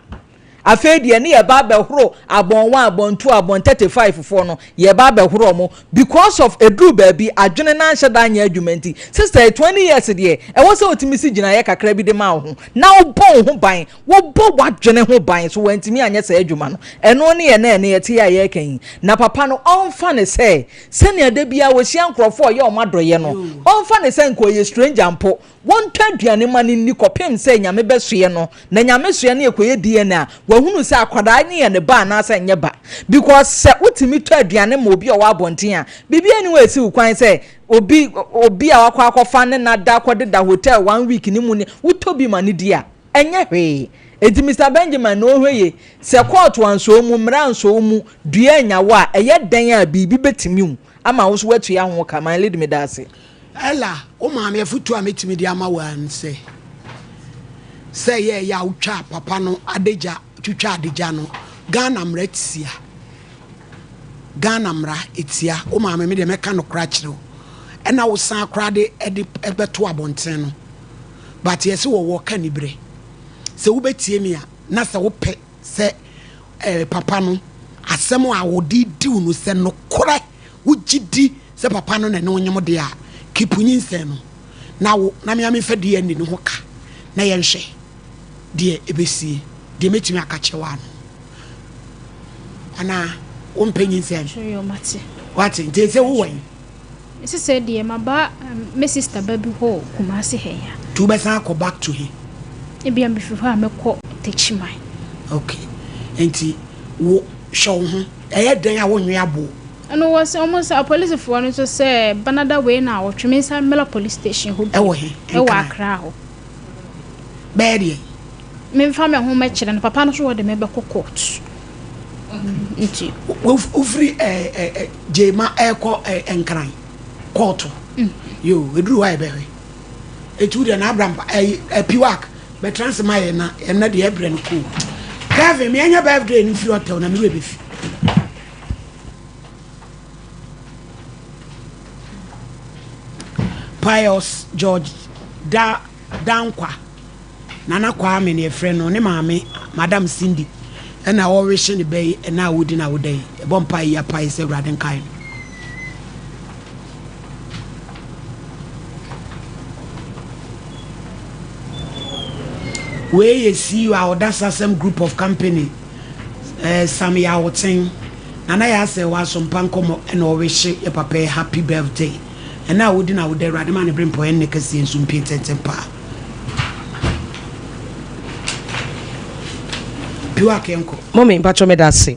Afei deɛ ne yɛba abɛhoro abɔn one, abɔn two, abɔn 35 foɔ no, yɛba abɛhoro wɔn because of ɛduru baabi adwene no anhyɛ da anyɛ adwuma nti. Sister yi, 20 years deɛ, ɛwɔ sɛ wotumi si gyinaeɛ kakra bi de ma wo ho na wobɔ wo ho ban, wobɔ w'adwene ho ban so wantumi anyɛ saa adwuma no. Ɛno ne yɛn a ɛnnɛ yɛte yi a yɛreka yi. Na papa no, ɔmfa no sɛ sɛnea da biara ɔhyia nkurɔfoɔ a ɔyɛ wɔn adɔeɛ no, ɔmfa no sɛ nka ɔyɛ stranger mpo. Wɔntɔ aduane mma no nni kɔpem sɛ Nyame bɛsoɛ no, na Nyame soɛ no yɛkɔyɛ DNA a, wahunu sɛ akwadaa no yɛ ne ba anaasɛ ɛnyɛ ba. Because sɛ wotumi tɔ aduane ma obi a ɔwɔ abɔnten a, biribiara nni hɔ a ɛsi wo kwan sɛ obi obi a wakɔ akɔfa ne nna da akɔdeda hotel one week ne mu ne wotɔ bi ma no di a, ɛnyɛ hwee. Enti Mister Benjamin na ɔnhwɛ yie, sɛ kɔɔto ansɔ wo mu, mmara ansɔ wo mu, dua annya wo a, ɛyɛ dɛn a biribi bɛtumi wo ama wo nso woatua ho ka? My lady meda ase. Ella, wo maame afotu a mɛtumi de ama wo ara ne sɛ, sɛ ɛyɛ ɛyɛ a wotwa papa no adagya, twitwa adagya no, Ghana mmara tia. Ghana mmara tia. Wo maame, me deɛ mɛka nokorɛ akyerɛ wo. Ɛna wo san koraa de ɛde ɛbɛto abɔnten no. But yɛse wɔwɔ ka nibrɛ. Sɛ wobɛtie me a, na sɛ wopɛ sɛ eh, papa no asɛm a wɔde di wo no sɛ nokorɛ wogye di sɛ papa no na ɛne wo nyem deɛ a, keep nyinsɛn no. Na wo, na me ara memfa DNA no ho ka na yɛnhwɛ deɛ ɛbɛsie. Deɛ mɛtumi aka kyerɛ wo ano. Anaa wompɛ nyinsɛn? Sure yo, mate. Wate, nti ɛsɛ wowɔ yi? Sesei deɛ maba me sister ba bi hɔ wɔ Kumasi ha yi a. Nti wobɛsan akɔ back to he? Ebia mefiri hɔ a mɛkɔ Techiman. Ok, nti wo hwɛ wo ho, ɛyɛ dɛn a wonwe aboɔ? Ɛno wɔ sɛ wɔn sɛ apolisifoɔ no nso sɛ banada wei na wɔtwe me nsa mmra police station hɔ bio. Ɛwɔ he? Ɛwɔ Nkran? Accra hɔ. Bɛyɛ deɛn? Memfa me ho mɛkyerɛ no, papa no nso wɔde me bɛkɔ court. Nti. Wofiri Gyema ɛrekɔ Nkran kɔɔto. Yoo, ɛduru hɔ a yɛbɛhwɛ. Eti wo deɛ na abra mpa ɛyi Piwak bɛtra ase ma yɛn na ɛnɛ deɛ ɛbrɛ no koo. Kevin, me ɛnyɛ birthday no mfiri ɔtɛw na me werɛ bɛfi. Pius George Da Dankwa. Nana Kwame na yɛfrɛ no, ne maame Madam Cindy na ɔrehye ne bɛ yi ɛna a wodi na woda yi. Yɛbɔ mpae yi apae sɛ Awurade nkae no. Wei yɛ CEO a ɔda Sasem Group of Company, eh, Sam Yawoten. Nana yɛ asɛ wɔ asompa nkɔmmɔ ɛna ɔrehye yɛ papa yi happy birthday. Ɛna a wodi na woda Awurade ma ne bere mpɔ ɛnne kɛseɛ nso mpie ntɛntɛm paa. Piwak yɛnkɔ. Mummy mpakyɛw meda ase.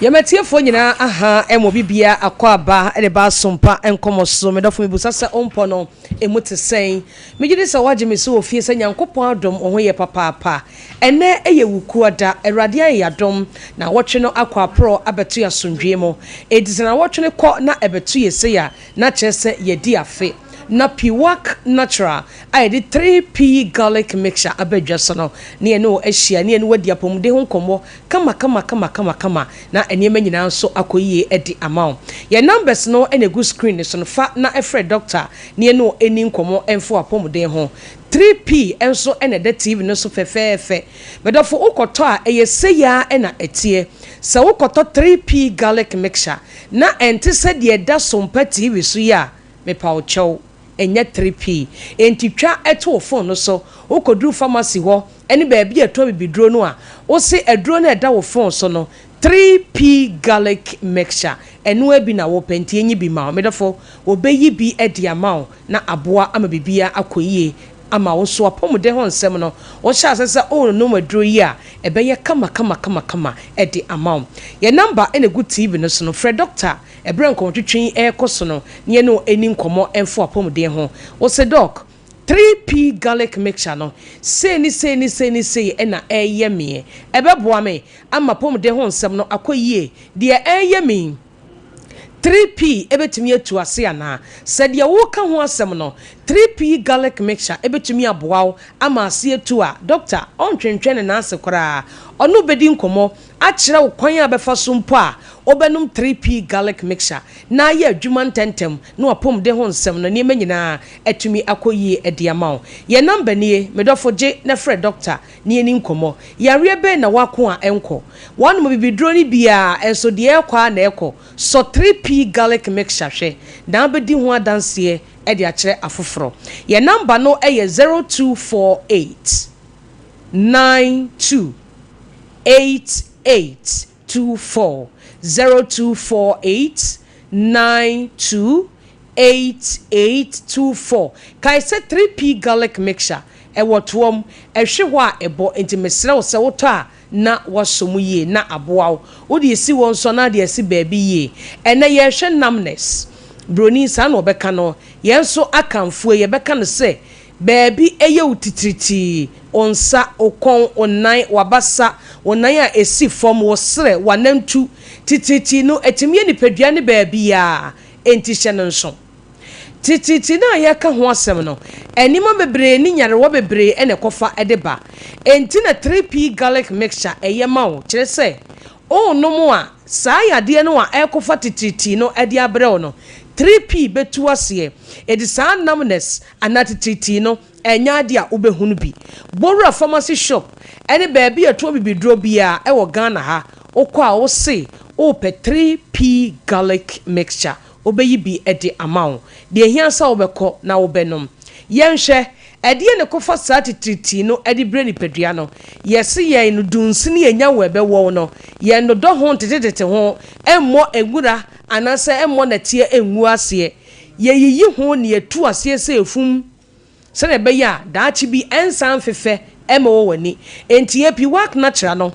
Yɛn atiefoɔ nyinaa aha ɛma obi biara akɔ aba de ba asompa nkɔmɔ so. Me dɔfo mebusa sɛ wo mpɔ no emu te sɛn? Megye di sɛ woagye me so wɔ fie sɛ Nyankopɔn adom wo ho yɛ papaapa. Ɛnnɛ yɛ Wukuo da, Awurade ayɛ yɛn adom, Nawɔtwe no akɔ aporɔ abɛto yɛn asomdwoeɛ mu. Enti sɛ nawɔtwe no kɔ na ɛbɛto yɛn sei a, na kyerɛ sɛ yɛadi afe. Na Piwak Natural a yɛde 3P Garlic Mixture aba dwa so no, na yɛne wo ahyia, na yɛne wo adi apɔmuden ho nkɔmmɔ kamakamakamakama, na nneɛma nyinaa nso akɔ yie de ama wo. Yɛn numbers no na ɛgu screen no so no, fa na frɛ dɔkta na yɛne wo nni nkɔmmɔ mfa w'apɔmuden ho. 3P nso na ɛda TV no so fɛfɛɛfɛ. Me dɔfo, wokɔtɔ a, ɛyɛ sei ara na ɛteɛ. Sɛ wokɔtɔ 3P Garlic Mixture na ɛnte sɛ deɛ ɛda Sompa TV so yi a, mepa wo kyɛw, ɛnyɛ 3P. Enti twa to wo fon no so, wokɔduru pharmacy hɔ ne baabi a ɛtɔn abibiduro no a, wose aduro no a ɛda wo fon so no, 3P Garlic Mixture, ɛno ara bi na wopɛ, nti yɛnyi bi ma wo. Me dɔfo, wɔbɛyi bi de ama wo na aboa ama biribiara akɔ yie ama wo. So w'apɔmuden ho nsɛm no, wohyɛ aseɛ sɛ worenom aduro yi a, ɛbɛyɛ kama-kama-kama-kama de ama wo. Yɛn nɔmba na ɛgu TV no so no, frɛ dɔkta ɛberɛ a nkɔmmɔtwetwe yi rekɔ so no na yɛne wo nni nkɔmmɔ mfa w'apɔmuden ho. Wose, Dɔk, 3P garlic mixture no, sei ne sei ne sei ne sei na ɛreyɛ meɛ. Ɛbɛboa me ama m'apɔmuden ho nsɛm no akɔ yie. Deɛ ɛreyɛ me yi, 3P bɛtumi atu ase anaa? Sɛ deɛ woreka ho asɛm no, 3P garlic mixture bɛtumi aboa wo ama ase atu a, dɔkta ɔntwentwɛn ne nan ase koraa. Ɔne wo bɛdi nkɔmmɔ akyerɛ wo kwan a bɛfa so mpo a wobɛnom 3P garlic mixture na ayɛ adwuma ntɛmntɛm na w'apɔmuden ho nsɛm no nneɛma nyinaa atumi akɔ yie de ama wo. Yɛn nɔmba nie, me dɔfo gye na frɛ dɔkta na yɛnni nkɔmmɔ. Yareɛ bɛn na woako a ɛnkɔ? Woanom abibiduro no bi a nso deɛ ɛrekɔ ara na ɛrekɔ. Sɔ 3P garlic mixture hwɛ na wobɛdi ho adanseɛ de akyerɛ afoforɔ. Yɛn nɔmba no yɛ 0248 92 8824, 0248 92 8824. Kae sɛ 3P Garlic Mixture, ɛwɔ toam, ɛhwe hɔ a ɛbɔ, enti mesrɛ wo sɛ wotɔ a na woasɔ mu yie na aboa wo. Wode asi hɔ nso anaa de asi baabi yie. Ɛnnɛ yɛrehwɛ numbness. Buroni, saa na ɔbɛka no. Yɛn nso Akanfoɔ yi, yɛbɛka no sɛ baabi yɛ wo titiritii, wo nsa, wo kɔn, wo nan, w'abasa, wo nan a ɛsi fam, wo serɛ, w'anantu. Titiritii no, ɛtumi yɛ nipadua no baabiara. Enti hyɛ no nso. Titiritii no a yɛreka ho asɛm no, nneɛma bebree ne nyarewa bebree na ɛkɔfa de ba. Enti na 3P Garlic Mixture yɛ ma wo, kyerɛ sɛ, worenom a, saa yadeɛ no a ɛrekɔfa titiritii no de abrɛ wo no, 3P bɛtu aseɛ. Enti saa numbness anaa titiritii no, ɛnyɛ adeɛ a wobɛhunu bi. Bowura Pharmacy Shop ne baabi a yɛtɔn bibiduro biara wɔ Ghana ha, wokɔ a wose wopɛ 3P Garlic Mixture, wobɛyi bi de ama wo. Deɛ ɛhia sɛ wobɛkɔ na wobɛnom. Yɛnhwɛ, ɛdeɛn na ɛkɔfa saa titiritii no de brɛ nipadua no? Yɛse yɛn no dunsini a ɛnya wo ɛbɛwɔ wo no, yɛnnodɔ ho ntetetete ho, mmɔ nwura anaasɛ mmɔ nɛteɛ ngu aseɛ. Yɛyiyi ho na yɛtu aseɛ sɛ efum sɛdeɛ ɛbɛyɛ a daakye bi ɛnsan mfefɛ mmɛwɔ w'ani. Enti Epiwak Natural no,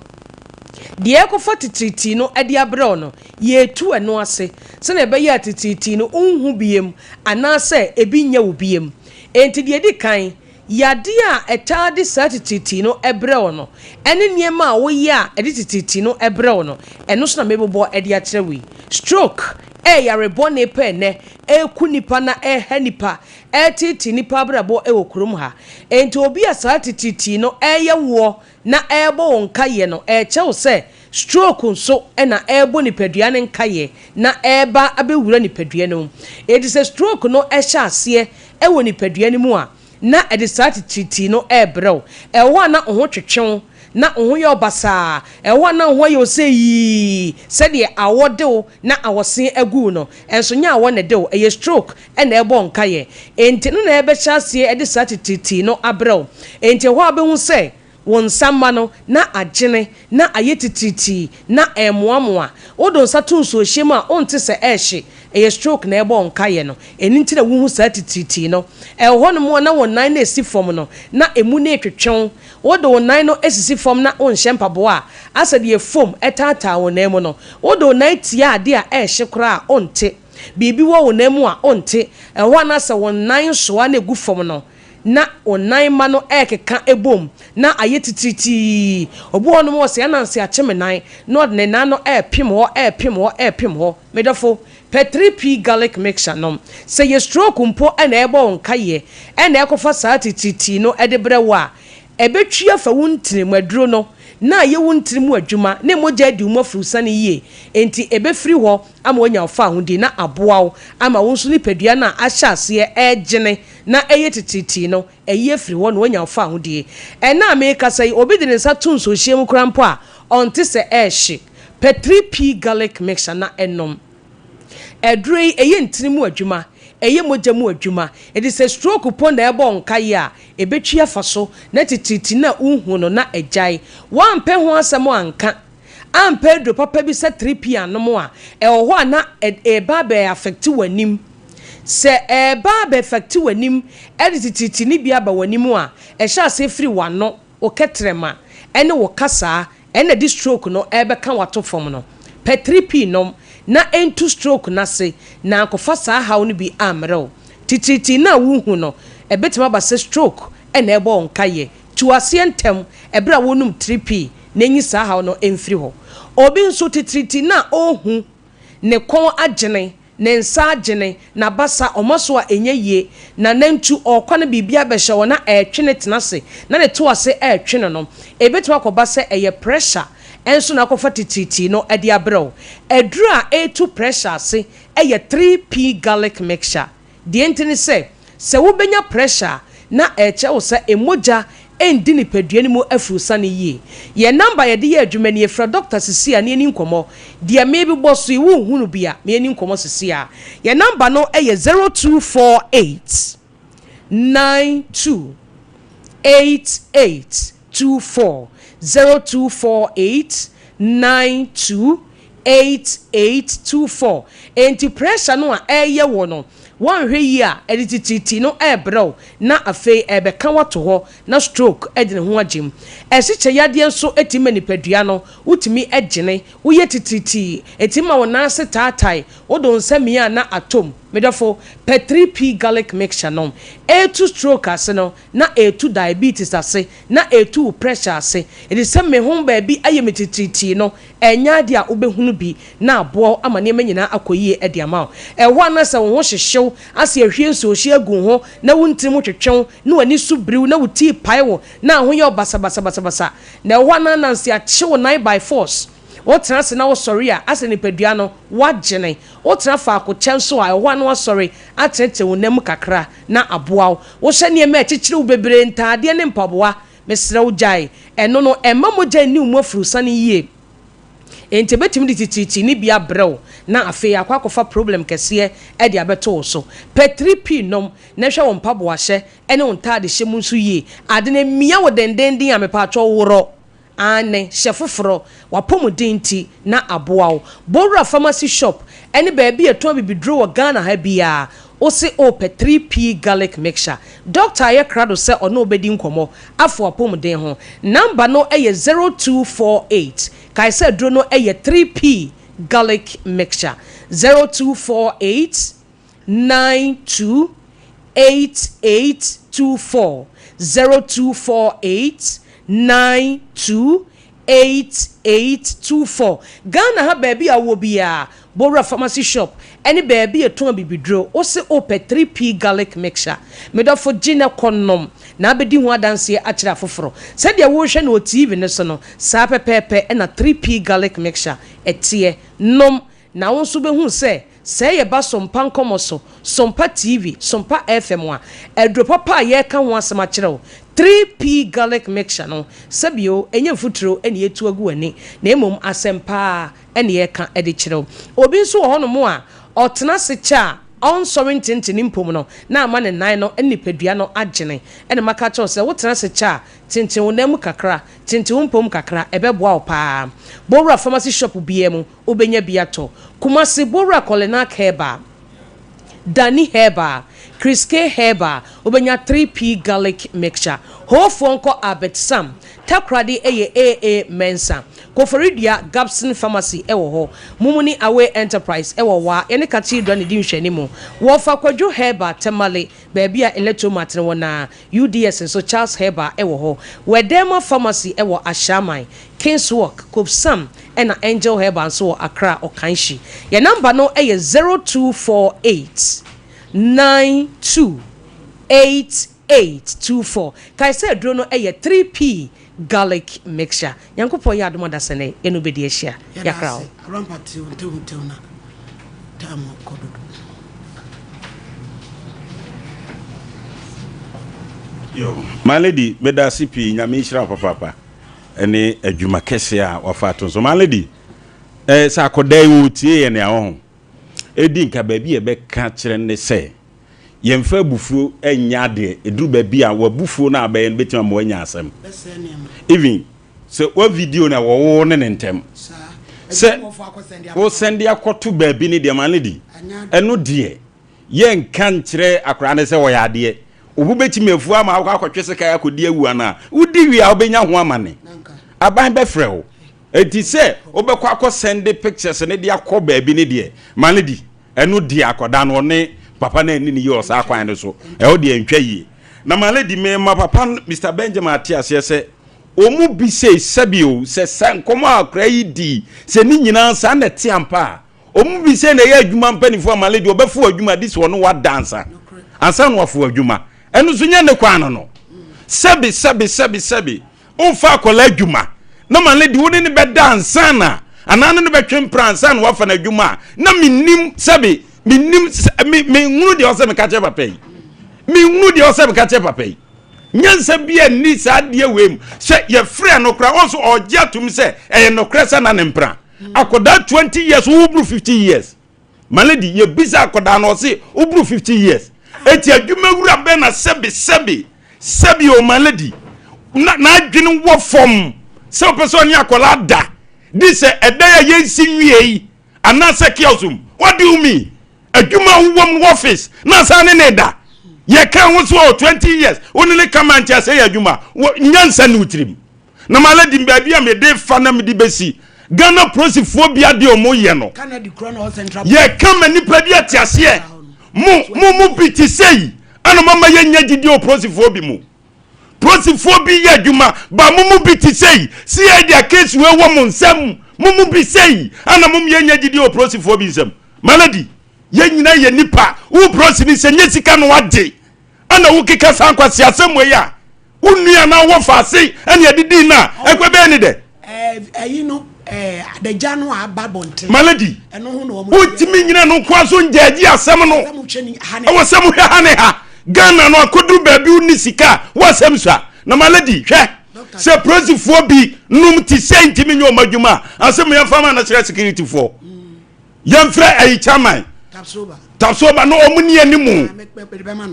deɛ ɛrekɔfa titiritii no de abrɛ wo no, yɛretu ɛno ase sɛdeɛ ɛbɛyɛ a titiritii no wonhu biom anaasɛ ebi nyɛ wo biom. Enti deɛ ɛdi kan, yadeɛ a ɛtaa de saa titiritii no brɛ wo no, ɛne nneɛma a woyɛ a ɛde titiritii no brɛ wo no, ɛno nso na merebobɔ de akyerɛ wo yi. Stroke yɛ yare bɔne pɛ nnɛ, ɛreku nnipa na ɛreha nnipa, ɛreteetee nnipa abrabɔ wɔ kurom ha. Enti obi a saa titiritii no reyɛ woɔ na ɛrebɔ wo nkaeɛ no, ɛrekyɛ wo sɛ stroke nso na ɛrebɔ nipadua no nkaeɛ na ɛreba abɛwura nipadua no mu. Enti sɛ stroke no hyɛ aseɛ wɔ nipadua no mu a, na ɛde saa titiritii no rebrɛ wo. Ɛwɔ hɔ a na wo ho twetwe wo, na wo ho yɛ wo basaa, ɛwɔ hɔ a na wo ho ayɛ wo sɛ yii, sɛdeɛ awɔ de wo na awɔse agu wo no. Ɛnso nyɛ awɔ na ɛde wo, ɛyɛ stroke na ɛrebɔ wo nkaeɛ. Enti ɛno na ɛrebɛhyɛ aseɛ de saa titiritii no abrɛ wo. Enti ɛhɔ a wobɛhu sɛ Wo nsa mma no na agyene, na ayɛ titiritii, na ɛremoamoa. Wode wo nsa to nsuohyeɛ mu a, wonte sɛ ɛrehye. Ɛyɛ stroke na ɛrebɔ wo nkaeɛ no. Ɛno nti na wohu saa titiritii no. Ɛwɔ hɔnom a na wo nan no resi fam no, na ɛmu no retwetwe wo. Wode wo nan no sisi fam na wonhyɛ mpaboa a, asɛ deɛ foam taataa wo nan mu no. Wode wo nan tia adeɛ a ɛrehye koraa a, wonte. Biribi wɔ wo nan mu a, wonte. Ɛwɔ hɔ a na sɛ wo nan soa na ɛgu fam no, na wo nan mma no rekeka bom na ayɛ titiritii. Obi wɔ hɔnom a ɔse ananse akye me nan, na ɔde ne nan no repem hɔ, repem hɔ, repem hɔ. Me dɔfo, pɛ 3P garlic mixture nom. Sɛ ɛyɛ stroke mpo na ɛrebɔ wo nkaeɛ na ɛrekɔfa saa titiritii no de brɛ wo a, ɛbɛtwi afa wo ntini mu aduro no na ayɛ wo ntini mu adwuma na mogya adi wo mu afurusane yie. Enti ɛbɛfiri hɔ ama woanya wo fawohodie na aboa wo ama wo nso nipadua no a ahyɛ aseɛ regyene na ɛyɛ titiritii no, ayi afiri hɔ na wanya wo fawohodie. Ɛnnɛ a merekasa yi, obi de ne nsa to nsuohyeɛ mu koraa mpo a, ɔnte sɛ ɛrehye. Pɛ 3P Garlic Mixture na nom. Aduro yi, ɛyɛ ntini mu adwuma, ɛyɛ mogya mu adwuma. Enti sɛ stroke po na ɛrebɔ wo nkaeɛ a, ɛbɛtwi afa so na titiritii no a wohu no na agyae. Woampɛ ho asɛm anka. Ampɛ aduro papa bi sɛ 3P anom a, ɛwɔ hɔ a na ɛreba abɛ affect w'anim. Sɛ ɛreba abɛ affect w'anim de titiritii no bi aba w'anim a, ɛhyɛ aseɛ firi w'ano, wo kɛtrɛma, ɛne wo kasaa, ɛna ɛde stroke no ɛrebɛka wo ato fam no. Pɛ 3P nom na ɛntu stroke no ase na ankɔfa saa haw no bi ammrɛ wo. Titiritii no a wohu no, ɛbɛtumi aba sɛ stroke na ɛrebɔ wo nkaeɛ. Tu aseɛ ntɛm ɛberɛ a wonom 3P na nyi saa haw no mfiri hɔ. Obi nso titiritii no a ɔrehu, ne kɔn agyene, ne nsa agyene, n'abasa, ɔma so a ɛnyɛ yie, n'anantu, ɔrekɔ na biribi abɛhyɛ hɔ na ɛretwe no tena ase, na ne to ase retwe no no, ɛbɛtumi akɔba sɛ ɛyɛ pressure nso na akɔfa titiritii no de abrɛ wo. Aduro a ɛretu pressure ase yɛ 3P garlic mixture. Deɛ nti ne sɛ, sɛ wobɛnya pressure a, na ɛrekyerɛ wo sɛ mogya nndi nipadua no mu afurusane yie. Yɛn number a yɛde yɛ adwuma nie, frɛ doctor sisi a na yɛni nkɔmmɔ. Deɛ merebobɔ so yi, wonhunu bi a, ma yɛni nkɔmmɔ sisi a. Yɛn number no yɛ 0248 92 88 24, 0248 92 8824 Enti pressure no a ɛreyɛ wo no, woanhwɛ yie a, ɛde titiritii no rebrɛ wo na afei ɛrebɛka wo ato hɔ na stroke de ne ho agye mu. Asikyire yadeɛ nso tumi ma nipadua no, wotumi gyene, woyɛ titiritii, ɛtumi ma wo nan ase taatae, wode wo nsa mia a na atɔ mu. Me dɔfo, pɛ 3P garlic mixture nom. Ɛretu stroke ase no, na ɛretu diabetes ase, na ɛretu wo pressure ase. Enti sɛ me ho baabi ayɛ me titiritii no, Ɛnyɛ ade a wobɛhunu bi na aboa wo ama nneɛma nyinaa akɔ yie de ama wo. Ɛwɔ hɔ a na sɛ wo ho hyehye wo, ase ahwie nsuohyeɛ agu wo ho, na wo ntini mu twetwe wo, na w'ani so biri wo, na wo ti repae wo, na ho yɛ wo basabasabasabasa. Na ɛwɔ hɔ a na ananse akye wo nan by force. Wotena ase na wosɔre a, asɛ nipadua no, woagyene. Wotena faako kyɛ nso a, ɛwɔ hɔ a na woasɔre atenetene wo nan mu kakra na aboa wo. Wohyɛ nneɛma a ɛkyekyere wo bebree, ntaadeɛ ne mpaboa, Mesrɛ wo gyae ɛno no, ɛmma mogya nni wo mu afurusane yie. Enti ɛbɛtumi de titiritii no bi abrɛ wo na afei akɔ akɔfa problem kɛseɛ de abɛto wo so. Pɛ 3P nom na hwɛ wo mpaboahyɛ ne wo ntaadehyɛ mu nso yie. Ade no ɛmia wo dendenden a mepaakyɛw worɔ. Aane, hyɛ foforɔ, w'apɔmuden nti, na aboa wo. Bowura Pharmacy Shop ne baabi a yɛtɔn abibiduro wɔ Ghana ha biara, wo se worepɛ 3P Garlic Mixture. Dɔkta ayɛ krado sɛ ɔne wo bɛdi nkɔmmɔ afa w'apɔmuden ho. Number no yɛ 0248, kae sɛ aduro no yɛ 3P Garlic Mixture, 0248 92 8824 0248 92 8824 Ghana ha baabi a wowɔ biara, Bowura Pharmacy Shop ne baabi a yɛtɔn abibiduro, wo se wopɛ 3P Garlic Mixture. Me dɔfo gye na kɔ nom na abɛdi ho adanseɛ akyerɛ afoforɔ. Sɛdeɛ worehwɛ no wɔ TV no so no, saa pɛpɛɛpɛ na 3P Garlic Mixture teɛ. Nom na wo nso wobɛhunu sɛ Sɛ yɛba Sompa Nkɔmmɔ so, Sompa TV, Sompa FM a, aduro papa a yɛreka ho asɛm akyerɛ wo, 3P Garlic Mixture no, sɛbio ɛnyɛ mfuturo na yɛtu agu w'ani, na mmom asɛm pa ara na yɛreka de kyerɛ wo. Obi nso wɔ hɔnom a, ɔtena ase kyɛ a, ɔnsɔre ntentene mpom no, na ama ne nan no ne nipadua no agyene. Ɛna maka akyerɛ wo sɛ, wotena ase kyɛ a, tenten wo nan mu kakra, tenten wo mpom kakra, ɛbɛboa wo pa ara. Bɔ wura pharmacy shop biara mu, wobɛnya bi atɔ. Kumasi, Bowura Kɔlenak Herbal, Dani Herbal, Chris K Herbal, wobɛnya 3P Garlic Mixture. Hoofoɔ nkɔ Albert Sam, Takoradi yɛ AA Mensah, Koforidua Gabson Pharmacy wɔ hɔ, Mumuni Away Enterprise wɔ Waa, yɛne Cathedral na ɛdi nhwɛanimu. Wɔfa Kwadwo Herbal, Tamale, baabi a Electromat no wɔ no ara. UDS nso Charles Herbal wɔ hɔ. Wɛdɛɛma Pharmacy wɔ Ashaiman, Kingswalk, Kobsam ɛna Angel Herbal nso wɔ Accra Okaishie. Yɛn number no yɛ 0248 92 8824. Kae sɛ aduro no yɛ 3P Garlic Mixture. Nyankopɔn yɛ adom a dasani yɛne wo bɛdi ahyia. Yɛda Yɛakra ase wo. Arampa tew ntew ntew na time kɔ dodo. Yo, my lady, meda ase pii, Nyame nhyira wo papaapa ɛne adwuma kɛseɛ a wafa ato nso. My lady, eh, sɛ akɔdaa yi wɔtie yɛn a ɔho, ɛdi nka baabi a yɛbɛka kyerɛ ne sɛ, yɛmfa abufuo nyɛ adeɛ, ɛduru baabi a w'abufuo no a bɛyɛ no bɛtumi ama wanya asɛm. Even sɛ wa video no a wɔwo ne ne ntɛm sɛ wo sɛnde akɔto baabi ne deɛ ma ne di ɛno deɛ yɛnka nkyerɛ akwaraa no sɛ ɔyɛ adeɛ obo bɛtumi afuo ama akɔ akɔtwe sekan akɔdi awu anaa wodi wie a wobɛnya ho amane aban bɛfrɛ wo enti sɛ wobɛkɔ akɔ sɛnde pictures ne de akɔ baabi ne deɛ ma ne di ɛno deɛ akwadaa no ɔne papa no anni ne yie wɔ saa kwan no so ɛhɔ deɛ ntwa yie na ma lady mema papa no Mr Benjamin ate aseɛ sɛ wɔn bi sei sɛbi o sɛ sɛ nkɔmɔ a akwadaa yi di sɛ ne nyinaa saa na ɛte ampa a wɔn bi sei na ɛyɛ adwuma mpanimfoɔ a ma lady ɔbɛfo adwuma de sɛ ɔno wada ansa ansa na wafo adwuma ɛno nso nyɛ ne kwan no no sɛbi sɛbi sɛbi sɛbi Womfa akwadaa adwuma na ma no de wo ne no bɛda ansa na anaa ne no bɛtwe mpra ansa na wafa no adwuma a na mennim sɛbe mennim me menhunu deɛ ɔsɛ meka kyerɛ papa yi menhunu deɛ ɔsɛ meka kyerɛ papa yi nyansa bi a nni saa adeɛ wei mu sɛ yɛfrɛ no koraa ɔnso ɔgye atom sɛ ɛyɛ nokorɛ sɛ na ne mpra akwadaa 20 years woburu 50 years My lady, yɛbisa akwadaa no ɔse woburu 50 years. Eti adwuma wura bɛn na sɛbe sɛbe sɛbe o my lady na n'adwene wɔ fam sɛ ɔpɛ sɛ ɔne akwadaa da di sɛ ɛdan a yɛnsi nwie yi anaasɛ kiosk mu. What do you mean? Adwuma wowɔ mu office na asan ne ne da. Yɛka ho so ɔ 20 years wo ne ne kama nti asɛ yɛ adwuma. Nyansa ne wo tirim. Na ma lady baabi a mede fa na mede bɛsi Ghana polisifoɔ bi adeɛ ɔmo yɛ no yɛka ma nipa bi ate aseɛ mo mo mo bi te sɛ yi ɛna mama yɛnya gyidie wɔ polisifoɔ bi mu polisifoɔ bi yɛ adwuma ba mo mo bi te sɛ yi CID a case wei wɔ mo nsam mo mo bi sɛ yi ɛna mo yɛnya gyidie wɔ polisifoɔ bi nsam malady yɛn nyinaa yɛ nipa wo polisini sɛ nyɛ sika na wagye ɛna wokeka saa nkwasi asɛm wei a Wo nua anaa wo wɔfaase ɛne ɛde dii no a, ɛkɔ ɛbɛyɛ ne dɛ. Ɛyi no adagya no a aba abɔnten. My lady, wontumi nyina no nkoa so ngyɛɛgye asɛm no. Ɛwɔ sɛ mohwɛ ha ne ha. Ghana no akɔduru baabi wonni sika a, woasɛm sua. Na my lady, hwɛ. Sɛ polisifoɔ bi nom te sɛ ntumi nyɛ wɔn adwuma a, asɛm yɛmfa ma national security foɔ. Yɛmfrɛ ayi chairman Tapsoba na wɔn ni anim.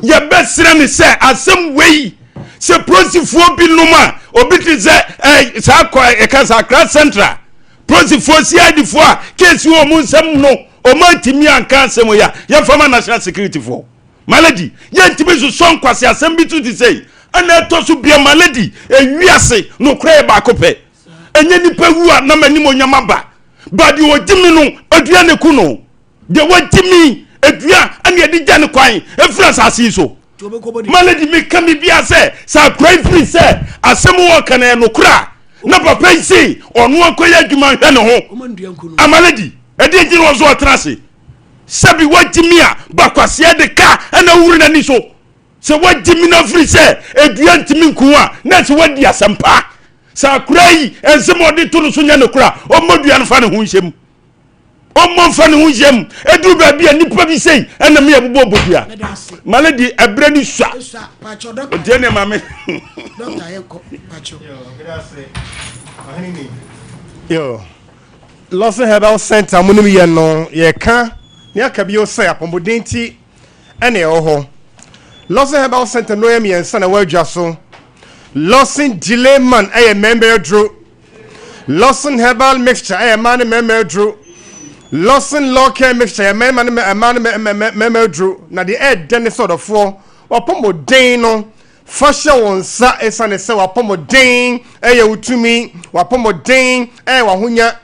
Yɛbɛsrɛ ne sɛ asɛm wei sɛ polisifoɔ bi nom a obi te sɛ ɛɛ saa kɔ ɛka sɛ Accra Central polisifoɔ CID foɔ a keesi wɔ wɔn nsam no wɔn antumi anka asɛm yi a yɛmfa ma national security foɔ. My lady, yɛntumi nsosɔ nkwaseasɛm bi so te sei. Ɛna ɛtɔ so bia, my lady, ewiase nokorɛ yɛ baako pɛ. Ɛnyɛ nipa wu a na m'animuonyam aba. Ba deɛ ɔgye me no, adua na ɛku no. Deɛ wagye me adua ɛna ɛde gya ne kwan ɛfiri asase yi so. My lady, meka biribiara sɛ, sɛ akora yi firi sɛ asɛm wɔka no yɛ nokorɛ a, na papa yi se ɔno akɔyɛ adwuma nhwɛ ne ho. Ah, my lady, ɛdeɛ nti na ɔso ɔtena ase? Sɛbi wagye mi a ba kwasea de ka ɛna wuri n'ani so. Sɛ wagye mi na firi sɛ edua ntumi nku a na ɛsɛ wadi asɛmpa. Sɛ akora yi nsɛm a ɔde to no so nyɛ no kora ɔmmɔ dua no fa ne ho nhyɛ mu. Ɔmmɔ mfa ne ho nhyɛ mu. Eduru baabi a nipa bi sei ɛna mi ɛbobɔ bɔ dua. Male di ɛbrɛ ni sua. Otie ne maame. Dɔkta yɛ kɔ pacho. Yo. Lawson Herbal Centre a monim yɛn no, yɛreka na yɛaka bio sɛ apɔmuden nti na yɛwɔ hɔ. Lawson Herbal Centre nnuro yɛ mmiɛnsa na ɛwɔ adwa so. Lawson Delay Man yɛ mmarima aduro. Lawson Herbal Mixture yɛ mmaa ne mmarima aduro. Lawson Law Care Mixture yɛ mmarima ne mmaa ne mmarima aduro. Na deɛ ɛɛdɛ ne sɛ ɔdɔfoɔ, w'apɔmuden no Fa hyɛ wo nsa esiane sɛ w'apɔmuden yɛ wo tumi, w'apɔmuden yɛ w'ahonya.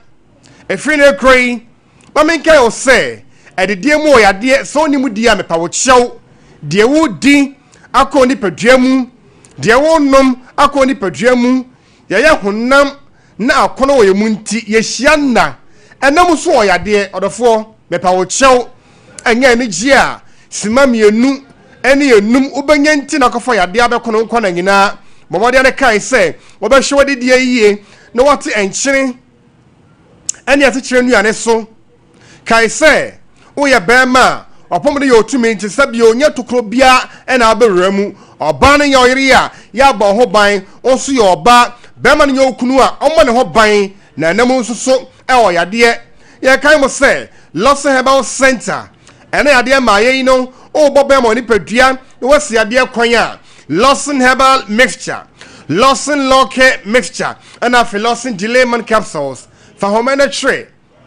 Ɛfiri nnɛ rekɔ yi, ma menkae wo sɛ, adidie mu wɔ yadeɛ, sɛ wonni mu die a mepa wo kyɛw. Deɛ woredi akɔ wo nipadua mu, deɛ worenom akɔ wo nipadua mu, yɛyɛ honam na akɔnnɔ wɔ yɛn mu nti, yɛhyia nna. Ɛnna mu nso wɔ yadeɛ. Ɔdɔfoɔ, mepa wo kyɛw, ɛnyɛ anigyeɛ a sima mmienu ne enum wobɛnya nti na akɔfa yadeɛ abɛko no nkwa nna nyinaa. Bɔ mmɔden ara kae sɛ wobɛhwɛ w'adidie yie na woate nkyene ne asekyerɛ nnuane so. Kae sɛ, woyɛ barima a, w'apɔmuden yɛ wo tumi nti sɛ bio nyɛ tokuro biara na wobɛwura mu. Ɔbaa no nyɛ ɔyere a, yɛ abɔ wo ho ban. Wo nso yɛ ɔbaa. Barima no nyɛ wo kunu a, ɔmmɔ ne ho ban. Na ɛna mu nso so wɔ yadeɛ. Yɛkae mo sɛ, Lawson Herbal Center, ɛna yadeɛ mmaeɛ yi no, wobɔ bɛn ma wo nipadua na woasi yadeɛ kwan a, Lawson Herbal Mixture, Lawson Law Care Mixture, ɛna afei Lawson Delayman Capsules. Fa homa no kyerɛ.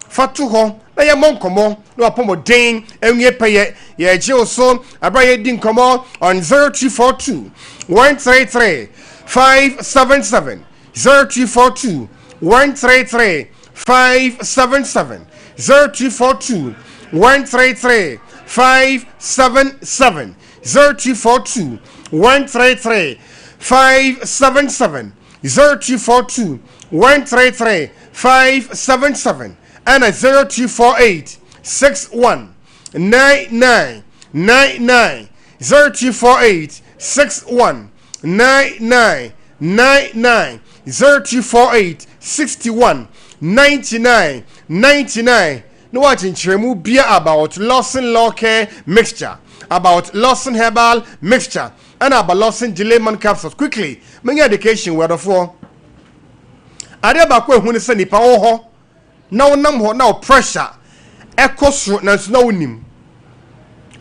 Fa to hɔ na yɛmmɔ nkɔmmɔ na w'apɔmuden nwie pɛyɛ. Yɛregye wo so bere a yɛredi nkɔmmɔ on 0242 133 577, 0242 133 577, 0242 133 577, 0242 133 577. 0242 133 577 ɛna 0248 61 99 99 0248 61 99 99 0248 61 99 99 na wagye nkyerɛmu bia about Lawson Law Care Mixture, about Lawson Herbal Mixture ɛna aba Lawson Delay Man Capsules quickly menya education wɔ adɔfoɔ adeɛ baako ehu ne sɛ nipa wɔ hɔ na wonam hɔ na wo pressure ɛkɔ soro nanso na wonim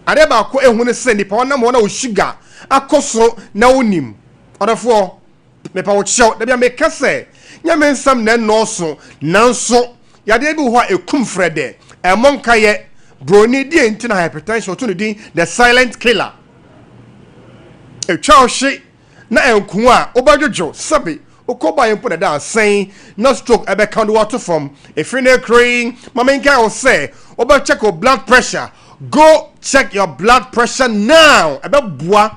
adeɛ baako ehu ne sɛ nipa wonam hɔ na wo sugar akɔ soro na wonim ɔdɔfoɔ Mepa wo kyɛw, dabi a meka sɛ nyɛ me nsɛm na ɛnnɔɔso, nanso yadeɛ bi wɔ hɔ a ɛkum frɛdɛ, ɛmmɔ nkayɛ. Broni, deɛ nti na hypertension wɔto no din the silent killer. Ɛtwa wo hye na ɛnko a, wobɛdwodwo, sɛbe wokɔ baeɛ mpo na ɛda asɛn na stroke ɛbɛka wo de woato fam. Ɛfiri nnɛ rekɔ yi, ma menkae wo sɛ wobɛ check wo blood pressure, go check your blood pressure now, ɛbɛboa.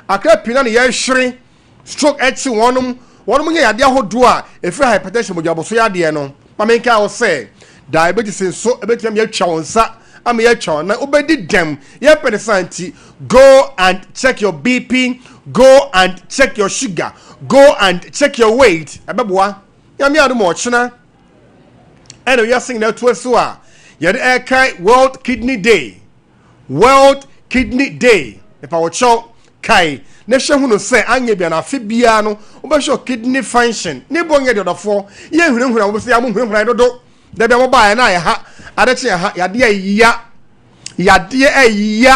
Akra pii na ne yɛhwere Stroke ɛkye wɔnom, wɔnom nya yadeɛ ahodoɔ a ɛfiri hypertension, mogyaboso yadeɛ no. Ma menkae wo sɛ, diabetes nso ɛbɛtumi ama yɛatwa wo nsa, ama yɛatwa wo nan, wobɛdi dɛm. Yɛmpɛ ne saa nti, go and check your BP, go and check your sugar, go and check your weight. Ɛbɛboa. Nyame adom ɔkyena ɛna wiase nyinaa to so a yɛde ɛrekae World Kidney Day. World Kidney Day. Mepa wo kyɛw. Kae na hwɛ hunu sɛ anyɛ biara no afe biara no wobɛhwɛ wo kidney function. Ne bo nyɛ deɛ ɔdɔfoɔ. Yɛ nhunahuna wo sɛ yɛ mo hunahuna yɛ dodo. Da bi a mo baeɛ na yɛ ha, ade kye yɛ ha, yadeɛ ɛya. Yadeɛ ɛya.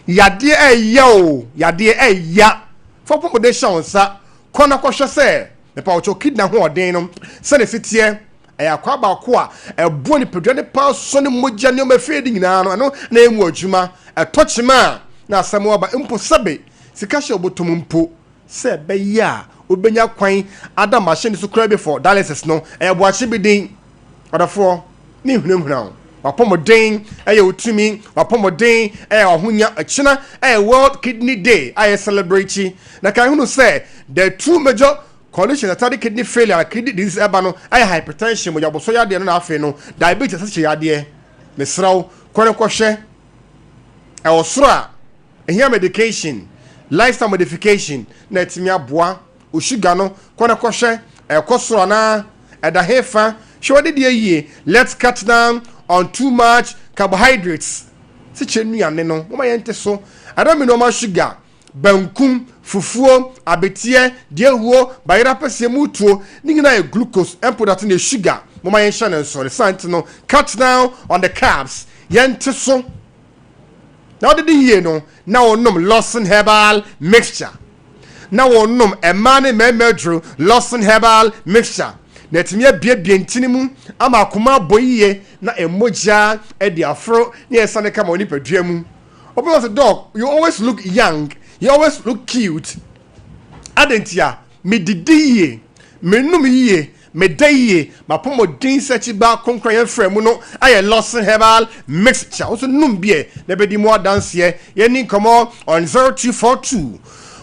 Yadeɛ ɛya o. Yadeɛ ɛya. Fa w'apɔmuden hyɛ wo nsa. Kɔ na kɔhwɛ sɛ mepa wo kyɛw kidney ahoɔden no sɛnea ɛsi teɛ. Ɛyɛ akwaa baako a ɛboa nipadua no paa sɔ ne mogya nneɛma afiri adi nyinaa no, ɛno na ɛyɛ mu adwuma. Ɛtɔ kyema a, na asɛm aba mpo sɛbe sika hyɛ wo bɔtɔ mu mpo sɛ ɛbɛyɛ a wobɛnya kwan ada machine so koraa bi for dialysis no, ɛyɛ boakye bi din. Ɔdɔfoɔ, ne nhunahuna wo. W'apɔmuden yɛ wo tumi, w'apɔmuden yɛ w'ahonya. Ɛkyena yɛ World Kidney Day a yɛ celebrate. Na kan hunu sɛ the two major Conditions a ɛtaa de kidney failure anaa kidney disease ɛba no yɛ hypertension, mogyabɔsɔ yadeɛ no na afei no diabetes asikyire yadeɛ. Mesrɛ wo, kɔ na kɔhwɛ. Ɛwɔ soro a, ɛhia medication, lifestyle modification na atumi aboa wo sugar no. Kɔ na kɔhwɛ, ɛkɔ soro anaa ɛda he fa. Hwɛ w'adidie yie. Let's cut down on too much carbohydrates. Sikyire nnuane no, momma yɛnte so. I don't mean normal sugar. banku, fufuo, abeteɛ, deɛhuo, bayerɛ apɛseɛ mu tuo, ne nyinaa yɛ glucose, mpo date no yɛ sugar, momma yɛnhyɛ no nso, ne saa nti no, cut down on the carbs, yɛnte so, na wodidi yie no, na wonom Lawson Herbal Mixture, na wonom mmaa ne mmarima aduro Lawson Herbal Mixture, na atumi abiebie ntini mu ama akoma abɔ yie na mogya adi aforo na ɛsane kama wɔ nipadua mu. Obi wɔ sɛ dog you always look young, you always look cute. Adɛn ntia? Medidi yie, menom yie, meda yie, m'apɔmuden sɛ kyibaa kronkron a yɛmfrɛ mu no ayɛ Lawson Herbal Mixture. Wo nso nom bi ɛ na bɛdi mu adanseɛ. Yɛnni nkɔmmɔ on 0242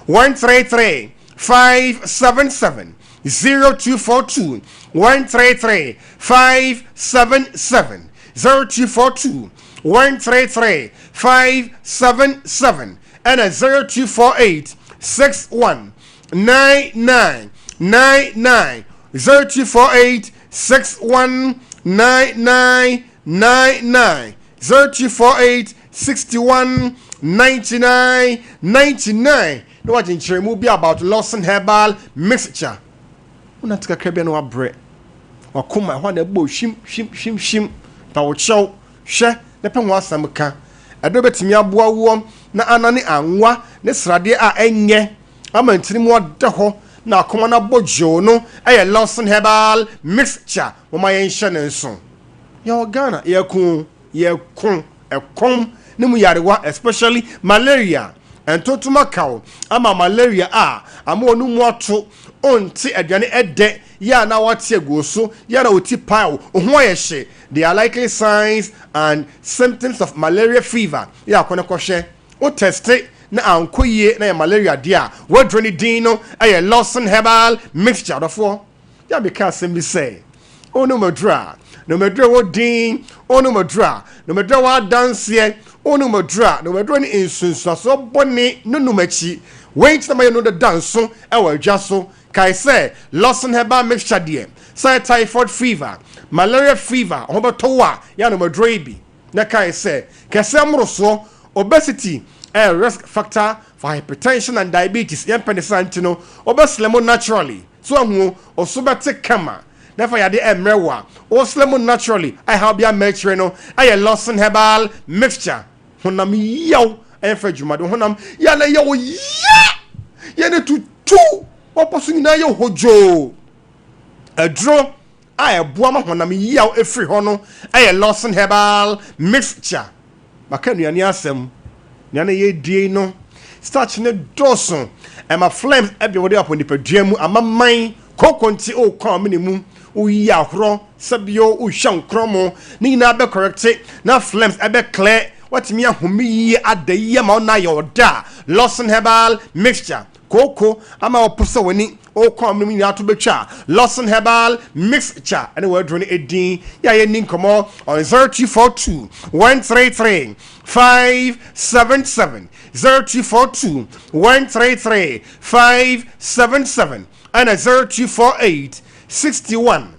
133 577, 0242 133 577, 0242 133 577 ɛna 0248 61 99 99 0248 61 99 99 0248 61 99 99 na wagye nkyerɛmu bi about Lawson Herbal Mixture. Wonante kakra bi a na wabrɛ. Wakoma ɛhɔ a na ɛbɔ hwim hwim hwim hwim. Pa wo kyɛw hwɛ na pɛ ho asɛm ka. Ɛdɔ bɛtumi aboa woɔ na anane anwa ne sradeɛ a ɛnyɛ ama ntini mu ada hɔ na akoma no abɔ gyoo no yɛ Lawson Herbal Mixture. Momma yɛnhyɛ no nso. Yɛwɔ Ghana, yɛko o, yɛko ɛkɔm ne mu yarewa especially malaria. Ntontom aka wo ama malaria a ama wɔn mu ato, wonte aduane ɛdɛ, yɛ a na wate agu wo so, yɛ a na wo ti pae wo, wo ho ayɛ hye. They are likely signs and symptoms of malaria fever. Yɛ a kɔ na kɔhwɛ. Wo tɛste na ankɔ yie na yɛ malaria deɛ a, w'aduro no din no yɛ Lawson Herbal Mixture. Ɔdɔfoɔ, yɛ a meka asɛm bi sɛ, wonom aduro a, nom aduro a ɛwɔ din, wonom aduro a, nom aduro a ɛwɔ adanseɛ, wonom aduro a, nom aduro ne nsunsuansoɔ bɔne no nom akyi. Wei nti na mayɛ no deda nso wɔ adwa so. Kae sɛ Lawson Herbal Mixture deɛ, sɛ ɛyɛ typhoid fever, malaria fever, ho bɛtɔ wo a, yɛ anom aduro yi bi. Na kae sɛ, kɛseɛ mmorosoɔ, obesity, ɛyɛ risk factor for hypertension and diabetes, yɛmpɛ ne saa nti no, wobɛsrɛ mo naturally, so ahu o, wo so bɛte kama, na ɛfa yadeɛ ɛmmrɛ wo a, wosrɛ mo naturally, a ɛhaw biara mma akyire no, ɛyɛ Lawson Herbal Mixture. Honam yaw ɛmfa adwuma de honam yɛ na yɛ wo ya yɛ ne tutu wɔpɔ so nyinaa yɛ hodwoo aduro a ɛboa ma honam yaw ɛfiri hɔ no ɛyɛ Lawson Herbal Mixture. Maka nnuane asɛm nnuane yɛdie no starch ne dɔɔso ɛma phlegms ɛbi wɔde apɔ nipadua mu amaman koko nti okɔ amene mu woyi ahorɔ Sɛbio wohwɛ nkorɔmo ne nyinaa bɛ correcte na phlegms ɛbɛ clear watumi ahome yie ada yie ama wo na ayɛ ɔda a Lawson herbal mixture kooko ama ɔpo sɛ w'ani wokɔ amene mu nyinaa to bɛtwa a Lawson herbal mixture ɛne w'aduro no ɛdin yɛ a yɛnni nkɔmmɔ on 0242 133 577 0242 133 577 ɛna 0248 61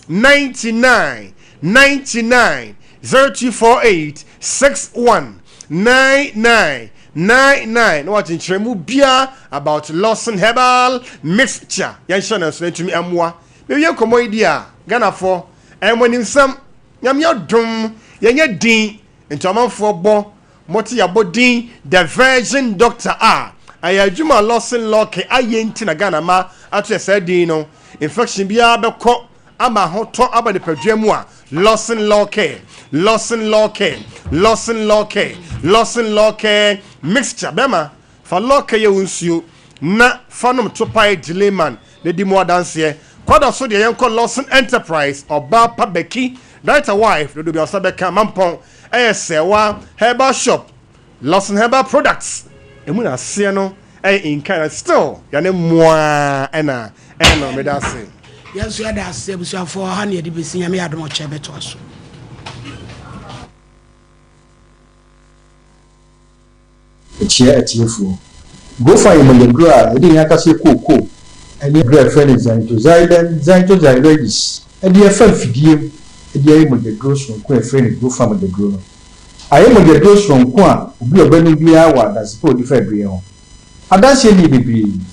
99 99 0248 61 99. 99 na wagye nkyerɛmu biara about Lawson Herbal Mixture. Yɛnhyɛ no nso na ntumi mmoa. Mewie nkɔmmɔ yi di a, Ghanafoɔ, ɛyɛ mo animsɛm. Nyame adom, yɛnyɛ din nti ɔmanfoɔ bɔ mote yɛabɔ din The Virgin Doctor a ɛyɛ adwuma a Lawson Locke ayɛ nti na Ghana ma ato yɛ saa din no. Infection biara bɛkɔ ama ahotɔ aba nipadua mu a, Lawson Locke, Lawson Locke, Lawson Locke, Lawson Locke mixture. Bɛma fa Locke yɛ wo nsuo na fa nom topae Gileman na di mu adanseɛ. Kwada so deɛ yɛnkɔ Lawson Enterprise, ɔbaa pa Becky, director wife, dodo bi ɔsa bɛka Mampɔn, ɛyɛ Sɛwa Herbal Shop, Lawson Herbal Products, emu na aseɛ no ɛyɛ nkan na still yɛne mmoa ɛna ɛno meda ase. Yɛn nso yɛda ase abusuafoɔ ha ne yɛde bɛsi Nyame yɛ adom ɔkyɛ bɛtoa so. Ɛkyia atiefoɔ. Gofa yɛ mogyaduro a yɛde yɛn ankasa kookoo ne aduro a yɛfrɛ no Xanthoxylum xanthoxyloides de afa mfidie mu de ayɛ mogyaduro sononko a yɛfrɛ no Gofa mogyaduro no. Ayɛ mogyaduro sononko a obi a ɔbɛnom biara wɔ adanse pa a ɔdi fa aduro yi ho. Adanseɛ no yɛ bebree.